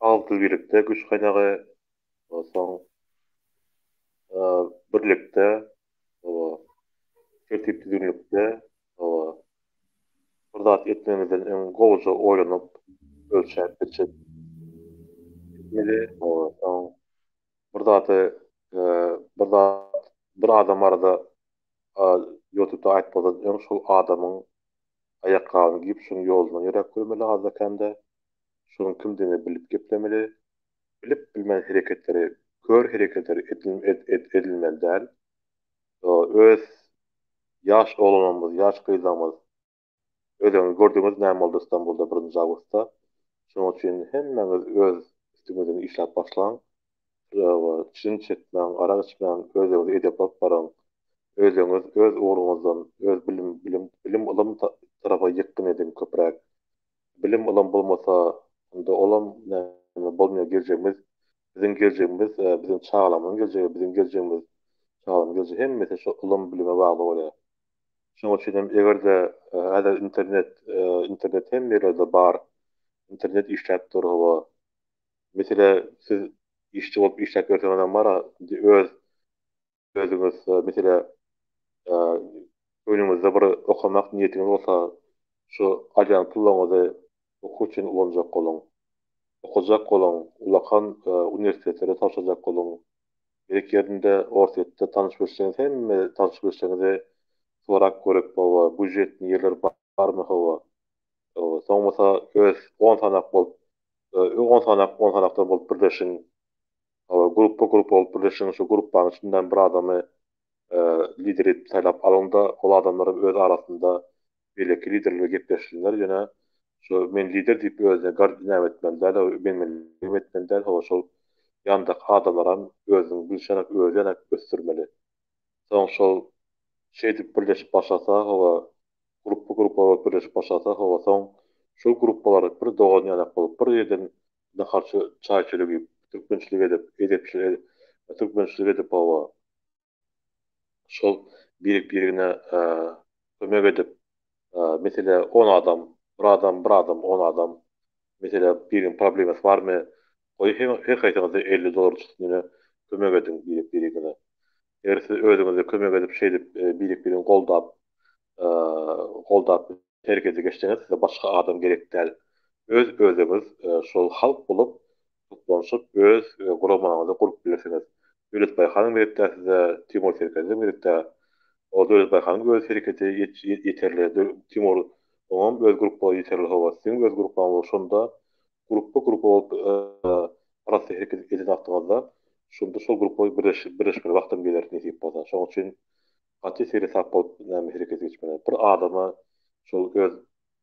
Agzybirlikde güýç gaýnagy, soň birlikde, tertip-düzgünlikde bir zat etmegiňizden öň gowuja oýlanyp, ölçäp-biçip etmeli. Soň bir zady, bir zat, bir adam barada ýutubda aýtmazdan öň şol adamyň aýakgabyny geýip, şoň ýolundan ýöräp görmeli azda-kände. Şonuň kimdigini bilip geplemeli. Bilip bilmän hereketleri, kör hereketleri edilmeli däl. Öz ýaş oglanlarymyz, ýaş gyzlarymyz özüňiz gördüňiz näme boldy Stambulda birinji awgustda. Şonuň üçin hemmäňiz öz üstüňizden işläp başlaň. Çilim çekmäň, arak içmäň, özüňizi edepli alyp baryň. Özüňiz öz ugruňyzdan, öz bilim, bilim, bilim-ylym tarapa ýykgyn ediň köpräk. Bilim ylym bolmasa onda olam näme bolmaýar geljegimiz biziň geljegimiz biziň çagalarymyzyň geljegi biziň geljegimiz çagalarymyzyň geljegi hemmesi şu ylym bilime bagly bolýar. Şonuň üçin hem egerde häzir internet internet hemme ýerlerde bar internet işläp dur hawa mesele siz işçi bolup işläp ýörseňizem bara indi öz Özüňiz mesele göwnüňizde bir okamak niýetiňiz bolsa, şu alýan pullaryňyzy okuw üçin ulanjak boluň. Okajak boluň, ullakan uniwersitetlere tabşyrjak boluň. Gerek ýerinde Orsýetde tanyş-bilişleriňiz hemme tanyş-bilişleriňizi sorap görüp, hawa, býujetnyý ýerler barmy, hawa. Soň bolsa öz on sanak bolup, on sanak, on sanakdan bolup birleşiň. Grupba grup bolup birleşiň, şu grupbanyň içinden bir adamy lider edip saýlap alyňda, ol adamlar öz arasynda beýleki liderler bilen gepleşsinler, ýöne şu men lider diýip özüne gard näme etmeli däl, men-menligem etmeli däl, hawa şol ýanyndaky adamlaram özüniň bilşi ýanak özi ýanak ösdürmeli. Soň şol. Şeýdip birleşip başlasa hawa grupba grupba bolup birleşip başlasa hawa soň şol grupbalar bir dogan ýanak bolup bir ýerden nahar çaý çörek iýip türkmençilik edip edepçilik türkmençilik edip hawa şol birek birigine kömek edip mesele on adam bir adam bir adam on adam mesele biriniň problemasy barmy goý her haýsyňyzda 50 dollar çyksyn ýöne kömek ediň birek birigiňize eger siz özüňize kömek edip şeýdip birek birini goldap goldap herekete geçseňiz size başga adam gerek däl öz özüňiz şol halk bolup toplanyşyp öz guramaňyzy gurup bilersiňiz. Döwletbaý hanyň gerek däl size, Timur serkerdem gerek däl. O Döwletbaý hanyň öz hereketi ýeterli, Timur oňam öz grupbalary ýeterli hawa, siziň öz grupbaňyz bolup şonda grupba grupba bolup arassa hereket eden wagtyňyzda şonda şol grupba birleşmeli wagtam geler nesip bolsa. Şonuň üçin gaty seresap bolup näme herekete geçmeli. Bir adama şol öz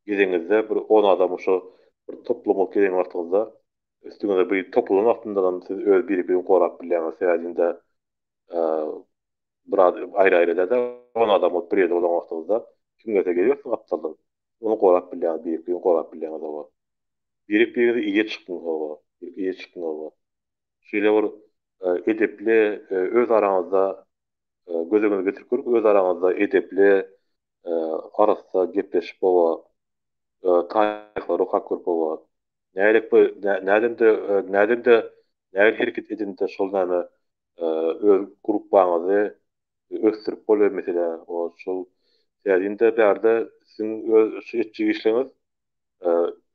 gezeňizde bir on adamy şo bir toplum bolup gezen wagtyňyzda üstüňize bir topulan wagtyndanam siz öz biri-birini gorap bilýäňiz. Sebäbi indi bir aýry-aýry däl-de, on adam bolup bir ýerde bolan wagtyňyzda kim gelse gelibersin gapdaldan. Ony gorap bilýäňiz, biri-birini gorap bilýäňiz hawa. Biri-biriňize eýe çykyň hawa. Eýe çykyň hawa. Şeýle bir edepli öz araňyzda göz öňüne getirip görüň, öz araňyzda edepli, arassa gepleşip hawa, taryhlary okap görüp hawa. Nälik bu nädende nädende nähili hereket edende şol näme öz grupbaňyzy ösdürip bolýar meselä o şol täzinde bärde siziň öz şu etjek işleňiz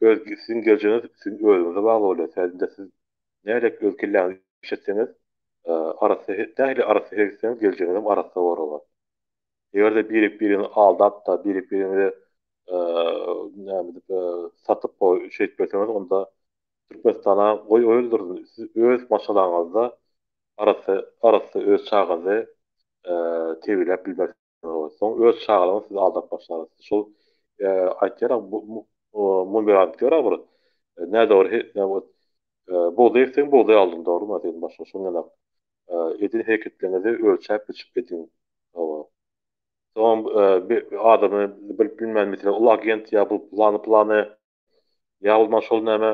öz siziň geljegiňiz siziň özüňize bagly bolýar täzinde siz nälik öz kelläňizi işletseňiz arassa nähili arassa hereket etseňiz geljegiňizem arassa bolar. Eger-de birek-biregiňizi aldap-da, birek-biregiňizi näme diýip, satyp şeýdip berseňiz, onda Türkmenistana goý öldürin. Siz öz maşgalaňyzda arassa, arassa öz çagaňyzy terbiýeläp bilmersiňiz. Soň öz çagalaryňyz sizi aldap başlar. Siz şol aýtýar, Munberan diýýär bir nädogry bugdaý ekseň bugdaý aldyň dogrymy sen başga şoň ýaly eden hereketleriňizi ölçäp biçip ediň. Hawa. Soňam bir adamy bilip bilmän meselem ol agent ýa bu plany plany ýa bolman şol näme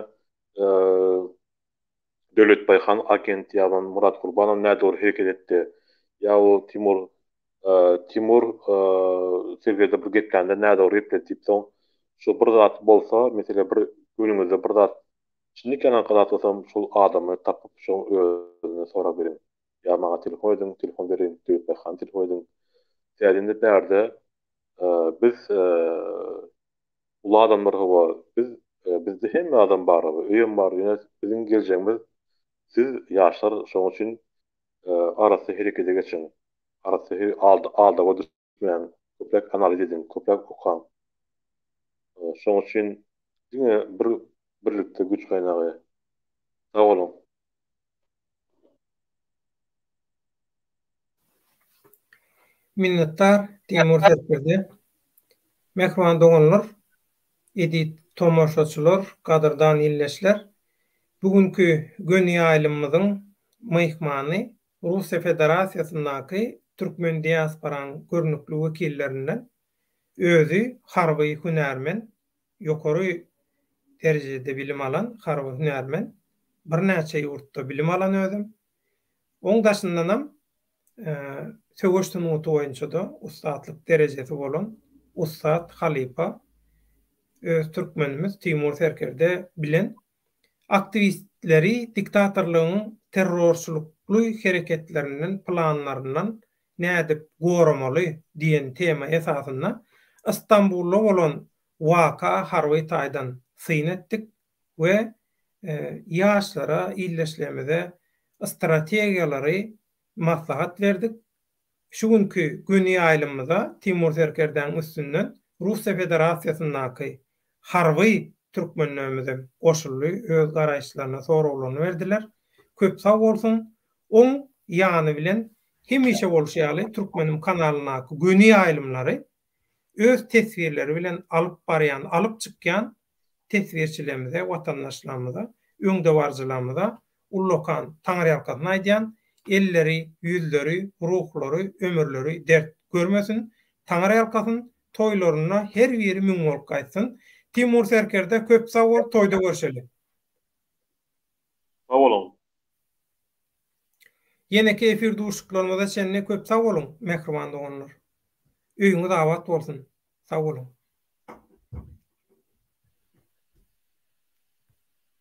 Döwletbaý han agent ýa bolman Murat Gurbanow nädogry hereket etdi ýa o Timur Timur Sergede bir geplände nädogry gepledi diýip soň şu bir zat bolsa mesele bir göwnüňizde bir zat çynlyk ýalan zat bolsa şol adamy tapyp şoň özüne sorag beriň. Ýa maňa telefon ediň, telefon beriň, Döwletbaý hana telefon ediň. Sebäbi indi bärde biz uly adamlar hawa, biz bizde hemme adam bar hawa, öýem bar, ýöne biziň geljegimiz siz ýaşlar, şonuň üçin arassa herekete geçiň. Arassa aldawa düşmäň, köpräk analiz ediň, köpräk okaň. Şonuň üçin diňe bir birlikde güýç gaýnagy. Sag boluň. Minnetdar Timur serkerde. Mähriban doganlar, eziz tomaşaçylar, gadyrdan ildeşler! Bu günki göni ýaýlymymyzyň myhmany Russiýa Federasiýasyndaky türkmen diasporaň görnükli wekillerinden, özi harby hünärmen, ýokary derejede bilim alan harby hünärmen, birnäçe ýurtda bilim alan özem. Oň daşyndanam söweş sungaty boýunça-da ussatlyk derejesi bolan ussat halypa öz türkmenimiz Timur serkerde bilen aktiwistleri diktatorlygyň terrorçylykly hereketlerinden, planlaryndan nädip goramaly diýen tema esasynda Stambulda bolan waka harby taýdan syn etdik we ýaşlara, ildeşlerimize strategiýalary maslahat berdik. Şu günki göni ýaýlymymyza Timur serkerdäniň üstünden Russiýa Federasiýasyndaky harby türkmenlerimizem goşuldy, öz garaýyşlaryny, soraglaryny berdiler. Köp sag bolsun! Oň ýany bilen hemişe bolşy ýaly Türkmenim kanalyndaky göni ýaýlymlary öz teswirleri bilen alyp barýan, alyp çykýan teswirçilerimize, watandaşlarymyza, öňdebaryjylarymyza ullakan taňryýalkasyn aýdýan, elleri, ýüzleri, ruhlary, ömürleri dert. görmesin, Taňry ýalkasyn, toýlarynda her biri müň bolup gaýtsyn. Timur serkerde köp sag bol, toýda görşeli. Sag boluň. Ýeneki efir duşuşyklarymyza çenli köp sag boluň, mähriban doganlar. Öýüňiz abat bolsun. Sag boluň.